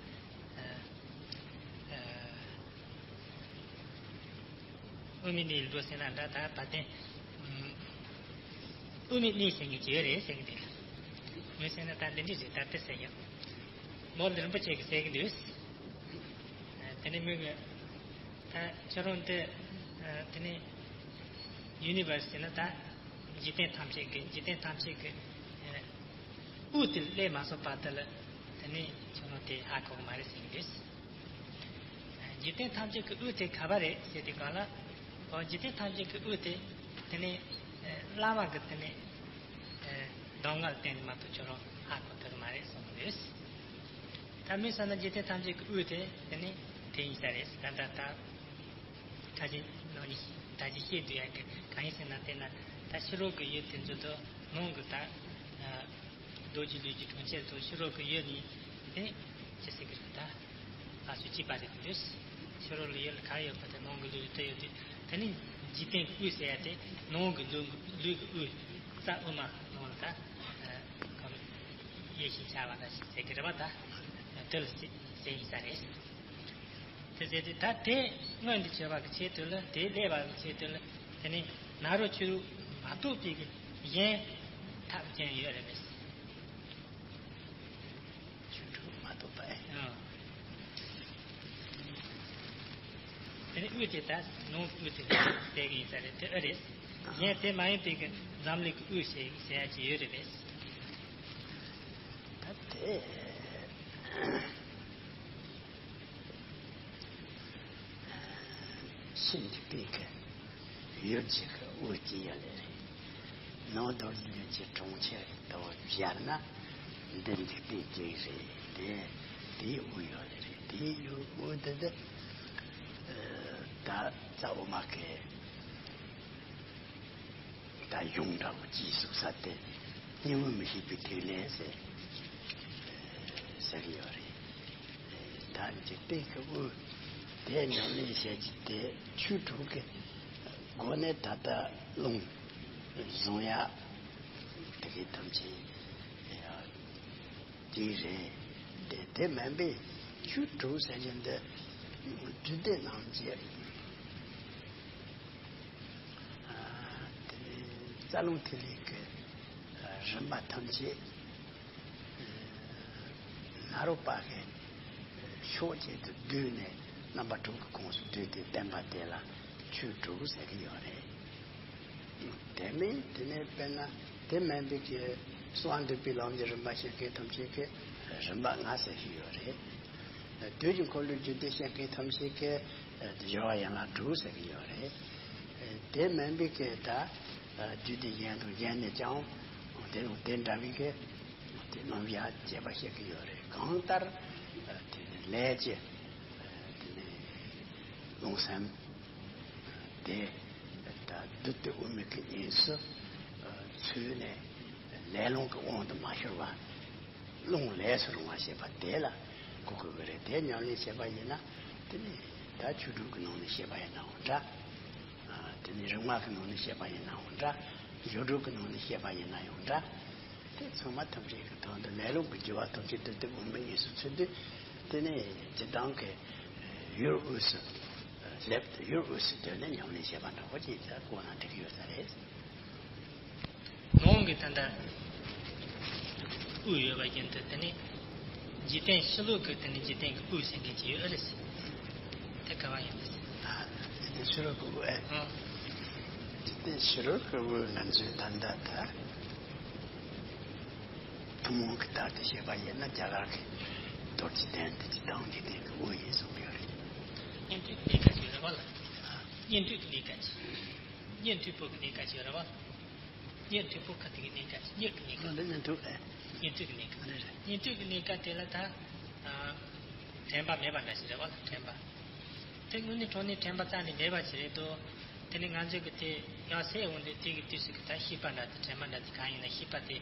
དབུ་མའི་གནས་ལ་འགྲོ་ཟེར་ན་འདྲ། ད་བ་དེ། ཨུམ། དབུ་མའི་གནས་ཟེར་མཁན་ཅིག་ཡོད་རེད་ཟེར་གི་འདུག་མོས་ཟེར་ན་ད་འདི་འདྲ་རེད། ད་དེ་ཟེར་ཡོད། མོ་ལ་རིན་པོ་ཆེ་གིས་ཟེར་གི་འདུག་དེ་ནས་མོས་གི་ད་ཁྱོད་རང་འདི། དེ་ནས་ཡུ་ནི་བར་སི་ཟེར་ན་ད་འཇིག་རྟེན་ཐམས་ཅད་ཀྱི། འཇིག་རྟེན་ཐམས་ཅད་ཀྱི། དབུ་དེ་སླེབས་མ་སོང་བར་དུ་ལ། དེ་ནས་ཁྱོད་རང་དེ་ཧ་གོ་གི་མ་རེད་ཟེར་གི་འདུག་འཇིག་རྟེན་ཐམས་ཅད་ཀྱི་དབུ་དེ་ག་པར་རེད་ཟེར་དུས་སྒང་ལ། འོ། འཇིག་རྟེན་ཐམས་ཅད་ཀྱི་དབུ་དེ། དེ་ནས། ཨ། བླ་མ་གིས་དེ་ནས། ཨ། གདམས་ངག་བསྟན་ནས་མ་གཏོགས་ཁྱོད་རང་ཧ་གོ་ཐུབ་ཀྱི་མ་རེད་གསུངས་འདུག་ད་མོས་བསམ་ན་འཇིག་རྟེན་ཐམས་ཅད་ཀྱི་དབུ་དེ་དེ་ནས་དེ་ཡིན་ས་རེད། ད་ད་ད་ད་ཅི་ནང་ནས་ད་ཅི་བཤད་འདུག་ཡ་གི། གང་ཡིན་ཟེར་ན་དེ་ན་ད་ཕྱི་རོལ་གྱི་ཡུལ་དེ་ཚོ་དང་ནང་གི་ད། ཨ། རྡོ་རྗེ་ལུས་ཀྱི་གྲོང་ཁྱེར་དང་ཕྱི་རོལ་གྱི་ཡུལ་གཉིས་དེ་ཅི་ཟེར་གི་རེད། ད་ང་ཚོ་གཅིག་པ་རེད་འདུག་ཕྱི་རོལ་གྱི་ཡུལ་ག་ཡོད་པ་དེ་ནང་གི་ལུས་དེ་ཡོད་དུས། དེ་ནི་འཇིག་རྟེན་གྱི་དབུ་ཟེར་ཡ་དེ་ནང་གི་ལུས། ལུས་ཀྱི་དབུ། རྩ་དབུ་མ་ནང་ལ་ད། ཨ། གང་ཡེ་ཤེས་འཆར་བ་འདྲ་ཞིག་ཟེར་གི་རེད་པ། ད་དེ་ལ་ཟེར་ཡིན་ས་རེད། དེ་ཟེར་དུས་ད་དེ་མངོན་དུ་བྱེད་པ་གི་ཆེད་དུ་ལ། དེ་སླེབས་པ་གི་ཆེད་དུ་ལ། དེ་ནི་ནཱ་རོ་ཆོས་དྲུག་མ་གཏོགས་པའི་གི་གཞན་ཐབས་ཅན་ཡོད་རེད་པས། ཆོས་དྲུག་མ་གཏོགས་པ། ཨེ། ཨ། དེ་ནི་དབུ་དེ་ད་ནང་དབུ་དེ་ཟེར་གི་ཡིན་ས་རེད། དེ་ཨེ་རེད། གཞན་དེ་མ་ཡིན་པའི་གི་འཛམ་གླིང་གི་དབུ་ཟེར་ཟེར་ཡ་ཅིག་ཡོད་རེད་པས། ད་དེ། ཕྱི་འཇིག་རྟེན་གྱི་ཡུལ་གཅིག་གི་དབུ་གཅིག་ཡོད་ལེ་རེད། ནང་རྡོ་རྗེ་ལུས་ཀྱི་གྲོང་ཁྱེར་དུ་སྦྱར་ན་འདི་འཇིག་རྟེན་གཅིག་རེད་དེ། དེའི་དབུ་ཡོད་ལེ་རེད། དེའི་ཡུལ་དབུ་འདི་འདི། ཨ། ད་རྩ་དབུ་མ་གི། ད་གཞུང་འདྲ་བོ་ཅིག་གསུངས་ས་དེ་སྙིང་པོ་མི་ཤེས་པའི་ཐིག་ལེ་ཟེར་ཟེར་གྱི་ཡོད་རེད། ད་འཇིག་རྟེན་གྱི་དབུ་དེ་ཉམས་ལེན་བྱེད་རྒྱུ་དེ་ཆོས་དྲུག་གི་སྒོ་ནས་ད་ལྟ་རླུང་བཟུང་ཡ་དེ་གའི་ཐམས་ཅད་ཡ། དེ་རེད། དེ་དེ་མིན་པའི་ཆོས་དྲུག་ཟེར་གྱི་འདི་རྒྱུད་སྡེ་རྣམས་ཀྱི། ཨ། དེ་རྩ་རླུང་ཐིག་ལེ་གི་རིམ་པ་ཐམས་ཅད་ནཱ་རོ་པ་གི་ཕྱོགས་གཅིག་ཏུ་བསྡུས་ནས་རྣམ་པ་དྲུག་གི་ཁོངས་སུ་བསྡུས་ཏེ་བསྟན་པ་དེ་ལ་ཆོས་དྲུག་ཟེར་གྱི་ཡོད་རེད། དེ་མིན་དེ་ནས་དཔེར་ན་དེ་མིན་པའི་གི་གསང་བ་འདུས་པའི་ལམ་གྱི་རིམ་པ་བཤད་མཁན་ཐམས་ཅད་ཀྱིས་རིམ་པ་ལྔ་ཟེར་གྱི་ཡོད་རེད། དུས་ཀྱི་འཁོར་ལོའི་རྒྱུད་སྡེ་བཤད་མཁན་ཐམས་ཅད་ཀྱིས་སྦྱོར་བ་ཡན་ལག་དྲུག་ཟེར་གྱི་ཡོད་རེད། དེ་མིན་པའི་གི་ད་རྒྱུད་སྡེ་གཞན་དང་གཞན་ནས་ཀྱང་དེ་དང་དེ་འདྲ་བའི་གི་དེ་རྣམ་གཞག་རྒྱས་པ་བཤད་ཀྱི་ཡོད་རེད། གང་ལྟར་དེ་ནི་ལས་ཀྱི་དེ་ནི་རླུང་སེམས་དེ་ད་བདུད་དེ་དབུ་མའི་གི་གཉེན་སུ་ཚུད་ནས་ལས་རླུང་གི་དབང་དུ་མ་ཤོར་བ། རླུང་ལས་སུ་རུང་བ་ཞེས་པ་དེ་ལ་གོ་དགོས་ཀྱི་རེད། དེ་ཉམས་ལེན་བྱེད་པ་ཡིན་ན་དེ་ནི་ད་ཆོས་དྲུག་གི་ནང་ནས་བཤད་པ་ཡིན་ནའང་འདྲ། དེ་ནི་རིག་མ་གི་ནང་ནས་བཤད་པ་ཡིན་ནའང་འདྲ། སྦྱོར་དྲུག་གི་ནང་ནས་བཤད་པ་ཡིན་ན་ཡང་འདྲ། དེ་ཚང་མ་ཐམས་ཅད་ཀྱི་དོན་དུ་ལས་རླུང་གི་རྒྱུ་བ་ཐམས་ཅད་བདུད་དེ་དབུ་མའི་གཉེན་སུ་ཚུད་དུས་དེ་ནི་སྤྱིར་བཏང་གི་ ཡུལ་དབུས་སུ་སླེབས། ཡུལ་དབུས་སུ་སྡོད་ནས་ཉམས་ལེན་བྱེད་པ་འདྲ་བོ་ཅིག་ད་གོ་ན་འགྲིག་ཡོད་ས་རེད། ནང་གི་ད་ལྟ་དབུས་ཡོད་པ་བཞིན་དུ་དེ་ནི་འཇིག་རྟེན་ཕྱི་ལོགས་ཀྱི་དེ་ནི་འཇིག་རྟེན་གྱི་དབུས་ཟེར་མཁན་ཅིག་ཡོད་རེད། དེ་ག་བ་ཡིན་པ་ཟེར། ཨ། འཇིག་རྟེན་ཕྱི་ལོགས་ཀྱི་དབུས། ཨ། འཇིག་རྟེན་ཕྱི་ལོགས་ཀྱི་དབུས་ང་ཚོས་ད་ལྟ་ད། ཐུན་མོང་གི་ལྟར་དུ་བཤད་པ་ཡིན་ན། རྒྱ་གར་གྱི་རྡོ་རྗེ་གདན་དེ་སྤྱིར་བཏང་འཇིག་རྟེན་གྱི་དབུ་ཡིན་གསུངས་ཡོད་རེད། ཉན་ཐོས་ཀྱི་གནས་སྐབས་ཅིག་ཡོད་རེད་བ་ལ། ཉན་ཐོས་ཀྱི་གནས་སྐབས་ཅིག་ཉན་ཐོས་པོ་གི་གནས་སྐབས་ཅིག་ཡོད་རེད་བ། ཉན་ཐོས་པོ་ག་དེ་གི་གནས་སྐབས་ཅིག་ཉན་ཐོས་ཀྱི་གནས་སྐབས། འདི་ཉན་ཐོས་ཨེ། ཉན་ཐོས་ཀྱི་གནས་སྐབས། རེད་རེད། ཉན་ཐོས་ཀྱི་གནས་སྐབས་དེ་ལ་ད། ཨ། དྲན་པ་མེད་པ་འདྲ་ཞིག་རེད་བ་ལ། དྲན་པ། དེ་དངོས་གནས་དྲང་གནས་དྲན་པ་རྩ་ནས་མེད་པ་ཞིག་རེད་དོ། དེ་ནི་ང་ཚོ་གི་དེ་ཡང་སའི་འོང་དུས་དེ་གི་དུས་སུ་གི་ད་ཤེས་པ་འདྲ་དེ་དྲན་པ་འདྲ་དེ་གང་ཡིན་ན། ཤེས་པ་དེ་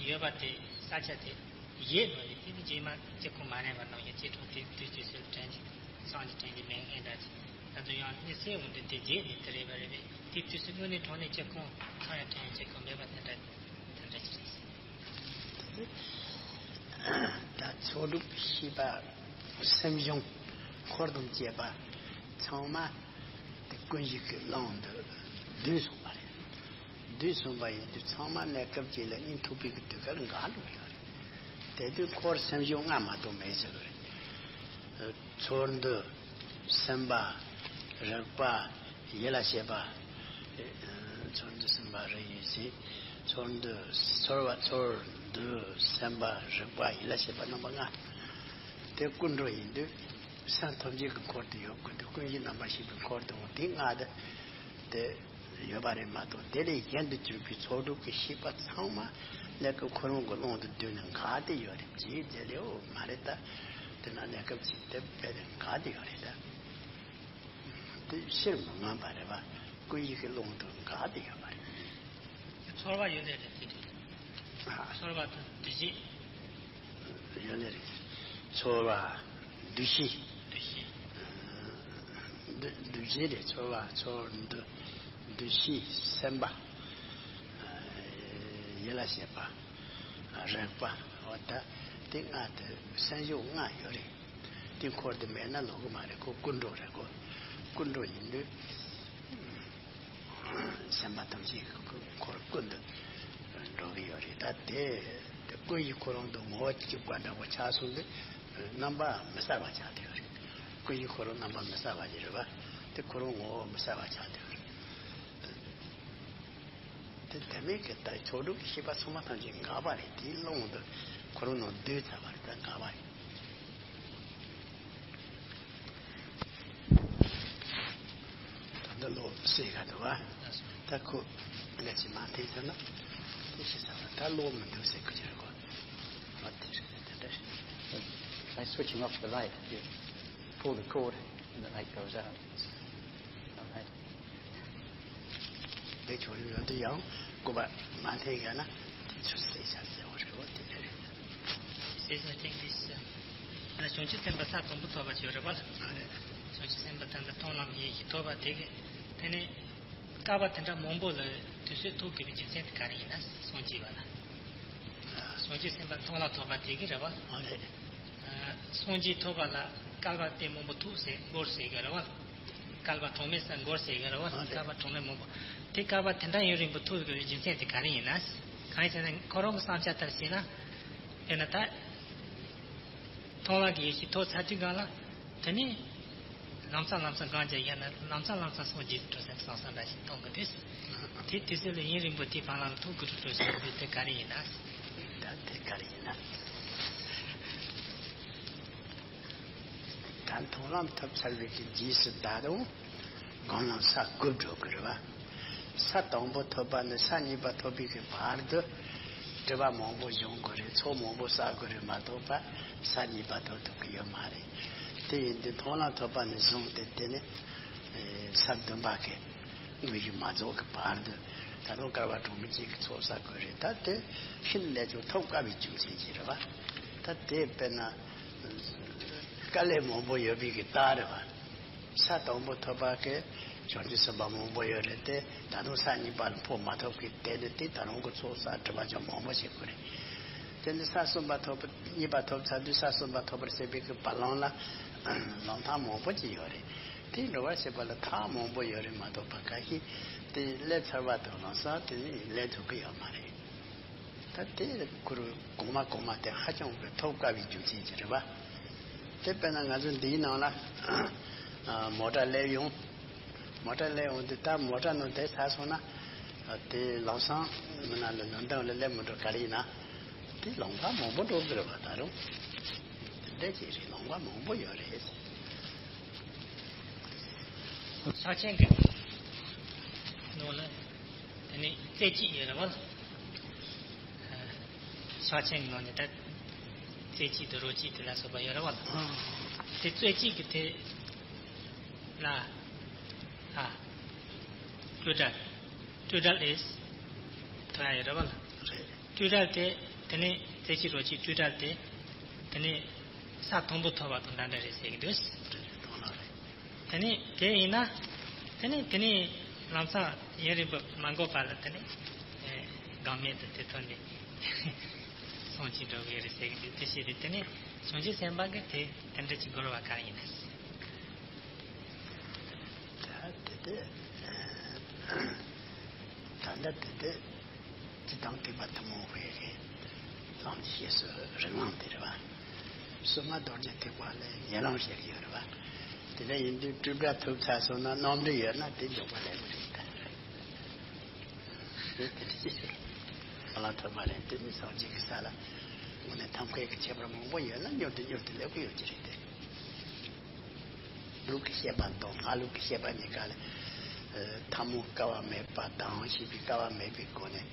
ཡོད་པ་དེ་ས་ཆ་དེ་བཞེད་ནོ་རེད། དེ་ནི་རྗེས་མ་རྗེས་ཁོང་མ་རན་པ་ནང་བཞིན་རྗེས་དྲང་དེ་དུས་དུས་སུ་དྲན་གྱི་སངས་རྒྱས་དྲན་གྱི་མེད་མཁན་འདྲ་ཅིག་ང་ཚོ་ཡང་ནི་སའི་འོང་དུས་དེ་བཞེད་ནི་དེ་རེད་པ་རེད་པས། དེ་དུས་སུ་དངོས་གནས་དྲང་གནས་རྗེས་ཁོང་ཚང་ཡང་དྲན་རྗེས་ཁོང་མེད་པ་དེ་འདྲ་དེ་འདྲ་ཅིག་རེད། ད་ཚོགས་སྒྲུབ་ཤེས་པ་སེམས་བྱུང་འཁོར་དང་བཅས་པ་ཚང་མ་དེ་ཀུན་གཞི་གི་ཀློང་དུ་བསྡུས་སོང་བ་རེད། བསྡུས་སོང་བ་ཡིན་དུས་ཚང་མ་གནས་སྐབས་གཅིག་ལ་གཉིད་ཐུག་པའི་གི་དུས་ཀ་ལ་འགག་འགྲོ་གི་ཡོད་རེད། དེ་དུས་འཁོར་སེམས་བྱུང་ལྔ་མ་གཏོགས་མེད་ཟེར་གི་རེད། ཚོར་འདུ་སེམས་པ་རེག་པ་ཡིད་ལ་བྱེད་པ། ཚོར་འདུ་སེམས་པ་རེག་ཡིད་བྱེད། ཚོར་འདུ་ཚོར་བ་ཚོར་འདུ་སེམས་པ་རེག་པ་ཡིད་ལ་བྱེད་པ་རྣམ་པ་ལྔ། དེ་ཀུན་འགྲོ་ཡིན་དུས་སེམས་ཐམས་ཅད་ཀྱི་འཁོར་དུ་ཡོད་དགོས་དུས་ཀུན་གཞི་རྣམ་པར་ཤེས་པའི་འཁོར་དུ་འོང་དེ་ལྔ་དེ་དེ། ཡོད་པ་རེད་མ་གཏོགས། དེ་ལས་གཞན་དུ་གྱུར་པའི་ཚོགས་སྒྲུབ་ཀྱི་ཤེས་པ་ཚང་མ་གནས་སྐབས་ཁོ་རང་གི་ཀློང་དུ་བསྡུས་ནས་འགག་སྟེ་ཡོད་རེད། ཅེས་མཛད་ལེའོ། མ་རེད་ད། དེ་ན་གནས་སྐབས་ཅིག་དེ་དཔེ་དེ་འགག་སྟེ་ཡོད་རེད་ད། དེ་ཕྱིར་མི་མངོན་པ་རེད་པ། ཀུན་གཞི་གི་ཀློང་དུ་འགག་སྟེ་ཡོད་པ་རེད། ཚོར་བ་ཡོད་ལེ་རེད་དེ་རེད། ཨ། ཚོར་བ་དང་འདུ་ཤེས། ཡོད་ལེ་རེད། ཚོར་བ། འདུ་ཤེས། འདུ་ཤེས། འདུ་འདུ་བྱེད་རེད། ཚོར་བ་ཚོར་འདུ་འདུ་ཤེས་སེམས་པ། ཡིད་ལ་བྱེད་པ། རེག་པ། འོ་ད་དེ་ལྔ་དེ་སེམས་བྱུང་ལྔ་ཡོད་རེད། དེ་འཁོར་དུ་མེད་ན་ལོག་གི་མ་རེད། ཁོ་ཀུན་འགྲོ་རེད། ཁོ་ཀུན་འགྲོ་ཡིན་དུས། སེམས་པ་ཐམས་ཅད་ཀྱི་འཁོར་ཀུན་ཏུ་འགྲོ་གི་ཡོད་རེད། ད་དེ་དེ་ཀུན་གཞི་ཁོ་རང་དུ་ངོ་བོ་གཅིག་པ་འདྲ་བོ་ཆགས་སོང་དུས་རྣམ་པ་མི་གསལ་བ་ཆགས་བསྡད་ཡོད་རེད། ཀུན་གཞི་ཁོ་རང་རྣམ་པ་མི་གསལ་བ་ཅིག་རེད་པ། དེ་ཁོ་རང་ངོ་བོ་མི་གསལ་བ་ཆགས་བསྡད་ཡོད་རེད། དེ་དེ་མིན་གྱི་ད་ཚོགས་སྒྲུབ་ཀྱི་ཤེས་པ་ཚང་མ་ཐམས་ཅད་འགག་པ་རེད། དེའི་ཀློང་དུ་ཁོ་རང་ནང་སྡོད་ཚར་བ་རེད། ད་འགག་པ་རེད། ད་ལྟ་ཀློག་ཟེར་ག་འདུག་བ། ད་ཁོ་ང་ཅི་མ་འཐེན་ཚར་ན་དེ་ཤེས་ཚར་བ། ད་ཀློག་མི་འདུག་ཟེར་གི་ཅི་རེད་གོ། ཨ་དེ་རེད། དེ་འདྲ་རེད། By switching off the light, you pull the cord and the light goes out. All right. དེ་ཆོ་ཡོད་དུ་ཡང་སྐུ་པ་མ་ཐེག་ཡ་ན་དེ་ཚོ་ཟེར་བྱ་ཟེར་བ་རེད་བ། དེ་རེད། Says, I think this, uh, བྱང་ཆུབ་སེམས་དཔའ་ས་དང་པོ་ཐོབ་པ་བྱོས་རེད་བ་ལ། བྱང་ཆུབ་སེམས་དཔའ་ད་ལྟ་མཐོང་ལམ་ཡེ་ཤེས་ཐོབ་པ་དེ་གི་དེ་ནས་བསྐལ་པ་དེ་འདྲ་མང་པོ་ལ་དུས་ཚོད་ཐོབ་དགོས་པའི་རྒྱུ་མཚན་དེ་ག་རེ་ཡིན་ན་སངས་རྒྱས་པ་ལ། བྱང་ཆུབ་སེམས་དཔའ་མཐོང་ལམ་ཐོབ་པ་དེ་གི་རེད་བ། ཨ་རེད། སངས་རྒྱས་ཐོབ་པ་ལ་བསྐལ་པ་དེ་མང་པོ་ཐུག་ཟེར་འགོར་ཟེར་གི་རེད་བ། བསྐལ་པ་གྲངས་མེད་ས་འགོར་ཟེར་གི་རེད་བ། ཨ་རེད། བསྐལ་པ་གྲངས་མེད་མང་པོ། དེ་བསྐལ་པ་དེ་འདྲ་ཡུན་རིང་པོ་ཐུག་དགོས་པའི་རྒྱུ་མཚན་དེ་ག་རེ་ཡིན་ན། གང་ཡིན་ཟེར་ན་ཁོ་རང་གི་བསམ་འཆར་ལྟར་བྱས་ན། དཔེར་ན་ད། མཐོང་ལམ་གྱི་ཡེ་ཤེས་ཐོབ་ཚར་དུས་སྒང་ལ། དེ་ནས། ལམ་སང་ལམ་སང་གང་བྱས་ཡང་ན་ལམ་སང་ལམ་སང་སངས་རྒྱས་སུ་འགྲོ་ས་སང་སང་འདྲ་ཞིག་མཐོང་གི་འདུག་དེ་དུས་ཚོད་ལ་ཡུན་རིང་པོ་དེའི་བར་ལ་ཐུག་དགོས་འགྲོ་ཞེས་པ་དེ་ག་རེ་ཡིན་ན། ད་དེ་ག་རེ་ཡིན་ན། ད་མཐོང་ལམ་ཐོབ་ཚར་བའི་གི་རྗེས་སུ་ད་རུང་སྒོམ་ལམ་ས་དགུ་འགྲོ་དགོས་རེད་བ། ས་དང་པོ་ཐོབ་པ་ནས་ས་གཉིས་པ་ཐོབ་པའི་གི་བར་དུ་སྒྲིབ་པ་མང་པོ་སྦྱོང་དགོས་རེད། ཚོགས་མང་པོ་བསགས་དགོས་རེད་མ་གཏོགས་པ་ས་གཉིས་པ་ཐོབ་ཐུབ་ཀྱི་ཡོད་མ་རེད། དེ་ཡིན་དུས་མཐོང་ལམ་ཐོབ་པ་ནས་བཟུང་སྟེ་དེ་ནས་ས་བདུན་པ་གི་དངོས་གཞི་མ་རྫོགས་ཀྱི་བར་དུ་ད་དུང་བསྐལ་པ་གྲངས་མེད་ཅིག་གི་ཚོགས་བསགས་དགོས་རེད། ད་དེ་ཤིན་ཏུ་ལས་ཀྱང་ཐོབ་དཀའ་བའི་རྒྱུ་མཚན་ཅིག་རེད་བ། ད་དེ་དཔེར་ན་དཀའ་ལས་མང་པོ་ཡོད་པའི་གི་རྟགས་རེད་བ། ས་དང་པོ་ཐོབ་པ་གི་བྱང་ཆུབ་སེམས་དཔའ་མང་པོ་ཡོད་རེད་དེ། ད་དུང་ས་གཉིས་པ་ལ་འཕོ་མ་ཐུབ་ཀི་དེ་ནི་དེ་ད་རུང་གི་ཚོགས་བསགས་སྒྲིབ་པ་ཅུང་མང་པོ་བྱེད་དགོས་རེད། དེ་ནི་ས་གསུམ་པ་ཐོབ་པ་གཉིས་པ་ཐོབ་ཚར་དུས་ས་གསུམ་པ་ཐོབ་པར་བྱེད་པའི་གི་བ་ལང་ལ་ ལམ་ཐག་མང་པོ་ཅིག་ཡོད་རེད། དེ་འགྲོ་བར་བྱེད་པ་ལ་ཐག་མང་པོ་ཡོད་རེད་མ་གཏོགས་པ་ཁ་ཤས་དེ་སླེབས་ཚར་བ་དང་ལམ་སང་དེ་ནས་སླེབས་ཐུབ་ཀྱི་ཡོད་མ་རེད། ད་དེ་ཁུར་གོང་མ་གོང་མ་དེ་ཧ་ཅང་གི་ཐོབ་དཀའ་བའི་རྒྱུ་རྐྱེན་ཅིག་རེད་པ། དེ་དཔེར་ན་ང་ཚོ་འདིའི་ནང་ལ་མོ་ཊ་སླེབས་ཡོང་། མོ་ཊ་སླེབས་ཡོང་དུས་ད་མོ་ཊ་ནང་བསྡད་ཚར་སོང་ན། དེ་ལམ་སང་མི་ན་ལ་ལོན་ཏོན་ལ་སླེབས་མི་འགྲོ་ག་རེ་ཡིན་ན། དེ་ལམ་ཁ་མང་པོ་འགྲོ་དགོས་རེད་པ་ད་རུང་། དེ་འདྲ་ཅིག་རེད། ལམ་ཁ་མང་པོ་ཡོད་རེད། ཕྱག་ཆེན་གྱི་ནང་ལ་དེ་ནས་རྩེ་གཅིག་ཡོད་རེད་པ། ཕྱག་ཆེན་གྱི་ནང་ནས་ད་རྩེ་གཅིག་དང་རོ་གཅིག་དེ་ལ་སོགས་པ་ཡོད་རེད་པ། དེ་རྩེ་གཅིག་གི་དེ་ལ་ཨ་སྤྲོས་བྲལ། སྤྲོས་བྲལ་ཨེས་ཐོ་ཡ་ཡོད་རེད་པ། སྤྲོས་བྲལ་དེ་དེ་ནས་རྩེ་གཅིག་རོ་གཅིག་སྤྲོས་བྲལ་དེ་དེ་ནས་ས་དང་པོ་ཐོབ་པ་དང་འདྲ་འདྲ་རེད་ཟེར་གྱི་འདུག་དེ་ནས་དེ་ཡིན་ན། དེ་ནས་དེ་ནས་ལམ་སང་ཡུན་རིང་པོ་མ་འགོར་བ་ལ་དེ་ནས་ཨེ་འགག་མེད་དུ་དེ་ཐོན་ནས་སོང་ཅིག་འགྲོ་གི་རེད་ཟེར་གྱི་འདུག་དེ་བྱས་ཏེ་དེ་ནས་བྱང་ཆུབ་སེམས་དཔའ་གི་དེ་དེ་འདྲ་ཅིག་འགོར་བ་ག་རེ་ཡིན་ན། ད་དེ་དེ་ད་ལྟ་དེ་དེ། སྤྱིར་བཏང་ཐེག་པ་ཐུན་མོང་བའི་ལམ་གྱི་བཤད་སྲོལ་རིགས་ལམ་དེ་རེད་པ། སོ་ལྔ་རྡོ་རྗེ་ཐེག་པ་ལ་ཡན་ལམ་བཤད་ཀྱི་ཡོད་རེད་པ། དེ་འདྲ་ཡིན་དུས་སྤྲོས་བྲལ་ཐོབ་ཚར་སོང་ན་རྣམ་འགྲེལ་ཡོད་ན་དེ་འཇོག་པ་ལས་མི་རིགས་ད། དེ་འདྲ་ཅིག་རེད། ལམ་ཐོབ་པ་རེད། དེ་ནི་སངས་རྒྱས་ཀྱི་ས་ལ་དངོས་གནས་ཐབས་མཁས་ཀྱི་ཁྱད་པར་མང་པོ་ཡོད་ན་མྱུར་དུ་མྱུར་དུ་སླེབས་ཀྱི་ཡོད་ཀྱི་རེད་དེ། ལུགས་ཀྱི་བཤད་པ་དང་སྔགས་ལུགས་ཀྱི་བཤད་པ་གཉིས་ཀ་ལ། ཨ། ཐལ་མོ་སྐ་བ་མེད་པ་དང་ཞེས་པའི་སྐ་བ་མེད་པའི་སྒོ་ནས་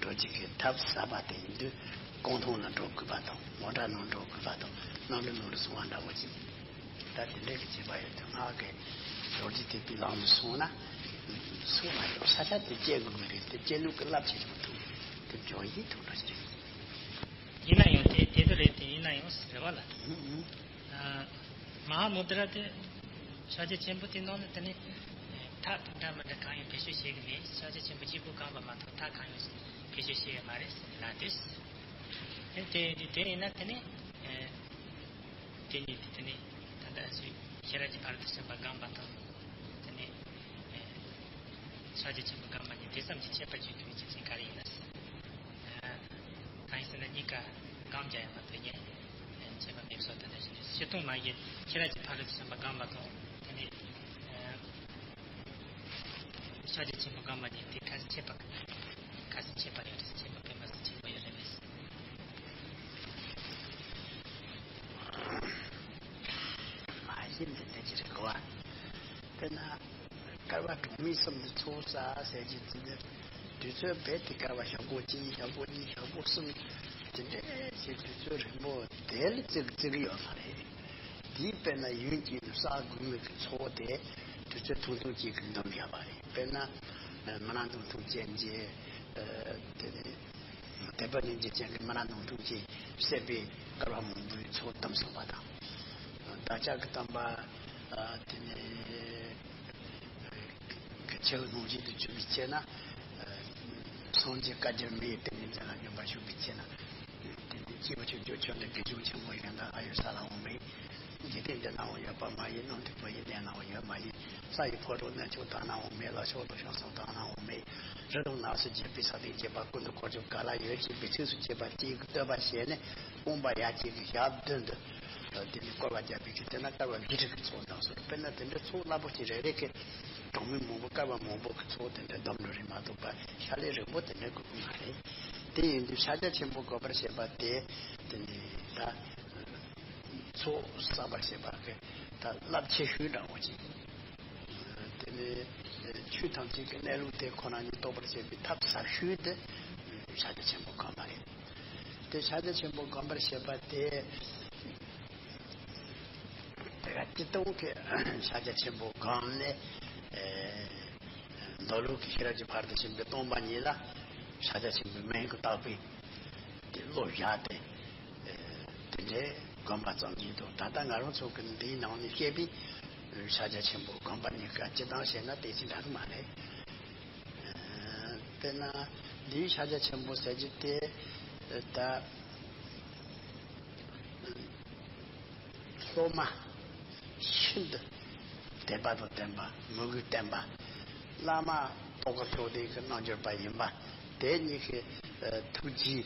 འགྲོ་བྱེད་ཀྱི་ཐབས་ཟབ་པ་དེ་ཡིན་དུས་སྐུ་མདུན་ལ་འགྲོ་དགོས་པ་དང་མོ་ཊ་ནང་འགྲོ་དགོས་པ་དང་གནམ་གྲུ་ནང་ལ་སོང་བ་འདྲ་བོ་ཅིག་ད་དེ་འདྲའི་གི་བྱེད་པ་ཡོད་དུས་སྔགས་ཀྱི་རྡོ་རྗེ་ཐེག་པའི་ལམ་དུ་སོང་ན་སོང་བ་ཡོད་ས་ཆ་དེ་སྐྱེ་དགོས་ཀྱི་རེད་དེ་སྐྱེ་ལུགས་ཀྱི་རླབས་ཆེ་ཆུང་ཐུག་དེ་འཇོག་ཡིག་ཐུག་འགྲོ་ཞིག་རེད། ཡིན་ན་ཡང་དེ་དེ་ཚོ་རེད་དེ་ཡིན་ན་ཡང་ཟེར་བ་ལ། ཨ། མ་ཧཱ་མུ་དྲ་དེ་ཕྱག་རྒྱ་ཆེན་པོ་དེ་ནང་ནས་དེ་ནས་ཐབས་དང་འདྲ་མི་འདྲ་གང་ཡང་བེད་སྤྱོད་བྱེད་ཀྱི་མེད། ཕྱག་རྒྱ་ཆེན་པོ་གཅིག་པུ་སྒོམ་པ་མ་གཏོགས་ཐབས་གང་ཡང་བེད་སྤྱོད་བྱེད་ཀྱི་མ་རེད་ཟེར་ལབ་དུས། དེ་དེ་དེ་ཡིན་ན་དེ་ནས་དེ་ནས་དེ་ནས་ད་ལྟ་ཤེས་རབ་ཀྱི་ཕ་རོལ་ཏུ་ཕྱིན་པ་སྒོམ་པ་དང་དེ་ནས་ཕྱག་རྒྱ་ཆེན་པོ་སྒོམ་པ་གཉིས་དེ་ཙམ་གྱི་ཁྱད་པར་གྱི་ཐུག་ཅིག་ཅིག་ག་རེ་ཡིན་ན་ཟེར། གང་ཡིན་ཟེར་ན་གཉིས་ཀ་སྒོམ་རྒྱག་ཡོད་མ་གཏོགས་ཡེ་ཁྱད་པར་མེད་སོགས་དེ་འདྲ་ཞིག་རེད། སྤྱིར་བཏང་མ་ཡེ་ཁྱེད་རང་གི་ཕ་རོལ་ཏུ་ཕྱིན་པ་སྒོམ་པ་དང་དེ་ནས་ཕྱག་རྒྱ་ཆེན་པོ་སྒོམ་པ་གཉིས་དེ་ག་ཟེ་ཁྱད་པར་ག་ཟེ་ཁྱད་པར་ཡོད་རེད། ཁྱད་པར་དཔེ་མ་སྲིད་ཆེན་པོ་ཡོད་རེད་མེད་ཟེར། མ་གཞི་འདི་འདྲ་ཅིག་རེད་གོ་བ། དཔེར་ན། བསྐལ་པ་གྲངས་མེད་གསུམ་དུ་ཚོགས་བསགས་ཟེར་གྱི་ཚུལ་དུ། དུས་ཚོད་རྦད་དེ་བསྐལ་པ་ཞག་པོ་གཅིག་ཞག་པོ་གཉིས་ཞག་པོ་གསུམ། དེ་འདྲའི་ཞིག་དུས་ཚོད་རིང་པོ་དེ་ལ་བརྩི་བརྩི་གི་ཡོད་མ་རེད། དེའི་དཔེར་ན་ཡུན་གཅིག་ཏུ་བསགས་དགོས་མི་གི་ཚོགས་དེ་དུས་ཚོད་ཐུང་ཐུང་གཅིག་གིས་འདུམ་བཞག་པ་རེད། དཔེར་ན། མི་ལ་འདུག་ཐུག་ཅན་གྱི། དེ་ནས། དད་པ་ནི་འཇིག་རྟེན་གྱི་མི་ལ་ནང་དུ་ཅིག་བསད་པའི་བསྐལ་པ་མང་པོའི་ཚོགས་བསྡམས་སོང་བ་དང་། བདག་ཅག་གི་བསྟན་པ། དེ་ནས་ཁྱེའུ་སྣང་བཞིན་དུ་གྱུར་པའི་ཚེ་ན། སངས་རྒྱས་བསྐལ་བརྒྱར་མི་ཡི་ཏིང་ངེ་འཛིན་ལ་སྙོམས་པར་ཞུགས་པའི་ཚེ་ན། དེ་ནས་སྐྱེས་བུ་ཆོས་སྐྱོང་ཁྱོད་འདི་དགེ་སྦྱོང་ཆེན་མོ་ཡིན་ན་ཨ་ཡོད་ས་ལ་འོང་མེད། འཇིག་རྟེན་འདི་ན་འོང་ཡོད་པ་མ་ཡིན། གནམ་དུ་བུ་ཡི་གནས་ན་འོང་ཡོད་མ་ཡིན། ས་ཡི་ཕོ་བྲང་གནས་མཆོག་དག་ན་འོང་མེད་ལ། ཕྱོགས་དང་ཕྱོགས་མཚུངས་དག་ན་འོང་མེད། རི་དང་ནགས་སུ་འགྱེད་པའི་ས་སྟེང་འགྱེད་པ་ཀུན་ཏུ་འཁོར་བཅས་ག་ལ་ཡོད་ཅེས་པའི་ཚིགས་སུ་བཅད་པ་གཅིག་གིས་བསྟོད་པ་བྱས་ནས་དབུ་མ་ཡ་གཅིག་གི་ཞབས་མདུན་དུ་དེ་ནས་བསྐོར་བ་བརྒྱབ་པའི་ཚེ་ན་བསྐལ་པ་བཞི་ཁྲི་གི་ཚོགས་བསྡམས་སོང་། དཔེར་ན་དེ་འདྲའི་ཚོགས་རླབས་པོ་ཆེ་རེ་རེ་གི་གྲངས་མེད་མང་པོ་བསྐལ་པ་མང་པོ་གི་ཚོགས་དེ་འདྲ་བསྡམས་འགྲོ་རེད་མ་གཏོགས་པ་ཕྱག་ལས་རིང་པོ་དེ་འདྲ་དགོས་ཀྱི་མ་རེད། དེ་ཡིན་དུས་ཕྱག་རྒྱ་ཆེན་པོ་བསྒོམ་པར་བྱེད་པ་དེ་དེ་ནས་ད། ཚོགས་བསགས་པར་བྱེད་པ་གི་ད་རླབས་ཆེ་ཤོས་འདྲ་བོ་ཅིག་དེ་ནས་ཆོས་ཐམས་ཅད་ཀྱི་གནས་ལུགས་དེ་ཁོ་རང་ཉིད་རྟོགས་པར་བྱེད་པའི་ཐབས་ཟབ་ཤོས་དེ་ཕྱག་རྒྱ་ཆེན་པོ་སྒོམ་པ་རེད། དེ་ཕྱག་རྒྱ་ཆེན་པོ་སྒོམ་པར་བྱེད་པ་དེ་དེ་ག་སྤྱིར་བཏང་གི་ཕྱག་རྒྱ་ཆེན་པོ་སྒོམ་ནས། མདོ་ལུགས་ཀྱི་ཤེས་རབ་ཀྱི་ཕ་རོལ་ཏུ་ཕྱིན་པའི་སྟོང་པ་ཉིད་ལ་ཕྱག་རྒྱ་ཆེན་པོའི་མིང་གིས་བཏགས་པའི་དེ་བློ་བཞག་སྟེ། དེ་འདྲའི་སྒོམ་པ་ཙམ་གྱིས་འདུག་ད་ལྟ་ང་རང་ཚོ་གི་འདིའི་ནང་ནས་བཤད་པའི་ཕྱག་རྒྱ་ཆེན་པོ་སྒོམ་པ་གཉིས་ཀ་སྤྱིར་བཏང་བཤད་ན་དེ་ཅི་འདྲ་གི་མ་རེད། དཔེར་ན་འདིའི་ཕྱག་རྒྱ་ཆེན་པོ་ཟེར་རྒྱུ་དེ་ད། སློབ་མ། ཤིན་ཏུ་དད་པ་དང་ལྡན་པ། མོས་གུས་ལྡན་པ། བླ་མ་རྟོགས་པ་ཕྱོགས་བདེ་གི་རྣལ་འབྱོར་པ་ཡིན་པ། དེ་གཉིས་ཀྱི་ཨ་ཐུགས་རྗེ་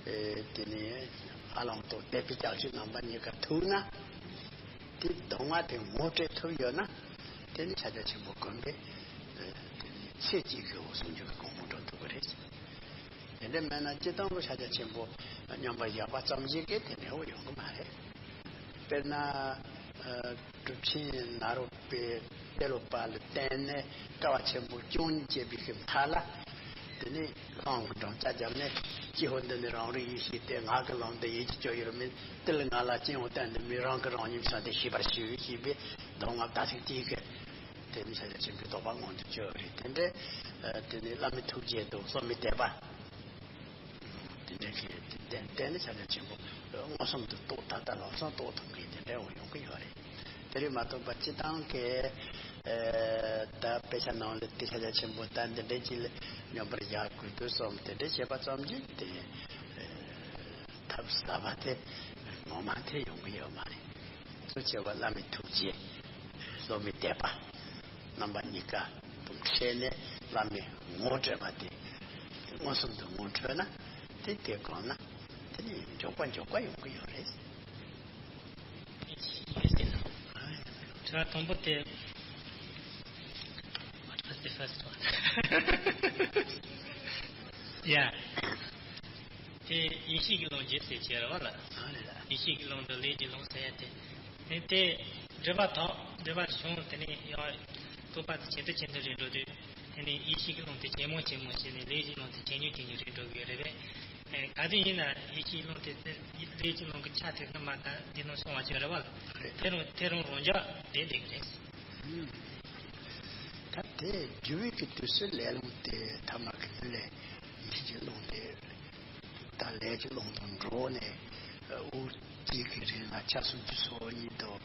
ཨ་དེ་ནས་ཨ་ལོང་དང་དད་པའི་ལྕགས་ཀྱུ་རྣམ་པ་གཉིས་ཀ་ཐུག་ན། དེ་གདམས་ངག་དེ་ངོ་སྤྲོད་ཐུབ་ཡོད་ན། དེ་ནི་ཕྱག་རྒྱ་ཆེན་པོ་དགོན་པའི་ཨ་དེ་ནི་ཚེ་གཅིག་གི་འོག་ཟུང་འཇུག་གི་གོ་འཕང་འགྲོ་ཐུབ་ཀྱི་རེད། དེ་འདྲ་མེད་ན་སྤྱིར་བཏང་གི་ཕྱག་རྒྱ་ཆེན་པོ་མཉམ་པར་བཞག་པ་ཙམ་ཞིག་གིས་དེ་འདྲ་བོ་ཡོང་གི་མ་རེད། དཔེར་ན། ཨ་གྲུབ་ཆེན་ནཱ་རོ་པའི་ཏེ་ལོ་པ་ལ་བརྟེན་ནས་སྐལ་བ་ཆེན་པོ་བཅུ་གཉིས་སྐྱེས་པའི་གི་མཐའ་ལ། དེ་ནས་ལྷ་དབང་གི་སྦྲང་ཆ་བརྒྱབ་ནས། ཀྱེ་ཧོ། འདི་ནི་རང་རིག་ཡེ་ཤེས་ཏེ། ངག་གི་ལམ་འདི་ཡིད་ཀྱི་སྤྱོད་ཡུལ་མིན། དེ་ལ་ང་ལ་ཅི་ཡང་བསྟན་དུ་མེད། རང་གིས་རང་ཉིད་བསམས་ཏེ་ཤེས་པར་ཞུ། ཞེས་པའི་གདམས་ངག་དག་ཅིག་དེའི་གི། དེ་ནི་ཕྱག་རྒྱ་ཆེན་པོའི་རྟོགས་པ་མངོན་དུ་གྱུར་རེད། དེ་འདྲའི་ཨ་དེ་ནི་བླ་མའི་ཐུགས་རྗེ་དང་བསོད་ནམས་དད་པ། དེ་འདྲའི་གི་དེ་བརྟེན་བརྟེན་ནས་ཕྱག་རྒྱ་ཆེན་པོ་མངོན་སུམ་དུ་རྟོགས། ད་ལྟ་ལམ་སང་རྟོགས་ཐུབ་མཁན་དེ་འདྲའི་འོ་ཡོང་གི་ཡོད་རེད། དེ་རེད་མ་གཏོགས་པ་སྤྱིར་བཏང་གི་ཨ་ད་དཔེ་ཆ་ནང་ལ་དེ་ཕྱག་རྒྱ་ཆེན་པོ་ད་འདི་འདྲའི་ཅིག་ལ་མཉམ་པར་བཞག་དགོས་འདུག་བསམ། དེ་འདྲའི་བྱས་པ་ཙམ་གྱིས་དེ་ཨ་ཐབས་ཟབ་པ་དེ་ངོ་མ་དེ་ཡོང་གི་ཡོད་མ་རེད། གཙོ་ཆེ་བ་བླ་མའི་ཐུགས་རྗེ། བསོད་ནམས་དད་པ། རྣམ་པ་གཉིས་ཀ་དུ་འཕྲད་ནས་བླ་མའི་ངོ་སྤྲད་པ་དེ་མངོན་སུམ་དུ་ངོ་འཕྲོད་ན། དེ་དེ་གང་ན་དེ་ནི་མགྱོགས་པ་མགྱོགས་པ་ཡོང་གི་ཡོད་རེད། དྲི་བ་དང་པོ་དེ། What was the first one? Yeah. དེ་ཡེ་ཤེས་ཀྱི་ཀློང་བརྒྱད་ཟེར་བྱས་རེད་བ་ལ། ཨ་རེད་ལ། ཡེ་ཤེས་ཀྱི་ཀློང་དང་ལས་ཀྱི་ཀློང་ཟེར་ཡ་དེ། དེ་དེ་འགྲེལ་པ་དང་འགྲེལ་པ་བྱུང་། དེ་ནས་ཡང་རྟོགས་པ་དེ་ཇེ་མཐོ་ཇེ་མཐོ་རེད་འགྲོ་དུས། དེ་ནས་ཡེ་ཤེས་ཀྱི་ཀློང་དེ་ཇེ་མང་ཇེ་མང་བྱས་ནས་ལས་ཀྱི་ཀློང་དེ་ཇེ་ཉུང་ཇེ་ཉུང་རེད་འགྲོ་གི་ཡོད་རེད་པས། ཨེ་ག་དུས་ཡིན་ན་ཡེ་ཤེས་ཀློང་དེ་དེ་ལས་ཀྱི་ཀློང་གི་ཆ་དེ་ནི་མ་ད་འདི་ནང་སོང་བ་ཅིག་རེད་བ་ལ། དེ་རུང་དེ་རུང་རང་འཇགས་བསྡད་བསྡད་ཀྱི་རེད། ད་དེ་འགྱུར་བའི་གི་དུས་སུ་ལས་རླུང་དེ་ཐ་མ་གི་ལས་ཡེ་ཤེས་ཀྱི་ཀློང་དེ། ད་ལས་ཀྱི་ཀློང་དང་འགྲོགས་ནས་དབུགས་གཅིག་གི་རིང་ལ་ཆ་སུམ་ཅུ་སོ་གཉིས་དང་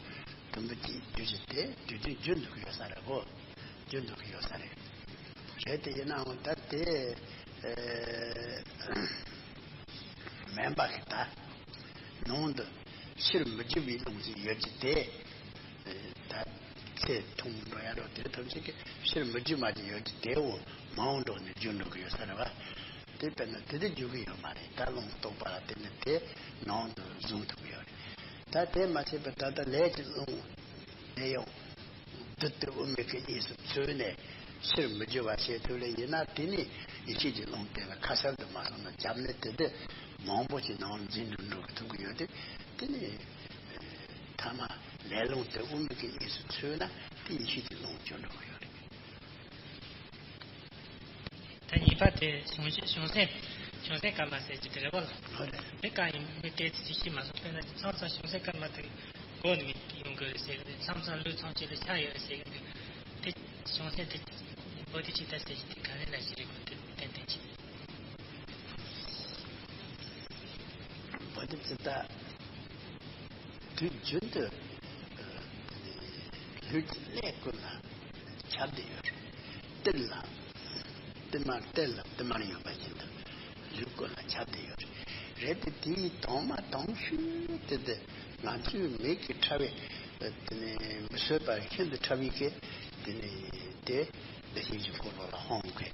དུམ་བུ་གཅིག་རྒྱུ་ཞིག་དེ་དུས་དུས་རྒྱུན་འགྲོ་གི་ཡོད་ས་རེད་གོ། རྒྱུན་འགྲོ་གི་ཡོད་ས་རེད། རེད་དེ་ཡིན་ནའང་ད་དེ་ཨེ་མིན་པ་གི་ད་ནང་དུ་ཕྱིར་མི་རྒྱུ་བའི་ཀློང་ཞིག་ཡོད་ཀྱི་དེ། ད་ཚེ་ཐུང་འགྲོ་ཡ་རོ་དེ་ཐམས་ཅད་ཀྱི་ཕྱིར་མི་རྒྱུ་མ་ཅིག་ཡོད་ཀྱི་དེའོ། མ་འོངས་འགྲོ་ནས་རྒྱུ་འགྲོ་གི་ཡོད་ས་རེད་བ། དེ་དཔེར་ན་དེ་དེ་རྒྱུ་གི་ཡོད་མ་རེད། ད་ཀློང་རྟོགས་པ་ལ་དེ་ནི་དེ་ནང་དུ་བཟུང་ཐུབ་ཀྱི་ཡོད་རེད། ད་དེ་མ་ཚད་པར་ད་ལྟ་ལས་ཀྱི་ཀློང་དེ་ཡང་བདུད་དེ་དབུ་མའི་གི་གཉིས་སུ་ཚུད་ནས་ཕྱིར་མི་རྒྱུ་བ་བྱེད་ཐུབ་ལེ་ཡིན་ན། དེ་ནི་ཡེ་ཤེས་ཀྱི་ཀློང་དེ་ལ་ཁ་གསལ་དུ་མ་སོང་ན་རྒྱབ་ནས་དེ་དེ་མང་པོ་ཞིག་ནང་འཛིན་དུ་འགྲོ་གི་ཐུབ་ཀྱི་ཡོད་དེ། དེ་ནི་ཐ་མ་ལས་རླུང་དེ་དབུ་མའི་གི་གཉིས་སུ་ཚུད་ན་དེ་ཡེ་ཤེས་ཀྱི་ཀློང་གྱུར་འགྲོ་གི་ཡོད་རེད། ད་གཉིས་པ་དེ་བྱང་ཆུབ་བྱང་སེམས། བྱང་སེམས་སྐར་མ་ཟེར་གྱི་དེ་རེད་བ་ལ། ཨོ་རེད། དེ་གང་ཡིན་མི་དེ་ཚིག་ཤེས་མ་སོང་། དཔེར་ན་མཚམས་མཚམས་བྱང་སེམས་སྐར་མ་དེ་གོ་ནས་ཡོང་གི་རེད་ཟེར་གི་འདུག་མཚམས་མཚམས་ལུས་མཚམས་གཅིག་ལ་ཆགས་ཡོད་རེད་ཟེར་གི་འདུག་དེ་བྱང་སེམས་དེ་བོ་དྷི་ཙིཏྟ་ཟེར་གྱི་དེ་ག་རེ་ལ་ཞིག་རེད་གོ། དེ་ཏན་ཏན་ཅིག་བོ་དྷི་ཙིཏྟ། དུས་རྒྱུན་དུ་ཨ་ལུས་ཀྱི་གནས་ཀུན་ལ་ཁྱབ་བསྡད་ཡོད་རེད། ཏིལ་ལ་ཏིལ་མར། ཏིལ་ལ་ཏིལ་མར་ཡོད་པ་བཞིན་དུ་ལུས་ཀུན་ལ་ཁྱབ་བསྡད་ཡོད་རེད། རེད་དེ་དེའི་དྭངས་མ་དྭངས་ཤོས་དེ་དེ་ང་ཚོའི་མིག་གིས་ཕྲ་བའི་དེ་ནི་མི་བཟོད་པ་ཤིན་ཏུ་ཕྲ་བའི་གི་དེ་ནི་དེ་བདེ་གཤེགས་ཀྱི་འཁོར་ལོ་ལ་ཧཱུྃ་གི་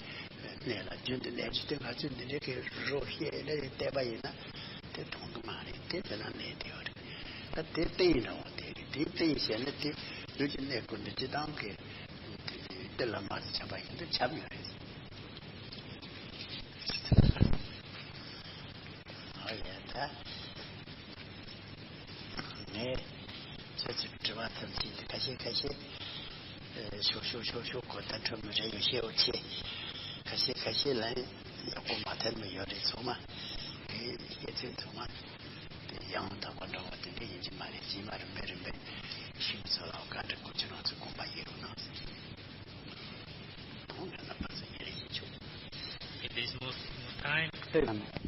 གནས་ལ་རྒྱུན་དུ་གནས་རྒྱུ་དེ། ང་ཚོས་འདི་འདྲའི་གི་རོ་བཤད་ལས་བལྟས་པ་ཡིན་ན་དེ་མཐོང་གི་མ་རེད། དེ་དེ་ན་གནས་བསྡད་ཡོད་རེད། ད་དེ་རྟེན་འདྲ་བོ་དེ་རེད། དེ་རྟེན་བྱས་ན་དེ་ལུས་ཀྱི་གནས་ཀུན་ཏུ་སྤྱིར་བཏང་གི་དེ་ཏིལ་ལ་མར་དུ་ཁྱབ་པ་བཞིན་དུ་ཁྱབ་ཡོད་རེད། ཨོ་ཡ། ད་ངས་ཁྱེད་ཚོའི་དྲི་བ་ཐམས་ཅད་དེ་ཁ་ཤས་ཁ་ཤས་ཨེ་ཤོག་ཤོག་ཤོག་ཤོག་གོ། ད་འཕྲོ་མི་རེ་ཡོད་ཤེས་འོ་ཆེ། ཁ་ཤས་ཁ་ཤས་ལ་ཡག་པོ་མ་ཐོན་མི་ཡོད་རེད། ཚང་མ་ངས་བཤད་ཚོད་ཚང་མ་དེ་ཡང་དག་པ་འདྲ་བ་དེ་འདྲ་ཡིན་གྱི་མ་རེད། རྗེས་མ་རིམ་པས་རིམ་པས་ཤིང་ཚོ་ལ་བཀའ་འདྲི་དགོས་ཆེད་ང་ཚོས་དགོངས་པ་ཡེ་རུ་གནང་ཟེར། དང་ལ་ན་པ་ཚོ་ཉེ་རེ་ཡིན་ཆོག If there's more, more time.